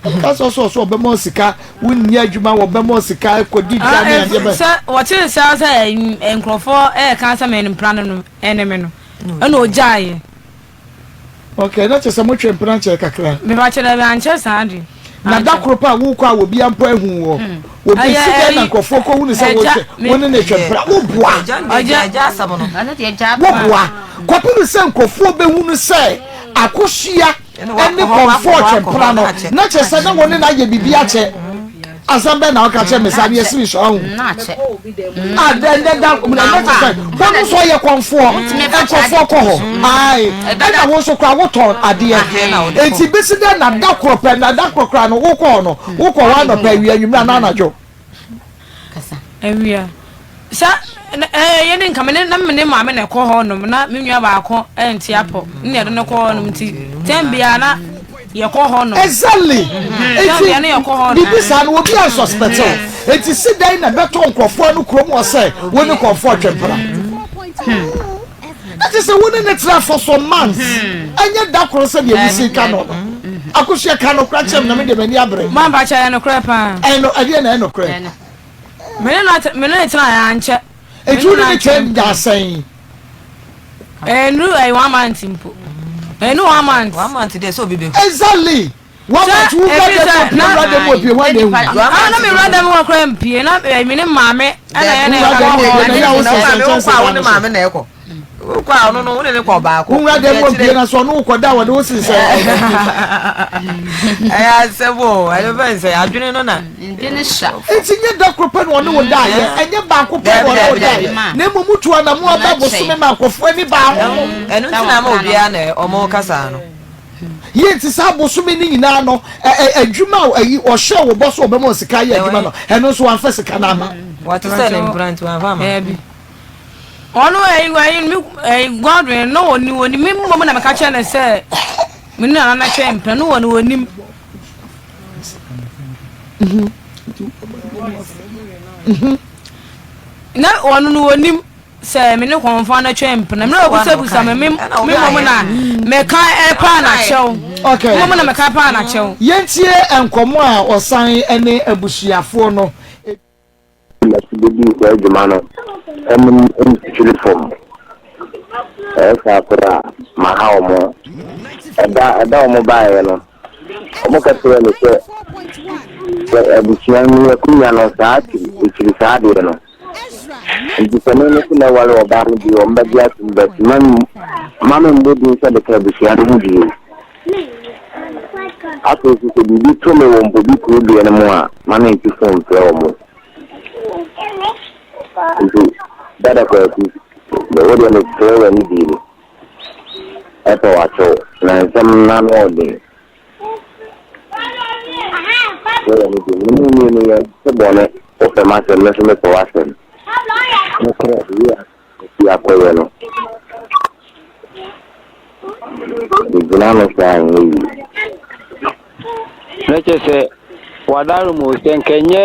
ɛka sɛ ɔsɛ ɔsɛ ɔbɛma wo sika, wonni adwuma wɔbɛma wo sika kɔdi dwa ne adeɛ bɛ. Sɛ wɔte saa sɛ nkurɔfoɔ ɛɛka sɛ me mpena no no ɛne me no, ɛna ɔgyaeɛ. Okay, na kyerɛ sɛ motwe mpena nkyɛɛ kakra. Mepakyɛ daabi ankyɛ saa de. Na da koro pɛ a wokɔ a obi ampo ahu wɔ. Hmm. Obi si dɛn na nkurɔfoɔ kɔ hunu sɛ wotwe wo ne ne twe mpena woboa. Woboa. Kɔpem sɛ nkurɔfoɔ bɛhunu sɛ akosua ne kɔmfoɔ twe mpena no na kyerɛ sɛ na wo ne no ayɛ biribi akyɛ. Asɛm bɛn na woka kyerɛ me saa no yɛsiri sɔ ahu. Ah, dɛ dɛ da ɛnɛ te sɛ wɔn nso ɔyɛ kɔnfoɔ nkurɔfoɔ kɔ hɔ ae ɛna wo nso koraa wotɔn adeɛ eti besi dɛ na da korɔ pɛ na da korɔ koraa no wokɔ hɔ no wokɔ hɔ anɔpɛ awia anwummerɛ anaa anadwo. Awia sɛ ɛɛ yɛ ne nka me ne na me ne maame na ɛkɔ hɔ nom na me nua baako ɛnte apɔ ne yɛde no kɔ hɔ nom nti tɛn biara na yɛkɔ hɔ nom. Exactly eti biribi saa no obi a suspect o eti si dɛn na ɛbɛtɔ nkurɔfoɔ no kurom wɔ sɛ wo ne kɔnfoɔ twempena ɛte sɛ wo ne ne tra for some months ɛnyɛ da koro sɛ deɛ wusi ka no no akosua ka no kora kyerɛ me na me deɛ m'ani abere. Maa mpakyɛ ɛyɛ nokorɛ paa. Ɛno ɛdeɛ na ɛyɛ nokorɛ. Me ne no me ne no tena yɛ ankyɛ. Eti wo ne ne kyɛ da sɛn? Ɛnuru ɛyɛ one month mpo. Ɛnu one month. One month deɛ sɛ obi bɛ hu. Exactly. One month wo wura dɛm wɔ pie wura dɛm wɔ pie wɔn na ehu. Ah na mi wura dɛm wɔ kora mpie na mi ne maame ɛna yɛ na ɛka kɔ hɔ. Wura dɛm wɔ pie na yɛ awo sɛ sɛ nkyɛnse da no so. Maame na ɛkɔ. Wokɔ a ɔno no wo ne ne kɔ baako. Wowura dɛm wɔ mpie na so ɔno wokɔ da a wɔde wo sensɛn. Ɛyɛ asɛm o ɛyɛ fɛn sɛ adwene no na. Nti nyɛ da koro pɛ na ɔne wo daeɛ, ɛnyɛ baako pɛ na ɔne wo daeɛ, na mmom wotu anamoa ba bosome ma nkurɔfoɔ ani baa ho. Ɛno nti na ama obiara na ɔmo kasa no. Yie nti saa bosome no nyinaa no adwuma a ayi ɔhyɛɛ wo bɔ so ɔbɛma wo sika ayɛ adwuma no ɛno nso wamfa sika no ama. Wɔte sɛ ne mpena nti wamfa ama. Ɔno ɛyi ɛyi mi ɛyi Godwin no wɔ ni wɔ ni mi mmom na meka kyerɛ no sɛ me ne nana no twɛn mpena no wɔ no wɔ nim. Na ɔno no wɔ nim sɛ me ne kɔnfɔn no twɛn mpena mi na ɔbusabusa me me mmom na meka ɛpaa na kyɛw. Okay. Mmom na meka ɛpaa na kyɛw. Yɛntie nkɔmmɔ a ɔsan ne abusuafoɔ no. Na so bedii saa dwuma no anim mfikyiri fam. Ɛyɛ saa koraa a, maha wɔn. Ɛda ɛda a wɔbaeɛ no, wɔka kyerɛɛ me sɛ, sɛ abusua no akonnwa no saa akyiri ɛkyiri saa adeɛ no. Nti sɛ me nso mɛware ɔbaa no bio, wɔbɛgye atom but mma mma memmɔ din sɛ meka abusua no ho bio. Afei nso sɛ biribi to me wɔ Mpobi kuro deɛ no mu a, ma me nte fon mfrɛ wɔn. Nti Dada Kwaku, wo deɛ mesrɛ w'ani die ni, ɛpɛ w'akyɛw na nsɛm no ano ɔden. Srɛ w'ani die ni, me ne wo mmienu yɛnte bɔne, wopɛ m'asɛm, me nso mepɛ w'asɛm. Nokorɛ, yei Esi akɔyɛ no, megyina ano saa a ɛnyɛ yie. Na kyerɛ sɛ wadaro mu sɛ nka ɛnyɛ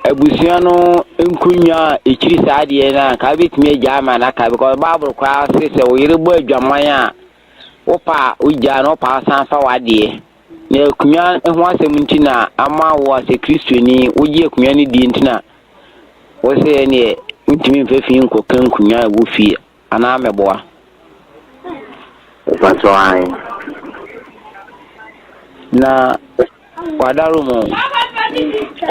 abusua no nkonnwa a ɛkyiri saa adeɛ no a nka wobɛtumi agyaa ma no aka because bible koraa se sɛ wo yere bɔ adwaman a wopa a wogyaa no wopa a wosan fa w'adeɛ na akonnwa ho asɛm nti na ama wo asɛ kristoni wogye akonnwa no die nti na Wo se ɛneɛ wontumi mfa fi nkɔka nkunya a ɛwɔ fie anaa mɛboa? Mepakyɛw ae. Na wadaro mu.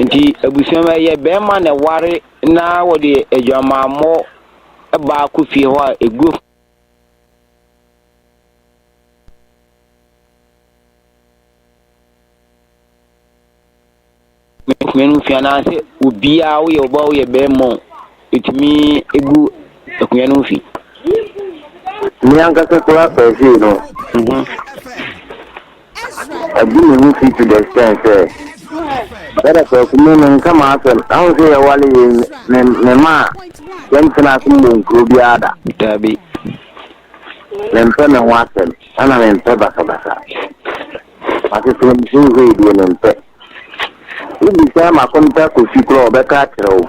Nti abusua mu ɛyɛ bɛrima na ɛware na wɔde adwamammɔ baa kɔ fie hɔ a ɛgu. akonnwa no ho fi anaasɛ obiara woyɛ ɔbaa woyɛ barima o, ɛtumi gu akonnwa no ho fi? Me ankasa koraa per se no, agu me ho fi to the extent sɛ, Dada Kwaku me menka m'asɛm, ahu sɛ yɛwale yei me me maa yɛntena ase mmɔ nkuro biara da. Daabi. Mempɛ me ho asɛm, ɛna mempɛ basabasa. M'asetena mu seesei deɛ mempɛ. Wobisa m'akonta Kofi koraa a ɔbɛka akyerɛ wo.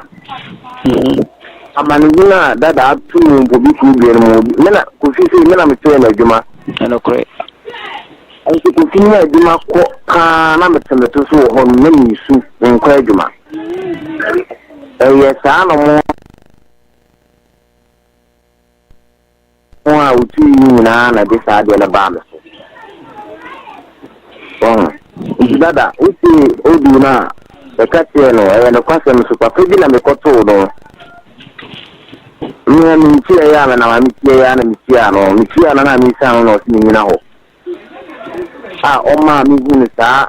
Amanehunu a dada ato mu mpo bi kuro dua no mu. Me na Kofi sei me na mekyerɛɛ no adwuma. Ɛnokorɛ. Nso Kofi nya adwuma kɔ paa na mete me to so wɔ hɔ nom na mesu menkɔ adwuma. Ɛyɛ saa na mo. Ho a wotui yi nyinaa na ɛde saa adeɛ no baa me so. Wahu? Nti dada, wotie audio no a, meka kyerɛɛ no, ɛyɛ nokwasɛm nso, papa bi na mekɔtoo no. Me a menkyiaeɛ a menam a mekyiaeɛ a na mekyiaa no, mekyiaa no na mesiane no na ɔse menyina hɔ. a ɔmaa mihuu saa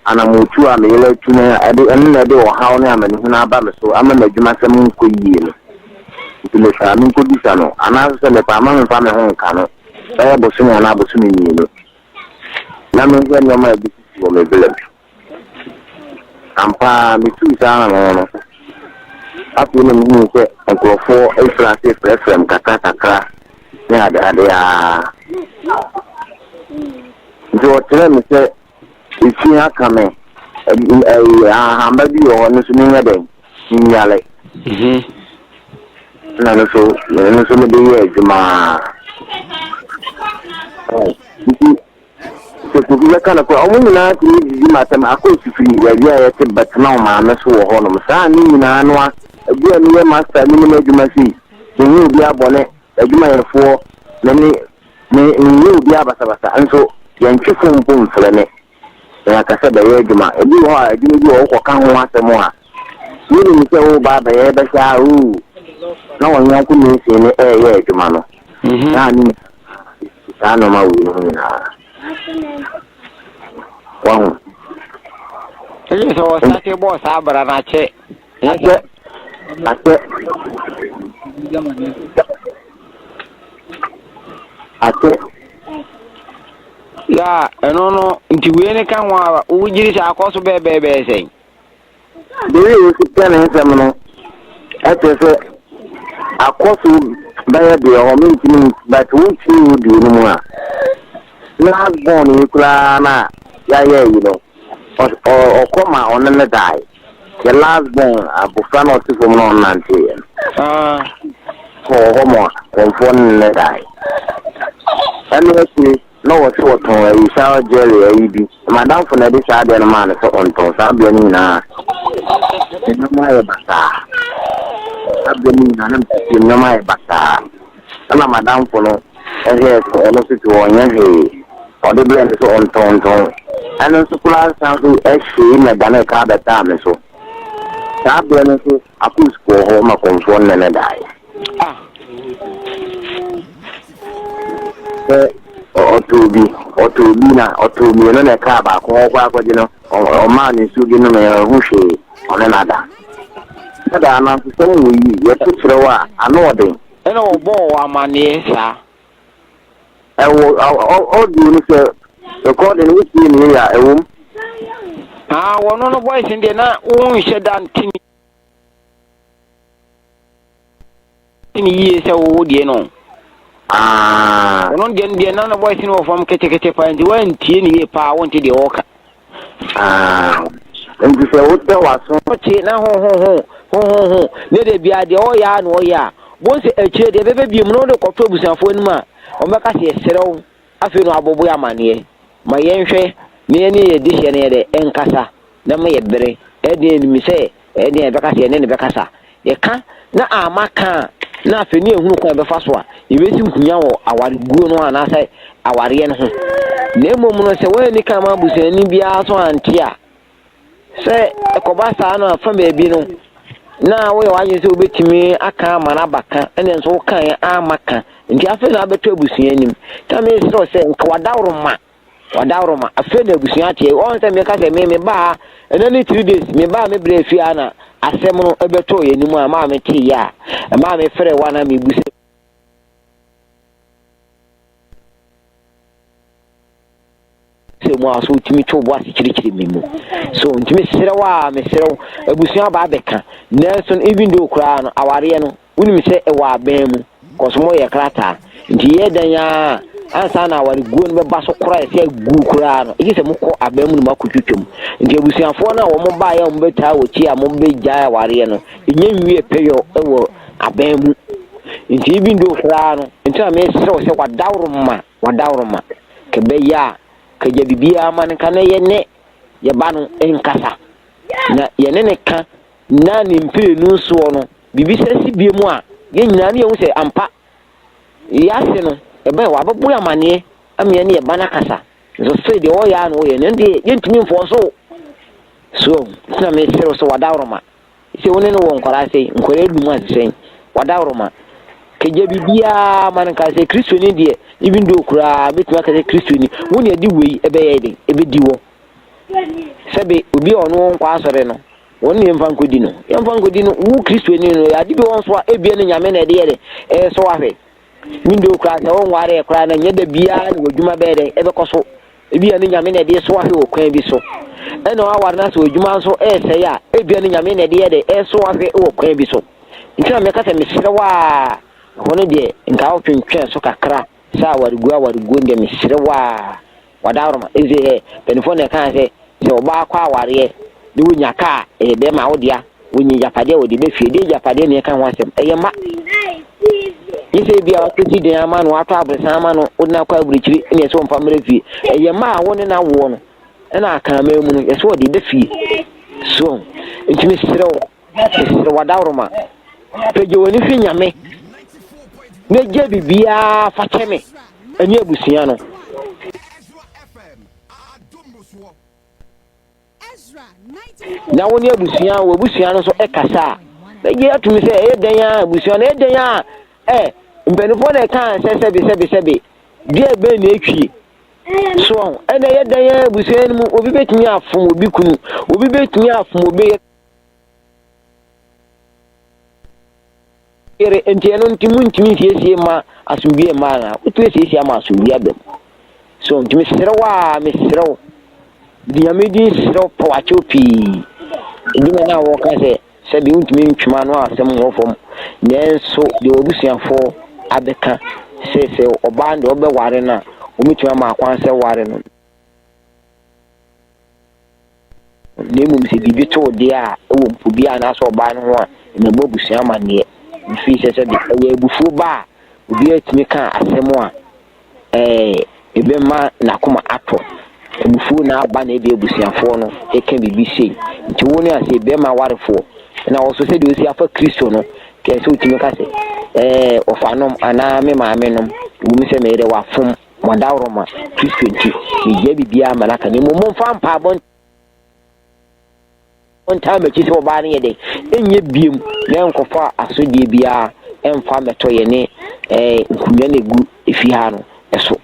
anammɔntu a me yere atu no a ɛde ɛno na ɛde ɔhaw ne amanehunu aba me so ama m'adwumasɛm nkɔ yie no. Nti mepɛ a menkɔbisa no, anaasɛ sɛ mepɛ a mma memfa me ho nka no bɛyɛ bosome anaa bosome mmienu na menhwɛ nneɛma a ɛbɛsisi wɔ me berɛ mu. Ampa ara, mituu saa anammɔn no. Afei na mihuu sɛ nkurɔfoɔ refiri ase refrɛfrɛ me kakrakakra ne adeade ara. Nti wɔkyerɛɛ me sɛ efi aka me, ɛyi ahahamba bi wɔ hɔ no nso menyɛ dɛn? Menyale. Ɛna no nso, ɛno nso mede yɛɛ adwuma ara. Nti Sɛ Kofi bɛka no koraa, wɔn nyinaa tumi didi m'atɛm. Akos firi baabi a yɛte bɛtena wɔn maame so wɔ hɔnom. Saa ne nyinaa no a, ebi a meyɛ master, menim adwuma sei, menyɛ obiara bɔne, adwumayɛfoɔ, me ne, me, menyɛ obiara basabasa, nso yɛntwe fon mpo mfrɛ me na yɛaka sɛ bɛyɛ adwuma. Ebi wɔ hɔ a, adwuma bi wɔ hɔ wokɔka ho asɛm a, wonim sɛ woreba abɛyɛ, bɛhwɛ ara, oo, na wɔn yɔnko mason no reyɛ adwuma no. Saa ne nyinaa. Saa nnoɔma wei nom nyinaa. Wahu? Ɛyɛ sɛ wɔsate bɔɔ saa abra no akyɛ. Akyɛ. Akyɛ. Akyɛ. Ya, ɛno no, nti wei ne ka ho a, wogyiri sɛ akɔ so bɛɛbɛɛbɛɛ sɛn? Bere a osi pɛ ne nsɛm no, ɛkyerɛ sɛ akɔ so bɛyɛ deɛ hɔ mentumi but wontumi wo deɛ no mu a last born yi koraa na yɛayɛ yi no ɔkɔ ma ɔne ne dae the last born abofra na ɔte fam na ɔnanteeɛ no kɔɔ hɔ ma kɔmfoɔ ne ne dae ɛno akyire Na wɔse wɔtɔn ayi shower jelly ayi bi. Madamfo na ɛde saa adeɛ no maa no sɛ ɔntɔn. Saa berɛ no nyinaa me nneɛma ayɛ basaa. Saa berɛ no nyinaa na mete fie me nneɛma ayɛ basaa. Ɛna madamfo no hwɛɛ sɛ ɔno nso te hɔ ɔnyɛ hwee. Ɔde brɛɛ no sɛ ɔntɔntɔn. Ɛno nso koraa san so hyee na ɛdanee kaa bɛtaa me so. Saa berɛ no nso Akus kɔɔ hɔ ma kɔmfoɔ no ne no daeɛ. Ah! Sɛ ɔtoo bi, ɔtoo bi na ɔtoo mmienu na ɛkaa baako hɔ kɔ akɔgye no, ɔmaa no nsuo bi nomee, ɔnhu hwee, ɔne no ada. Dada, anansesɛm wɔ yi, yɛto kyerɛ wo a, ano ɔden. Ɛna ɔbɔɔ wo amaneɛ saa? Ɛwɔ audio no sɛ recording no wotie no yie a, ɛwom. Ah, wɔno no voice no deɛ na wonhyɛ da nte ne yie sɛ wo deɛ no. Ah. Ɔno deɛ no deɛ na ne voice no wɔ fam ketekete paa nti woantie ne yie paa wonte deɛ ɔreka. Ah. Nti sɛ wotɛ w'aso. Ɔte na ho ho ho ho ho ho ne deɛ biara deɛ ɔyɛ a na ɔyɛ a bohu sɛ akyire deɛ ɛbɛbɛ bio mu na wode kɔto abusuafoɔ anim a wɔbɛka sɛ yɛserɛ wo afei na wabɔbɔ yɛ amaneɛ ma yɛnhwɛ na yɛne yɛ dehyeɛ no yɛ dɛ ɛnkasa na ma yɛ bere ɛdeɛ anim sɛ Ɛyɛ den a yɛbɛka sɛ yɛne no bɛkasa. Yɛka na amma ka a, na afei ne yɛhunu kwan a yɛbɛfa so a yɛbɛsi nkonya wɔ awareguo no anaasɛ awareɛ no ho. Na mmom no, sɛ woanni kan ma abusuani biara so ante a, sɛ ɛkɔba saa no a, fa baabi no, na woyɛ w'adwene sɛ wobɛtumi aka ama no aba ka, ɛnna nso wokaeɛ amma ka. Nti afei na abɛtɔ abusua anim. Na mesrɛ sɛ nka wadaworoma. Wadaworoma, afei na abusua ateɛ. Wɔn sɛ meka sɛ me mebaa ha, ɛnɛ ne 3 days, mebaa me brɛ fie ha na asɛm no ɛbɛtɔɔ yɛn anim a ɛmaa me tee yɛ a, ɛmaa me frɛ wo a na mebu sɛ sɛ mu a so wotumi to bo ase kyerɛkyerɛ me mu. So ntumi serɛ wo a meserɛ wo, abusua aba abɛka. Nanso no even though koraa no awareɛ no Wonim sɛ ɛwɔ abɛn mu, kɔs mo yɛ krataa. Nti yɛ dɛn ara a, ansa na awareguo no bɛba so koraa a ɛsɛ agu koraa no, gye sɛ mokɔ abɛn mu na moakɔtwitwa mu. Nti abusuafoɔ no a wɔn baeɛ a wɔbɛtaa wɔ akyi a mobɛgyae awareɛ no, ɛnya nwie pɛyɔ wɔ abɛn mu. Nti even though koraa no, nti na mesrɛ wo sɛ wadaworoma, wadaworoma, kɛbɛyɛ a, kagya biribiara ma no nka na yɛne yɛba no nkasa. Na yɛne no ka na ne mprenu soɔ no, biribi san si bio mu a, yɛn nyinaa ne yɛhu sɛ ampa, wiase no, ɛbɛn, wabɛbɔ yɛn amaneɛ ama yɛne yɛn ba no akasa. Nso sei deɛ ɔyɛ ara na ɔyɛ, na ɛno deɛ yɛntumi mfɔɔ so. So, nti na mesrɛ wo sɛ wadaworoma. Sɛ wo ne no wɔ nkwadaa sɛn, nkwadaa enum ase sɛn, wadaworoma. Kagya biribiara ma no nka sɛ Kristoni deɛ, even though koraa, mɛtumi aka sɛ Kristoni, wo ne ɛde wei ɛbɛyɛ den, ɛbɛdi wɔ. Sɛbe obi a ɔno ɔnkɔ asɔre no, wɔn ne yɛmfa nkɔdi no. Yɛmfa nkɔdi no, wo Kristoni no, ade bi wɔ nso a ebia ne Nyame na ɛde yɛ dɛ, ɛresɔ ahwɛ. Window koraa sɛ wonwareɛ koraa na nyɛ da biara na w'adwuma bɛyɛ dɛ, ɛbɛkɔ so. Ebia ne Nyame na ɛde sɔ ahwɛ wɔ kwan bi so. Ɛna waware no sɛ w'adwuma nso ɛresɛe a, ebia ne Nyame na ɛde yɛ dɛ, ɛresɔ ahwɛ wɔ kwan bi so. Nti na meka sɛ mesrɛ wo a, ɛhɔ no deɛ nka wotwentwɛn so kakra sɛ awareguo awareguo deɛ mesrɛ wo a, Wadaworoma, Ese hɛ, mpaninfoɔ na ɛkaa sɛ, sɛ ɔbaa kɔ awareɛ ne wɔnya ka a, ɛyɛ bɛɛma wo dea, wɔnya agyapadeɛ a wɔde ba fie, deɛ agyapadeɛ na yɛka ho asɛm, ɛyɛ mma. Nye sɛ ebia wakɔsi dan ama no, watɔ aborosan ama no, wode no akɔ aburokyire ɛna ɛsɛ ɔmfa mmra fie. Ɛyɛ mma a wo ne no awoɔ no, ɛna akraman mu no, yɛsɛ ɔde ba fie. So, nti mesrɛ wo, Mesrɛ wo adaworoma, pagya w'ani hwɛ Nyame na gya biribiara fa kyɛ me ne abusua no. Na wo ne abusua, w'abusua no nso kasa a, mɛgye atum sɛ ɛyɛ dɛn a abusua no ɛyɛ dɛn a ɛ mpanimfoɔ na ɛka sɛ sɛbe sɛbe sɛbe deɛ bɛn na ɛtwie so ɛna ɛyɛ dɛn a abusua no mu obi bɛtumi afom obi kunu obi bɛtumi afom obi yere, enti ɛno nti muntumi nsiesie mma asomdwoe mma anaa? Wotumi asiesie ama asomdwoe aba mu. So nti mesrɛ wo a, mesrɛ wo, de Nyame din serɛ wo, pɛ w'akyɛw pii. Edwuma no a wɔka sɛ sɛbi wontumi ntwema ano asɛm wɔ fam, nanso deɛ w'abusuafoɔ abɛka sɛ sɛ ɔbaa no deɛ ɔbɛware no a, wɔbɛtumi ama akwan sɛ ware no. Na mmom sɛ biribi to wo deɛ a, wɔ mpo bi anaasɛ ɔbaa no ho a, mmɛbɔ abusua amanneɛ. Ɛfiri sɛ sɛbe ɛyɛ abufuo ba a, obiara tumi ka asɛm a ɛɛ ɛbɛma n'akoma atɔ. Abufuo na aba na ebi abusuafoɔ no ɛka biribi sei. Nti wo ne ase bɛrima awarefoɔ na wo nso sɛdeɛ wosi afa Kristo no, kɛɛ sɛ wotumi ka sɛ ɛɛ ɔfa nom anaa me maame nom, ɛwom sɛ meyɛ dɛ wafom. Mo adaworoma, Kristo nti, megyae biribiara ma no aka, na mmom momfa mpaebɔ ntaa m'akyi sɛ ɔbaa no yɛ dɛn, ɛnyɛ biom na ɛnkɔfa asodie biara ɛmfa mmɛtɔ yɛne ɛɛ nkonnwa na ɛgu efie ha no ɛso.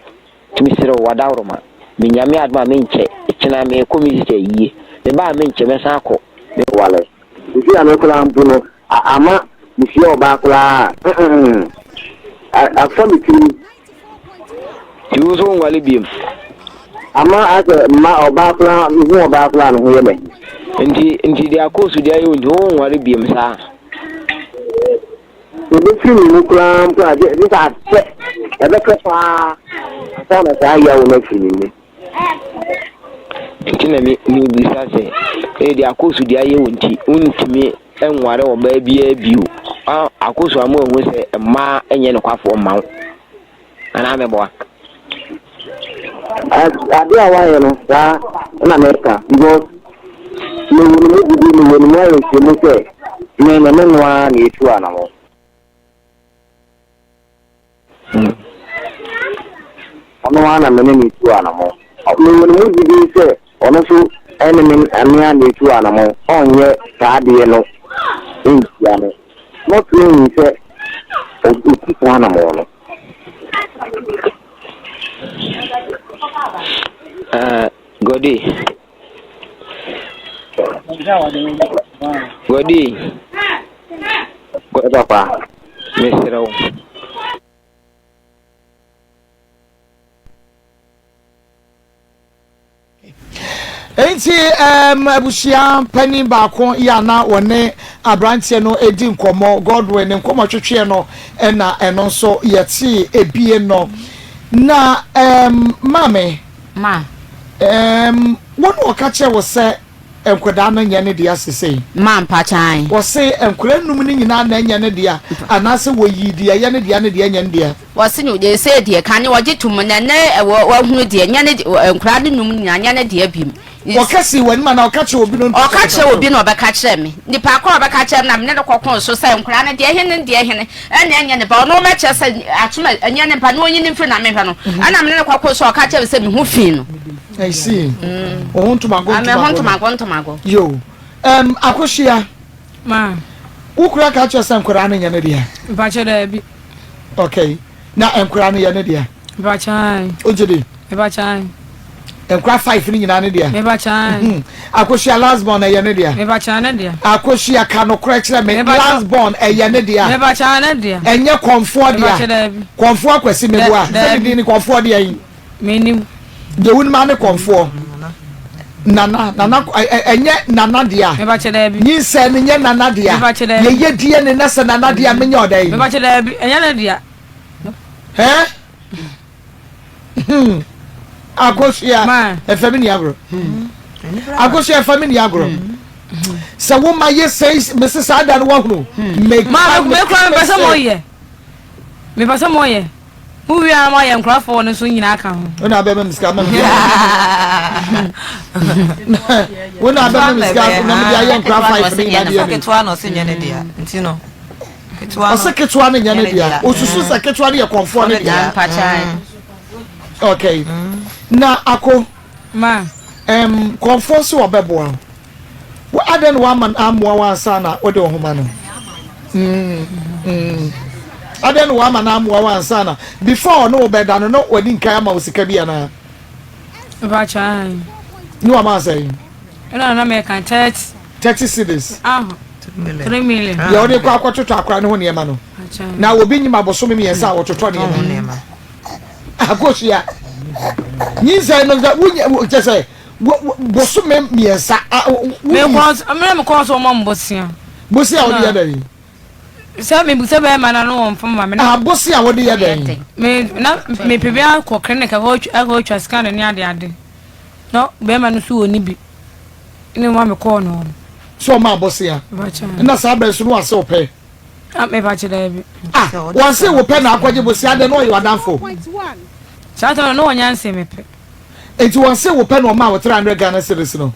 Nti mesrɛ wo w'adaworoma, me Nyame adom a menkyɛ, ɛkyena meekɔ me sista ayie, meba a menkyɛ mɛsan akɔ me. Wale. Seesei a me koraa mpo no, ama mehyia ɔbaa koraa a, mm-mm, afa me tirim. Nti wo nso wonwale biom? Ama asɛ mma ɔbaa koraa, mehu ɔbaa koraa a ne ho yɛ me. Nti, nti deɛ akɔɔso deɛ ayɛ wo nti wonware biom saa? Sɛ ɛbɛfiri me mu koraa mpo a, gye sɛ akyɛ, ɛbɛkyɛ paa ansa na saa yaw no afiri me mu. Nti na me mebisa sɛ, ee deɛ akɔɔso deɛ ayɛ wo nti wontumi nware ɔbaa biara bio? Akɔɔso ama ahu sɛ mmaa nyɛ nokwafoɔ mma wo. Anaa meboa? Ade a wayɛ no saa na mɛka because mewɔ ne mu gyidi mewɔ ne mu awerɛhyɛmu sɛ me ne me no ara na yɛtu anamɔ. Ɔno ara na me ne no tu anamɔ. Mewɔ ne mu gyidi sɛ ɔno nso ne me me ara na yɛtu anamɔ. Ɔnyɛ saa adeɛ no ntia me. Not knowing sɛ ɔtu saa anamɔ no. Uh, Godi. Godi. Papa. Mesrɛ wo. Enti um, abusua panin baako yi a na wɔne aberanteɛ no di nkɔmmɔ, Godwin, ne nkɔmmɔ twetweɛ no na ɛno nso yɛtee ebie no. Na um, maame, Ma. Um, wo na ɔka kyerɛ wo sɛ nkwadaa no nyɛ ne dea sesei? Ma mpakyan. Wɔse nkwadaa num no nyinaa na ɛnyɛ ne dea, anaasɛ wɔyii deɛ ɛyɛ ne dea ne deɛ ɛnyɛ ne dea? Wɔse no deɛ sei deɛ kane wɔgye tom na ɛnɛ wɔ wahunu deɛ nyɛ ne nkwadaa no num nyinaa nyɛ ne deɛ biom. Wɔka sii w'anim anaa ɔka kyerɛ obi no nto Ɔka kyerɛ obi na ɔbɛka kyerɛ me. Nipa ko a ɔbɛka kyerɛ me na mene no kɔkoo so sɛ nkwadaa no deɛ hene ne deɛ hene ɛna ɛnyɛ ne ba ɔno mɛkyerɛ sɛ atom ɛnyɛ ne ba na ɔnyi ne mfiri na mehwɛ no ɛna mene no kɔkoo so ɔka kyerɛ me sɛ me ho fi no. I see. Wo ho ntomago Ah, me ho ntomago. ntomago ntomago. Yo. Um, Akohyia. Ma. Wo kura ka kyerɛ sɛ nkwadaa no nyɛ ne dea? Mpakyɛ daabi. Okay. Na nkwadaa no yɛ ne dea? Mpakyɛ ae. Wogye di? Mepakyɛ ae. Nkwadaa five no nyinaa ne dea? Mepakyɛ ae. Mhm. Akohyia last born ɛyɛ ne dea? Mepakyɛ ae ne dea. Akohyia ka nokorɛ kyerɛ me last born ɛyɛ ne dea? Mepakyɛ ae ne dea. Ɛnyɛ kɔnfoɔ dea? Mepakyɛ daabi. Kɔnfoɔ akwasi meboa. Sɛ ne din ne kɔnfoɔ deɛ yi? Menim. Deɛ wonim ara ne kɔmfoɔ. Nana, nana, ɛnyɛ nana dea. Mebakyɛ daabi. Nyinsɛn no nyɛ nana dea. Mebakyɛ daabi. Yɛyɛ DNA na sɛ nana dea menyɛ ɔdɛn? Mebakyɛ daabi, ɛnyɛ ne dea. Hɛn? Hmm. Akosua, ɛfɛ mi ni agorɔ. Hmm. Akosua, ɛfɛ mi ni agorɔ. Hmm. Sɛ wo ma yɛ sɛ mese saa da no wahunu. Ma, me kura mepɛ sɛ mo yɛ. Mepɛ sɛ mo yɛ. Mo wie a na moayɛ nkurɔfoɔ no nso nyinaa ka ho. Wo na abɛma me sika ma mede Wo na abɛma me sika na mede ayɛ nkora five ne nyinaa deɛ. Ketewa na ɔse nyɛ ne dea nti no. Ketewa ɔse ketewa no nyɛ ne dea. Osusu sɛ ketewa no yɛ kɔnfoɔ ne dea. Okay. Na ako. Ma. Um, kɔnfoɔ so ɔbɛboa wo. Wo adɛn na wama no ammoa wo ansa na wode wo ho ma no? Mm, mm. Adɛn na wama no ammoa wo ansa na before ɔne wo bɛda no na wadi nkan ama wo sika bi anaa? Mpakyɛ. Ne wama asɛn? Ɛna na mɛka 30. 30 cedis. Ah, 3 million. Deɛ wode kɔ akɔtotɔ akora ne ho nneɛma no. Na obi nyim abosome mmiɛnsa a wɔtotɔ nneɛma. Akosua. Nyinsɛn no wonya kyɛ sɛ bosome mmiɛnsa. Mmerɛ mekɔɔ so ɔma me bosea. Bosea a wode yɛ dɛn? Sɛ mebusa bɛrima no ano wɔmfa ma me. Ah, bosea a wode yɛ dɛn? Me na mepɛ bi akɔ clinic akɔtwa scan ne ade ade. Na bɛrima no so wɔ ne bi. Ne ma mekɔɔ no hɔ. Sɛ ɔma bosea. Na saa bɛn so no wasɛ ɔpɛ. Ah, mepa kyɛ daabi. Ah, wɔse wo pɛ na akɔgye bosea dɛn na ɔyɛ w'adamfo. Saa tɛm no na wɔnya nse mepɛ. Enti wɔn se wo pɛ na ɔmaa wo 300 Ghana cedis no?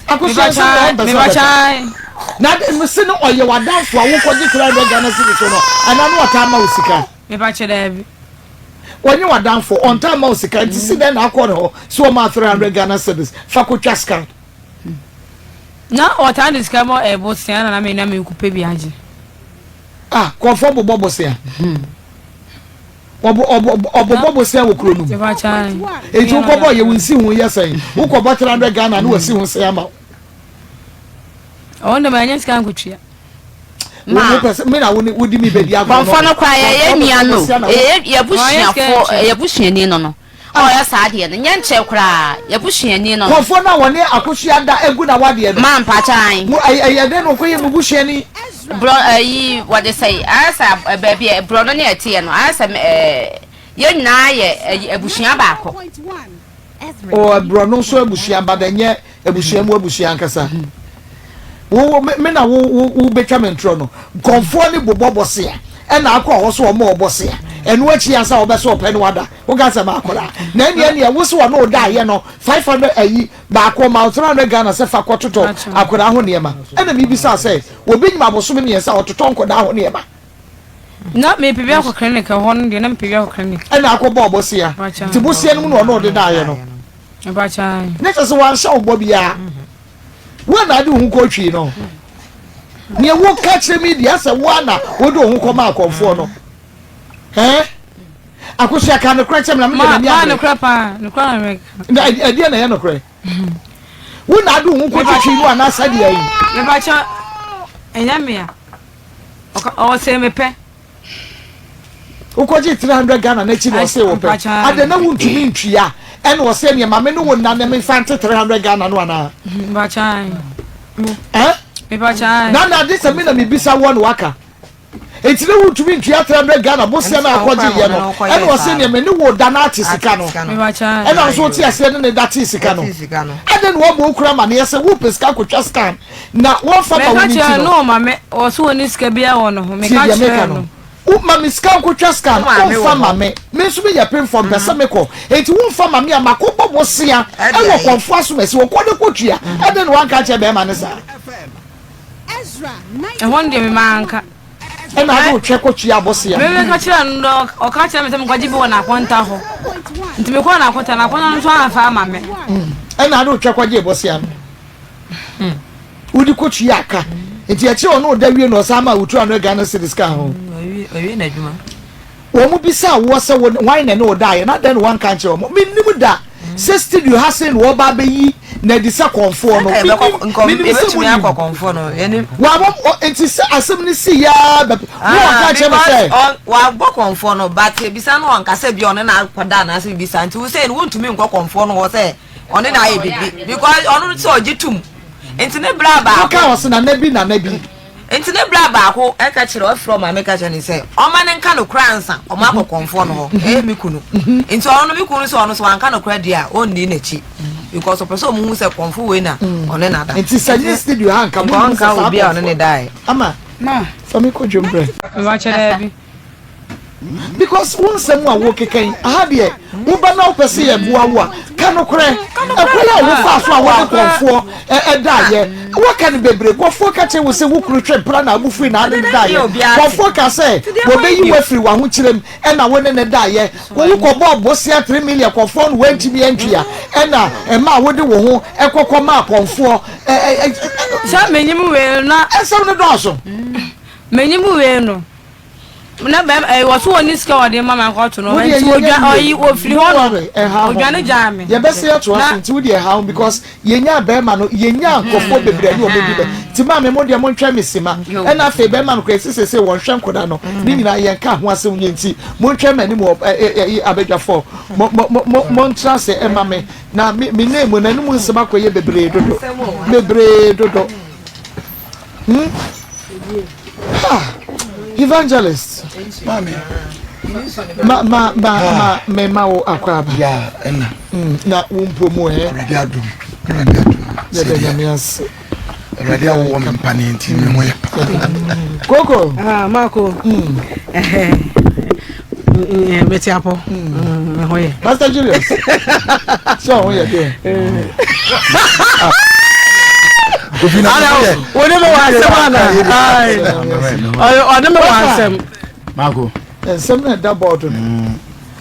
Akosua nso na ɔmpɛ sɛ ɔbɛka. Na de no se no ɔyɛ w'adamfo a wokɔgye 300 Ghana cedis no anaa na ɔtaa ma wo sika? Mepa kyɛ daabi. Ɔnyɛ w'adamfo, ɔntaa ma wo sika nti si dɛn na akɔ ne hɔ sɛ ɔmaa 300 Ghana cedis fa kɔtwa scan? Na ɔtaa de sika bɔ ɛbosea na na me na mekɔpɛ bi agye. Ah, kɔfoɔ bobɔ bosea. Ɔbobɔ bosea wɔ kuro no mu. Eti wokɔbɔ yɛ wo nsi ho yɛ sɛn? Wokɔbɔ 300 Ghana ne wasi ho sɛn ama wo? Ɔno de ma ɛnyɛ sika nkotua. Ma. Wo pɛ sɛ me na wo ne wodi mi bɛdi agorɔ no. Kɔmfɔ no koraa yɛyɛ nua no yɛyɛ yɛbusuafo yɛbusuani no no ɔyɛ saa adeɛ no nyɛ nkyɛ koraa yɛbusuani no no. Kɔmfɔ no a wɔne akosua da agu na wadeɛ no. Ma mpakyɛ an. Mo ɛyɛ dɛn na ɔkɔyɛ mo busuani? Borɔ ɛyi wɔde sɛ ayɛ sɛ baabi a borɔ no ne ɛteɛ no ayɛ sɛ ɛɛ yɛn nyinaa yɛ ɛyi abusua baako. O borɔ no nso abusua ba dɛ nyɛ abusua mu abusua ankasa. Wo me na wo wo wo betwa me ntorɔ no nkɔmfoɔ ne bobɔ bɔsea ɛna akɔ hɔ so ɔmo ɔbɔsea ɛno akyi ansa wɔbɛ so ɔpɛ no wada woka sɛ maakɔla na ɛneɛ neɛ wo so ɔno ɔda ayɛ no 500 ayi Baako ɔma wo 300 Ghana sɛ fa kɔ totɔ akwadaa ho nneɛma. Ɛna me bisaa sɛ obi nyim abosome mmiɛnsa a ɔtotɔ nkwadaa ho nneɛma. Na me pɛ bi akɔ clinic ɛhɔ no deɛ na me pɛ bi akɔ clinic. Ɛna akɔ bɔɔ bosea. Nti bosea no mu na ɔne ɔde daeɛ no. Ne kyɛ sɛ wanhyɛ wo bɔ biara. Wo na ade wo ho kɔ twii no. Neɛ wo ka kyerɛ me deɛ asɛ wo ana wode wo ho kɔ ma akɔmfoɔ no. Ɛɛ? Akosua ka nokorɛ kyerɛ me na mede m'ani Ma abere. nokorɛ paa, nokorɛ na meka. Na ɛdeɛ na ɛyɛ nokorɛ? Wo na ade wo ho kɔtwitwi mu anaasɛ deɛ yi? Mepakyɛ ɛnyɛ me a. Ɔka ɔsɛ mepɛ. Wokɔgye 300 Ghana n'akyi na ɔsɛ wopɛ. Adɛn na wontumi ntua ɛna ɔsɛ neɛ ma me ne wo nna na memfa nte 300 Ghana no anaa? Mepakyɛ. Eh? Mepakyɛ. Na na ade sɛ me na mebisa woɔ na waka. Enti na wontumi ntua 300 Ghana bosea no a wokɔgye yɛ no ɛna ɔse neɛ me ne wo da no ate sika no ɛna nso wote aseɛ ne ne da tee sika no adɛn na woabɔ wo kunu amaneɛ sɛ wopɛ sika kɔtwa scan na wɔmfa ma wo no nti no ɔse ɔnni sika biara wɔ ne ho tie meka deɛ meka kyerɛɛ no no. Woma me sika nkotwa sika no womfa ma me me nso meyɛ pemfoɔ mpɛ sɛ mekɔ enti womfa ma me a makɔbɔ bosea ɛwɔ kɔmfoɔ asomasi wɔ kɔ ne kɔtua ɛdɛn na woanka ankyerɛ bɛrima no saa. Ɛhɔ no deɛ me manka. Ɛna ade otwɛ kɔ tua abosea. Me meka kyerɛ no no ɔka kyerɛ me sɛ mekɔgye bi wɔ n'akonta hɔ. Nti mekɔɔ n'akonta n'akonta no nso amfa ama me. Ɛna ade otwɛ kɔgye bosea no. Wode kɔ tua aka. Nti akyire ɔno ɔda wie na ɔsan ma wo 200 Ghana cedis ka ho. Ɔwie n'adwuma. Wɔn bisaa woɔ sɛ wo hwan na ɛne wo daeɛ na adɛn na woanka ankyerɛ wɔn? Mennim da sɛ studio ha sei na wɔreba abɛyi no adi sɛ kɔmfoɔ no. Mennim, menim sɛ monim. Wɔabɔ, nti sɛ asɛm no sii ara bɛ, wo wɔnka ankyerɛ me sɛ. Because wɔabɔ kɔmfoɔ no, but ebisa no ɔnka sɛ bi ɔne no akɔda anaasɛ biribi saa, nti wo sei no wontumi nkɔ kɔmfoɔ no hɔ sɛ ɔne no ayɛ biribi, because ɔno no sɛ ɔgye tom, nti ne bra baako. Woka ɔse nana bi, nana bi. Enti ne bra baako ka kyerɛ ɔfrɛ ɔmaame ka kyerɛ no sɛ ɔma no nka nokorɛ ansa ɔmo akɔ kɔnfoɔ no hɔ ɛyɛ me kunu nti ɔno no me kunu sɛ ɔno sɛ wanka nokorɛ deɛ a ɔnni n'akyi because ɔpɛ sɛ ɔmo hu sɛ kɔnfo wei na ɔne no ada Nti sɛ nye studio ha nka mo nim sɛ nka saa obi a ɔne ne kɔnfoɔ daeɛ. Ama fa me kɔ dwom brɛ. Mepakyɛ daabi. Because wo nsɛm a wokeka yi, aha deɛ woba na wopɛ sɛ yɛboa wo a, ka nokorɛ. Ɛkwan a wofaa so a wo ne kɔmfoɔ daeɛ, woaka no bebree. Kɔmfoɔ ka kyerɛ wo sɛ wo kunu twe mpena na wofiri na ne no daeɛ. Kɔmfoɔ ka sɛ wɔbɛyi wo afiri w'ahokyerɛ mu ɛna wo ne no daeɛ. Wokɔbɔɔ bosea 3 million kɔmfoɔ no woantumi antua ɛna ɛmaa wode wo ho kɔkɔ maa kɔmfoɔ. Sɛ menyim wei no na. Nsɛm no dɔɔso. Menyim wei no. Na bɛrima ɛɛ wɔso wɔn ni sika wɔde ma ma nkɔto no Wodeɛ nti yɛnyɛ odwa yie ɔyi ofiri don't hɔ no worry ɛha ho odwane gyaa me yɛbɛsɛ yɛtoa na so nti wodeɛ ɛha ho because yɛnyaa bɛrima no yɛnyaa nkurɔfoɔ bebree ne wɔn di bɛ nti maame mo deɛ montwɛn me sima ɛna afei bɛrima no koraa ɛsi sese wɔnhwɛ nkɔda no ne nyinaa yɛnka ho asɛm yɛ nti montwɛn m'anim wɔ ɛ ɛ ɛ abadwafoɔ mo mo mo mo montra ase ɛma me na me me nan mu n'anim nsɛm akɔyɛ bebree dodo bebree dodo hmm. Ah, evangelist. Maame. Ma ma ma ma me ma wo akɔ aba. Ya ɛna. Mm, na wo mpo mu ɛ. Awurade adum. Awurade adum. Yɛda Nyame ase. Awurade awowɔ me mpa ne nti me ho yɛ pa. Koko. Ah, Marco. Mm. Mete apɔ. Mm, me ho yɛ. Pastor Julius. Sɛ ɔho yɛ deɛ. Wone me wɔ asɛm ana? Ɔne me wɔ asɛm. Marco. Nsɛm na ɛda bɔɔdo no.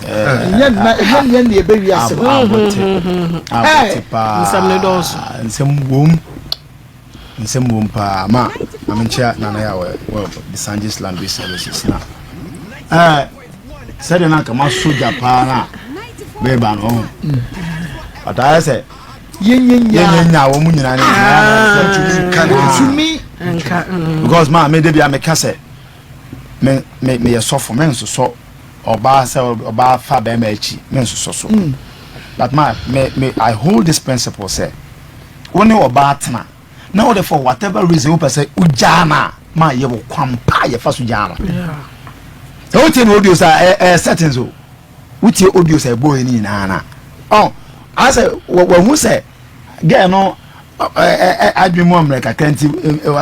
Ɛnyɛ nna ɛnyɛ nea nea ɛbɛ wiase. Abote. Abote paa. Nsɛm ne dɔɔso. Nsɛm wom. Nsɛm wom paa ma ma menkyia Nana yɛ wɔ wɔ the Sanjis Laundry Services na ɛɛ sɛdeɛ na nka maso gya paa na meba no ɔho but ayɛ sɛ yɛnyɛ wɔn mu nyinaa ne ntumi nka because maa me de bia meka sɛ me me meyɛ sɔfo me nsosɔ ɔbaa sɛ ɔbaa fa bɛrima akyi me nsosɔ so but ma me me I hold this principle sɛ. Wo ne ɔbaa tena na wode for whatever reason wopɛ sɛ wogyaa no a ma yɛ wɔ kwan pa a yɛfa so gyaa no. Sɛ wotie ne audio sɛ ɛyɛ settings o wotie audio sɛ ɛbɔɔ yɛ no nyinaa na ɔn asɛ wahu sɛ girl no adwene mu ɔmmerɛ kakra nti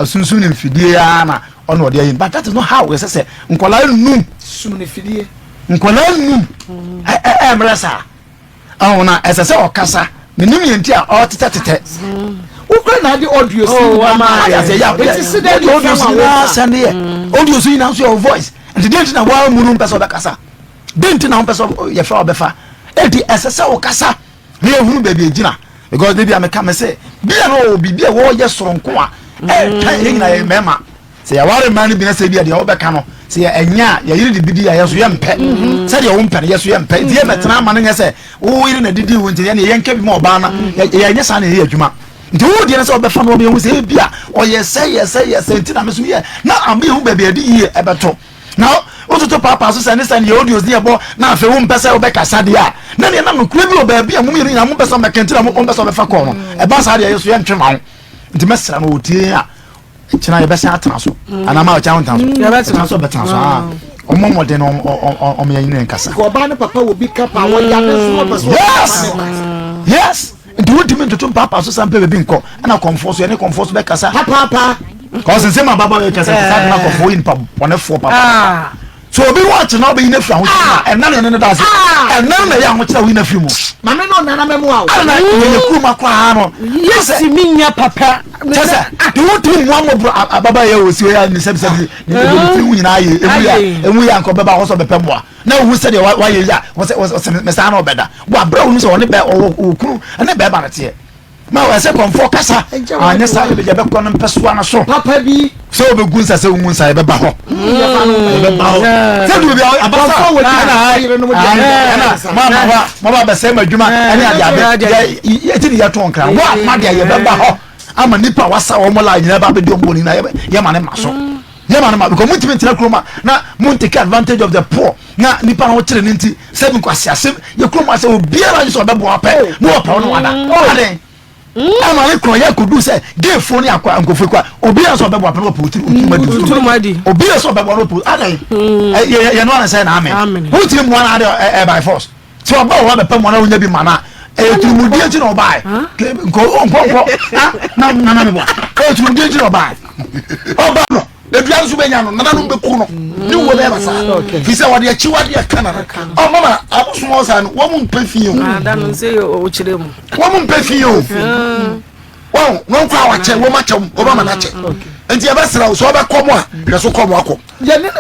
asunsun ne mfidie ara na ɔna ɔde ayi but that is not how ɛsɛ sɛ nkɔlaa num sum ne fidie nkɔlaa num ɛmmerɛ saa. Ɔho na ɛsɛ sɛ ɔkasa. Menim yɛn nti a ɔtetɛtetɛ. Wokura na ade audio si oh, nyinaa ma ayɛ. Ya, eti si dɛ de audio si nyinaa sɛne yɛ. Audio si nyinaa nso yɛ voice. Nti deɛ nti na waa mu no mpɛ sɛ ɔbɛkasa. Deɛ nti na ɔmpɛ sɛ yɛfrɛ ɔbɛfa. Eti ɛsɛ sɛ ɔkasa na yɛhunu baabi egyina. Because de bi a meka me sɛ bia no ɔwɔ biribi a wɔyɛ soronko a ɛtwa yɛn nyinaa yɛ mmarima. Sɛ yɛware mmaa no bi na sɛ bi a deɛ wɔbɛka no Sɛ yɛ ɛnyɛ a yɛyere de bi di a yɛ so yɛ mpɛ. Mm-hmm. Sɛdeɛ wo mpɛ no yɛ so yɛ mpɛ. Nti yɛ mɛtena ama no nyɛ sɛ wo yere na didi wo nti yɛ ne yɛnka bi ma ɔbaa na yɛnyɛ saa na yɛyɛ adwuma. Nti wo deɛ no sɛ ɔbɛfa no ɔbɛhu sɛ ebi a ɔyɛ sɛ yɛ sɛ yɛ sɛ nti na me so yɛ na ama yɛhu baabi a yɛde yie ɛbɛto. Na wototo paapaa so sɛ ne sɛ ne yɛ audios ne yɛbɔ na afei wompɛ sɛ wobɛkasa deɛ a na neɛ na nokorɛ bi wɔ baabi a mo mmienu nyinaa mompɛ sɛ mobɛka nti na mompɛ sɛ wobɛfa kɔɔ no ɛba saa deɛ yɛ so yɛntwe ma wo nti mɛsrɛ no ɔtie a kyena yɛbɛsan atena so mm. anaa ma ɔkyena wontena so mm. yɛbɛtena so bɛtena so aa mm. ɔmo mmɔden no ɔmo yɛn nyina nkasa. ɔbaa ne papa wɔ bi ka pa wɔyɛ ade so ɔpɛ so. Yes yes nti wontumi ntoto mpaapa so san pɛ baabi nkɔ ɛna kɔnfoɔ so yɛne kɔnfoɔ so bɛkasa. Papaapa. Kɔsi nsɛm a baba yɛ kasa kasa adena kɔnfoɔ yi nipa bɔnɛfoɔ papa. Ah. So obi wɔ akyi na ɔbɛyi n'afiri ahokyere mu a ɛna na ɛne ne da ase ɛna na ɛyɛ ahokyere a oyi n'afiri mu. Maame no nana mɛmu awo. Ɛna yɛyɛ kurom akɔ ha no. Yɛsi mi nya papa. Kyɛ sɛ de wo tumi mu amɔboro ababa yɛ wɔ si hɔ yɛ ne sɛbisɛbi ne ne tiri ho nyinaa yɛ emu yɛ emu yɛ ankɔ bɛba hɔ sɛ ɔbɛpɛ mmoa na ohu sɛdeɛ wayɛ yi a wɔsɛ wɔsɛ mɛsaa na ɔbɛda wɔ abere a wɔn sɛ ɔne bɛ ɔwɔ okunu ɛne bɛɛba no teɛ. Ma ɛsɛ kɔnfoɔ kasa anyɛ saa yɛbɛ yɛbɛkɔ no mpɛsoa no so. Papa bi. Sɛ wobɛgu nsa sɛ womu nsa yɛbɛba hɔ. Yɛbɛba hɔ. Sɛ du bi abasa ɛna ɛna mo ama hɔ a mo ba bɛsɛ ma adwuma ɛne ade ade yɛ yɛti ne yɛto nkran wo ama deɛ yɛbɛba hɔ ama nipa wasa wɔn la nyinaa ba abɛdi wɔn bɔ ne nyinaa yɛma ne ma so. Yɛma no ma because montumi ntena kurom a na mo take advantage of the poor na nipa no kyerɛ ne nti sɛ nkwasi asɛm yɛ kurom asɛ obiara nso ɔbɛboa pɛ na ɔpɛ wo no wada oh. Aden ama ne korɔ yɛ kodu sɛ gayfoɔ ne akɔ nkɔfoɔ kɔ obiara nso ɔbɛboa pɛ na ɔpɛ otiri otiri ma di obiara nso ɔbɛboa na ɔpɛ adan yɛ yɛ no ano sɛ na amen wotiri mmoa na ade ɛ by force sɛ ɔba wɔ hɔ bɛpɛ mmoa na wonya bi ma no a ɛyɛ turumudie nti na ɔbae nkɔ nkɔ nkɔ na nana meboa ɛyɛ turumudie nti na ɔbae ɔba no edua nso bɛnya no nananom bɛku no ne wuo bɛyɛ basaa fi sɛ wɔde akyiwadeɛ ka nana ɔmama abosom ɔsaa no wɔn mu mpɛ fi o wɔn mu mpɛ fi o wɔn wɔn kɔ a wakyɛ wɔn akyɛ wɔn ama n'akyɛ nti ɛbɛsrɛ wo sɛ ɔbɛkɔ mu a hwɛ so kɔ mu akɔ. Yɛne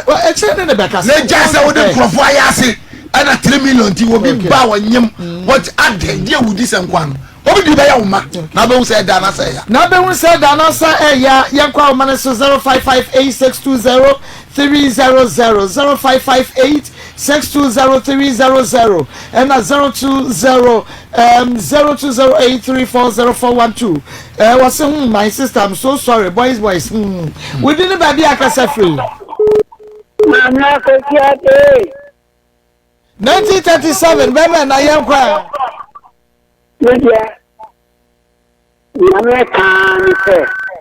ne ne bɛkasa. Na gya sɛ wode nkurɔfoɔ ayɛ ase ɛna 3 million nti obi ba wɔnyem wɔte adɛn deɛ wodi sɛ nkoa no obi de bɛyɛ wo ma na abɛhu sɛ ɛda anasɛ ɛya. Na abɛhu sɛ ɛda anasɛ ɛya. Yɛnkɔ ahoma no so 0558620300 0558620300 ɛna 020 um, 0208340412 Eh, wɔse hmm, my sister, I'm so sorry, boys boys hmm. Wodi ne baabi akasa firi. Maame Akwasi Ade. 1937 bɛmɛ na yɛn kɔ a. Me deɛ, nea meka ne sɛ,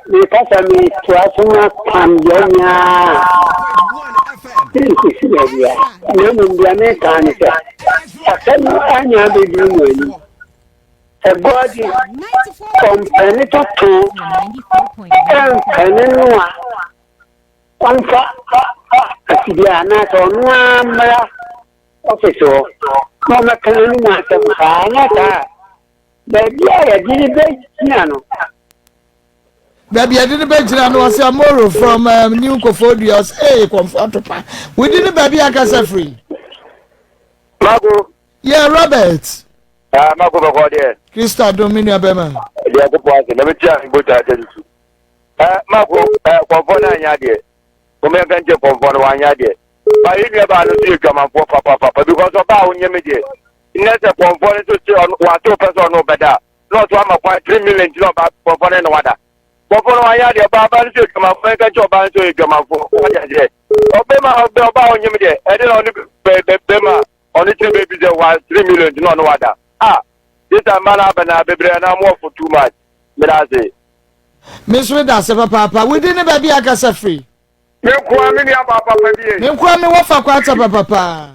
meka sɛ metoa so ma pam deɛ nyinaa nkɔsi baabi a, na mmom deɛ meka ne sɛ, asɛm no anya abɛduru mo anim. Ɛguadi, ɔmpɛne toto, ɛmpɛne noa, ɔmfa afidie anaasɛ ɔno ara mmra ɔfisi hɔ na ɔmmɛka n'anom asɛm saa, anyɛ saa a, baabi a yɛde no bɛgyina no. Baabi yɛde no bɛgyina no ɔsɛ Amoro from um, New Kofodua ɔsɛ ee kɔmfo atopa wodi ne baabi akasa firi. Mago. Yeah, Robert. Ah, mako bɛkɔ deɛ. Kristo adom me nua bɛma. Deɛ kɔpɔ ase na metua me bota akyɛ tutu. Eh, mako, eh, kɔmfɔ no anyɛ adeɛ. Mo mɛnka nkyɛ kɔmfɔ no wanyɛ adeɛ. Ba yɛ nua baa no nso yɛ dwamanfoɔ papapapa because ɔbaa a wonyɛ me deɛ. Nnɛ sɛ kɔmfɔ no nso se ɔno wate wopɛ sɛ ɔno wobɛda a na ɔso ama kwan 3 million nti na ɔbaa kɔmfɔ no ne wada. Kɔmfɔ no wanyɛ adeɛ ɔbaa ɔbaa no nso yɛ dwamanfoɔ mɛnka nkyɛ ɔbaa no nso yɛ dwamanfoɔ wate aseɛ. Ɔbɛma ɔbaa a ɔnyɛ me deɛ ɛde na ɔne bɛma Ɔno kyerɛ baabi sɛ wa 3 million nti na ɔne wada ah this time mma no aba na bebree na mo ɔfo too much meda ase. Me nso meda ase papaapa. Wo din ne baabi a kasa firi? Me nkoa me nua baa papa bi ei. Me nkoa me wɔfa kwata papapa.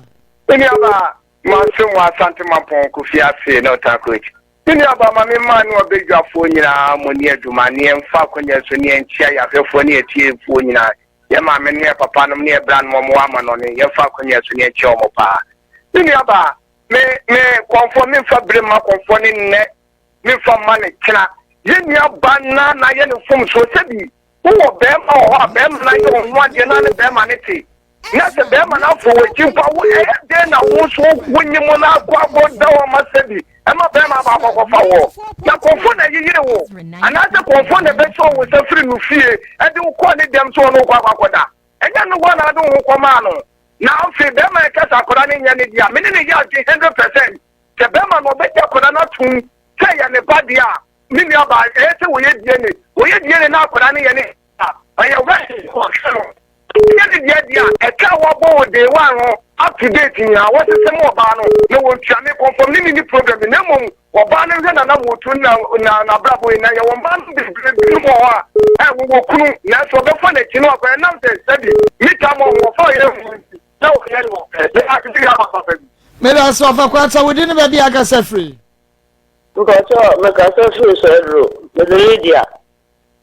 Me nua baa manso mu Asante Mampɔn Kofi ase na ɔtan coach. Me nua baa ma me mmaa ne ɔbadwafoɔ nyinaa mo ne adwuma ne yɛmfa akonya so ne yɛnkyia yɛahwɛfoɔ ne yɛtiefoɔ nyinaa. Yɛn maame nom, yɛn papa nom ne yɛn bra nom wɔn wɔ amanɔne, yɛn fa akonnwa so ne yɛn kyia wɔn paa. Me nua baa, me, me, kɔnfoɔ, me nfa bere mma kɔnfoɔ ne nnɛ, me nfa mma ne kyena. Yɛn nua ba na na yɛ ne mfomsoɔ, sɛbi, wo wɔ bɛɛma wɔ hɔ a, bɛɛma na yɛ wɔn ho adeɛ na ne bɛɛma ne te. Na sɛ bɛɛma no afɔ wɔ akyi mpo a, wo, ɛyɛ den na wo nso wo nye mo na akɔ akɔ da wɔn ma sɛbi, Ɛma barima baako kɔfa woɔ, na kɔmfoɔ na ɛyeyere wo, anaasɛ kɔmfoɔ na ɛbɛsɔ wo nsa firi no fie de wo kɔɔ ne dɛm sɛ ɔne wo kɔ akɔ akɔda. Ɛnyɛ no hɔ na ade wo ho kɔmaa no. Na afei bɛrima yi ka sɛ akwadaa no nyɛ ne dea. Me ne no yɛ adwene 100%. Sɛ bɛrima no ɔbɛgye akwadaa no atom sɛ ɛyɛ ne ba deɛ a, me nuabaa, ɛyɛ sɛ wɔyɛ DNA. Wɔyɛ DNA na akwadaa no yɛ ne dea a, ɛyɛ right sɛ ɔhwɛ no. Ɛnyɛ ne dea deɛ a, ɛka a wɔabɔ wɔ day one ho up to date nyinaa, wɔsese ma ɔbaa no na wɔntua. Me confirm ne me nni problem na mmom ɔbaa no nhwɛ n'anammɔntuo ne na n'abrabɔ yi. Na yɛwɔ mmaa no bebree binom wɔ hɔ a, ɛ, wɔwɔ kunu nanso ɔbɛfa n'akyi na wakɔ ɛnam sɛ sɛbi mita ma ɔho ɔfa ɔyere ho nti na ɔyɛ ne ɔpɛ. Na akete yɛ ama papa bi. Meda ase ɔfa kwata wo din ne baabi a akasa firi. Mpakyɛw mekasa firi Swedru, mede Lydia.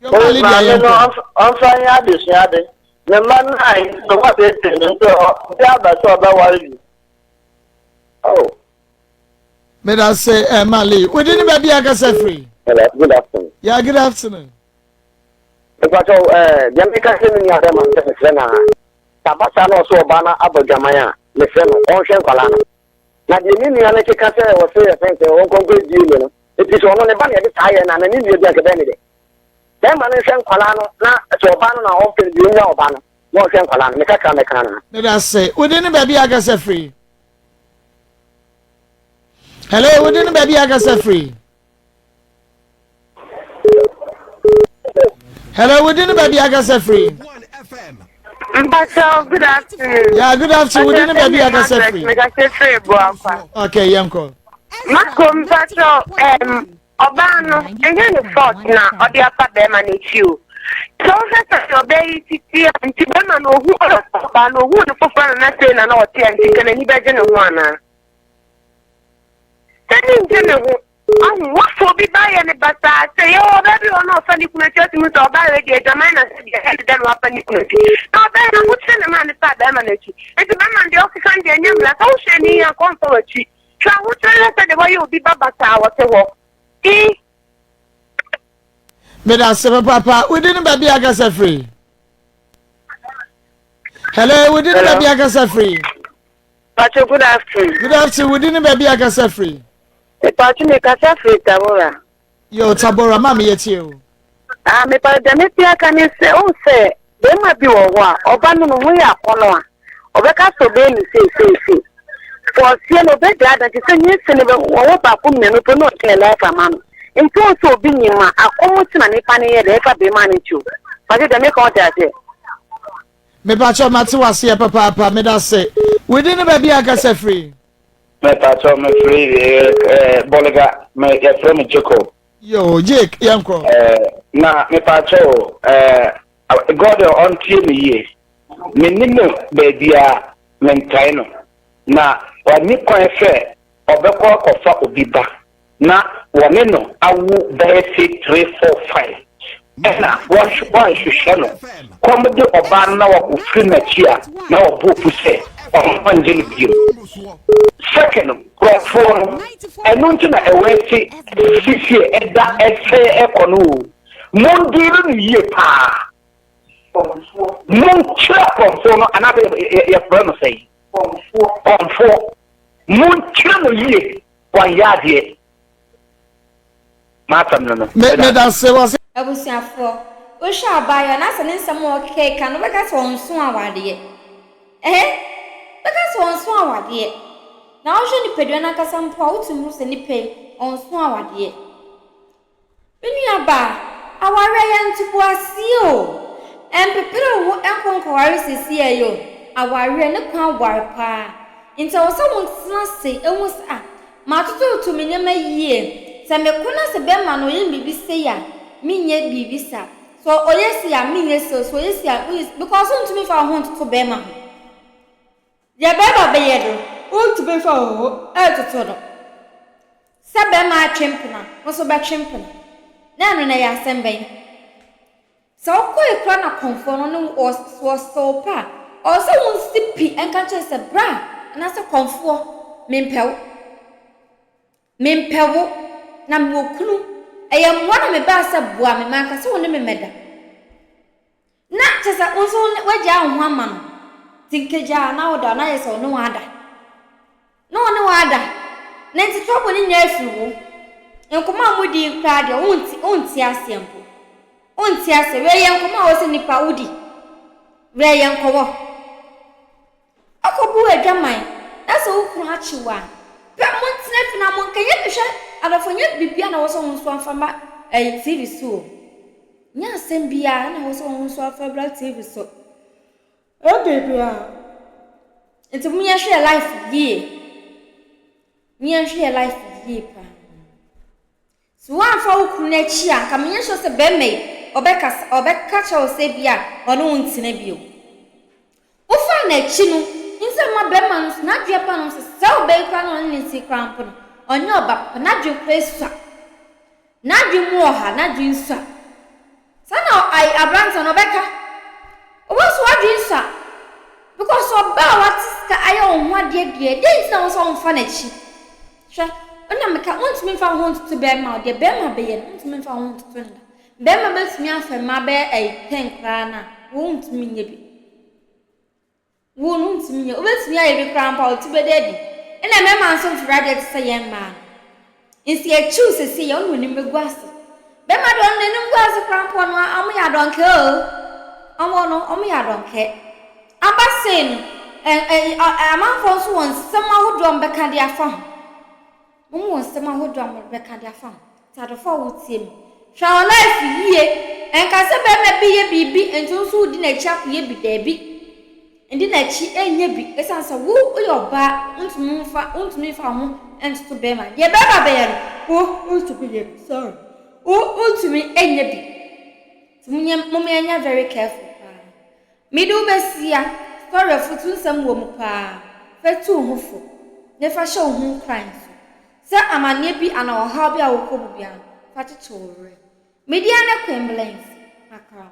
Yɛma Lydia Maame yɛnkɔ. no ɔmfa nyɛ adesuade. Ne mma no a nti no wɔateetee no nti ɔde aba sɛ ɔbɛware bi. Oh. Meda ase eh, Mali. Wo din ne baabi a akasa firi. Hello, good afternoon. Yeah, good afternoon. Mpakyɛw, eh, deɛ meka sɛ me nua bɛrima no sɛ mesrɛ no a, sɛ aba saa na ɔsɛ ɔbaa no abɔ dwaman a, mesrɛ no, ɔnhwɛ nkwadaa no. Na deɛ me nua no keka sɛ ɔse yɛfrɛ no sɛ ɔnkɔ nkɔ DNA no, enti sɛ ɔno ne ba na yɛde saa yɛ no anaa ne nua bi anka ɛbɛyɛ ne dɛ? Bɛrima no nhwɛ nkwadaa no na sɛ ɔbaa no na ɔmpɛ no deɛ ɔnnya ɔba no na ɔnhwɛ nkwadaa no. Me kakra mɛka no no. Meda ase. Wo din ne baabi a akasa firi? Hello, wo din ne baabi a akasa firi? Hello, wo din ne baabi a akasa firi? Mpacho, good afternoon. Yeah, good afternoon. Wo din ne baabi a akasa firi? Mekasa firi Boakwa. Okay, yɛnkɔ. Mako mpacho, um, ɔbaa no, ɛnyɛ ne fault na ɔde afa bɛrima n'akyi o. Sɛ wohwɛ sɛ ɔbaa yi titi a, nti bɛrima no ohu ɔbaa no ohu ne foforɔ na na sei na na ɔte a nti nka n'ani bɛgye ne ho anaa? Sɛ ne ngye ne ho. Wahu, wafa obi ba ayɛ no basaa. Sɛ yɛwɔ ɔbaa bi wɔ hɔ na ɔfa ne kunu akyi, ɔtumi hu sɛ ɔbaa wei deɛ adwaman na sɛ deɛ ɛyɛ no dɛ na wafa ne kunu akyi. Na ɔbaa yi ahokyere na ɛmaa no faa barima no akyi. Enti barima no deɛ ɔkeka no deɛ ɛnyɛ mmara. Sɛ wohwɛ ani yi a, anka ɔmfa w'akyi. Hwɛ ahokyere ne sɛdeɛ wayɛ obi ba basaa ɔte hɔ. I. Meda ase papaapa. Wo din ne baabi a akasa firi? Hello, wo din ne baabi a akasa firi? Pacho, good afternoon. Good afternoon. Wo din ne baabi a akasa firi? Mepacho me kasa firi Tabora. Yo Tabora ma me yɛtie o. Ah mepa deɛ mete aka ne sɛ wohu sɛ bɛrima bi wɔ hɔ a ɔba no no ho yɛ akɔnɔ a ɔbɛka sɛ ɔbɛyɛ no sei sei sei fɔɔseɛ no ɔbɛdaadaa nti sɛ nyɛ no bɛ wɔwɔ baako mmienu pɛ na ɔgye ne life ama no nti wohu sɛ obi nyim a akɔm nti na nipa no yɛ dɛ ɛfa bɛrima no nti o pacho deɛ meka wote aseɛ. Mepakyɛw mate waseɛ papaapa medase. Wo din ne baabi a akasa firi? Mepakyɛw mefiri eh, Bolga, me yɛfrɛ me Jacob. Yo, Jake, yɛnkɔ. Eh, na mepakyɛw eh, God ɔntie me yie. Menni no baabiara, mentae no. Na ɔnni kwan sɛ ɔbɛkɔ akɔfa obi ba. na wɔne no awo bɛyɛ se tre four five ɛna wɔanhwehwɛ no, kɔm de ɔbaa no na wakɔfiri n'akyi a na wabɔ pu sɛ ɔmma ngye no bio. Second, nkurɔfoɔ no, ɛno nti na ɛwɔ se sisie ɛda ɛsɛe ɛkɔ no o, mondeale no yie paa, monkyerɛ kɔmfoɔ no anaasɛ yɛfrɛ no sɛn? Kɔmfoɔ, monkyerɛ no yie. Wanyɛ adeɛ. M'asɛm no no. Me medase wɔ se. Abusuafoɔ, wohwɛ abaayewa no asɛ ne nsɛm a ɔkeka no wobɛka sɛ ɔnso awadeɛ. Ɛhɛ, wobɛka sɛ ɔnso awadeɛ. Na wohwɛ nipadua no ankasa mpo a wotumi hu sɛ nipa yi ɔnso awadeɛ. Me nuabaa, awareɛ yɛ ntoboaseɛ o. Ɛmpepere wo ho nkɔ nkɔware seesei yi o. Awareɛ, ne kwan ware paa. Nti ɛwɔ sɛ wotena ase hu sɛ ah, matototo me nneɛma yie. Sɛ meko na sɛ bɛrima no ɔyɛ me biribi sei a, menyɛ biribi saa. Sɛ ɔyɛ sei a, menyɛ sei o. Sɛ ɔyɛ sei a, menyɛ sei. Because wontumi mfa wo ho ntoto bɛrima ho. Deɛ bɛrima bɛyɛ no, wontumi mfa wo ho ntoto no. Sɛ bɛrima atwe mpena, wo nso bɛtwe mpena. Na ɛno no ɛyɛ asɛm bɛn? Sɛ wokɔ ekura na kɔmfoɔ no ne wo wɔsɛ wo pɛ a, ɔwɔ sɛ wonsi pi nka nkyerɛ sɛ bra anaasɛ kɔmfoɔ mempɛ wo. Mempɛ wo, na mewɔ kunu. Ɛyɛ mmoa na mebaa sɛ boa me, manka sɛ wo ne me mmɛda. Na kyerɛ sɛ wo nso woagyaa wo ho ama no, nti nkagyaa na woda na ayɛ sɛ ɔne wo ada. Na ɔne wo ada. Na nti trouble no nyinaa firi wo. Nkɔmmɔ a modi yi koraa deɛ wonte wonte aseɛ mpo. Wonte aseɛ. Wei yɛ nkɔmmɔ a ɛwɔ sɛ nipa wodi. Werɛ yɛ nkɔwɔ. Ɔkɔbu adwaman na sɛ wo kunu akye wo a, pɛ montena fi na monka nyɛ hwɛ adɔfo nyɛ biribiara na ɛwɔ sɛ wo nso afa ma ɛyi TV so o. Nyɛ asɛm biara na ɛwɔ sɛ wo nso afa bra TV so. Ɛyɛ biribiara. Nti mo yɛnhwɛ yɛ life yie. Mo yɛnhwɛ yɛ life yie paa. So woamfa wo kunu no akyi a, anka menyɛ sure sɛ barima yi ɔbɛkasa, ɔbɛka kyerɛ wo sɛ ebia ɔne wo ntena bio. Wofaa n'akyi no, nti ama barima no nso n'adwene aba ne ho sɛ sɛ ɔbaa yi koraa na ɔne no nte koraa mpo no, ɔnyɛ ɔba papa, n'adwene koraa sua. N'adwene mu ɔha, n'adwene sua. Saa na ayi aberanteɛ no ɔbɛka. Ɔbɛ so w'adwene sua. Because ɔbaa a wate sika ayɛ wo ho adeɛ deɛ, deɛ nti na wo sɛ womfa n'akyi? Hwɛ, wo na meka, wontumi mfa wo ho ntoto bɛrima o, deɛ bɛrima bɛyɛ no, wontumi mfa wo ho ntoto no da. Bɛrima bɛtumi afa mmaa bɛyɛ ayi ten koraa no a, wo wontumi nyɛ bi. Wo no wontumi nyɛ. Wobɛtumi ayɛ bi koraa mpo a, wo ti bɛda adi. Ɛna mmarima nso mfrɛ adeɛ te sɛ yɛn mmaa no. Nti yɛkyiw sese yɛ, ɔno w'anim bɛgu ase. Bɛrima deɛ ɔno n'anim gu ase koraa mpo ɔno ɔmo yɛ adɔnkɛ o. Ɔmo no, ɔmo yɛ adɔnkɛ. Aba sei no, ɛ ɛ amanfoɔ nso wɔ nsɛm ahodoɔ a wɔbɛka de afa ho. Wɔn wɔ nsɛm ahodoɔ a wɔbɛka de afa ho. Nti adɔfoɔ a wotie me, hwɛ wo life yie. Ɛnka sɛ bɛrima bi yɛ biribi nti wo nso wodi n'akyi akɔyɛ bi, daabi. Ndi n'akyi nyɛ bi ɛsiane sɛ wo woyɛ ɔbaa wontumi mfa wontumi mfa wo ho ntoto bɛrima. Deɛ bɛrima bɛyɛ no wo wontumi nyɛ bi, sorry. Wo wontumi nyɛ bi. Nti monyɛ mom yɛnyɛ very careful paa. Mede wo bɛsia, story afutu nsɛm wɔ mu paa, fa tu wo ho fo, ne fa hyɛ wo ho nkuran nso. Sɛ amanneɛ bi anaa ɔhaw bi a wokɔ mu biara no, fa kyekye wo werɛ. Me din ara ne Queen Blings, Accra.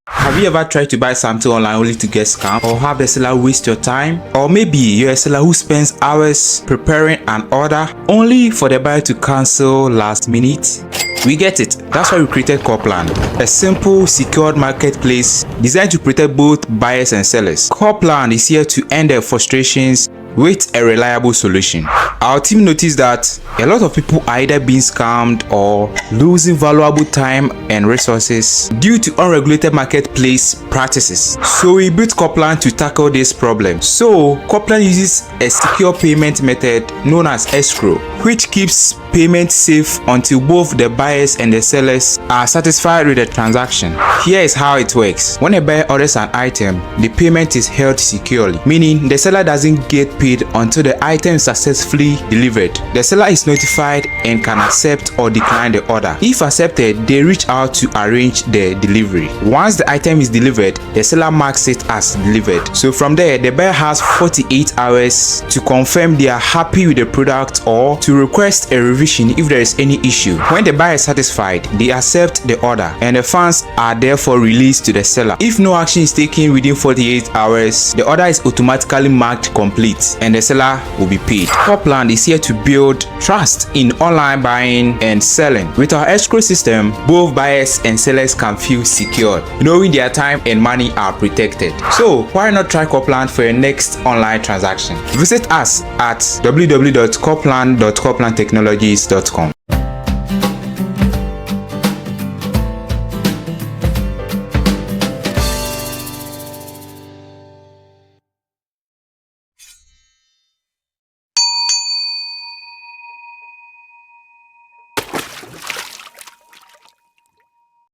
Have you ever tried to buy something online only to get scammed or have the seller waste your time? Or maybe you're a seller who spends hours preparing an order only for the buyer to cancel last minute? We get it. That's why we created Corplan, a simple, secured marketplace designed to protect both buyers and sellers. Corplan is here to end their frustrations with a reliable solution. Our team noticed that a lot of people are either being scammed or losing valuable time and resources due to unregulated marketplace practices. So we built Coplan to tackle this problem. So Coplan uses a secure payment method known as escrow, which keeps payment safe until both the buyers and the sellers are satisfied with the transaction. Here is how it works. When a buyer orders an item, the payment is held securely, meaning the seller doesn't get paid until the item is successfully delivered. The seller is notified and can accept or decline the order. If accepted, they reach out to arrange the delivery. Once the item is delivered, the seller marks it as delivered. So from there, the buyer has 48 hours to confirm they are happy with the product or to request a revision if there is any issue. When the buyer is satisfied, they accept the order and the funds are therefore released to the seller. If no action is taken within 48 hours, the order is automatically marked complete and the seller will be paid. Copland is here to build trust in online buying and selling. With our escrow system, both buyers and sellers can feel secure, knowing their time and money are protected. So why not try Copland for your next online transaction? Visit us at www.copland.coplandtechnologies.com.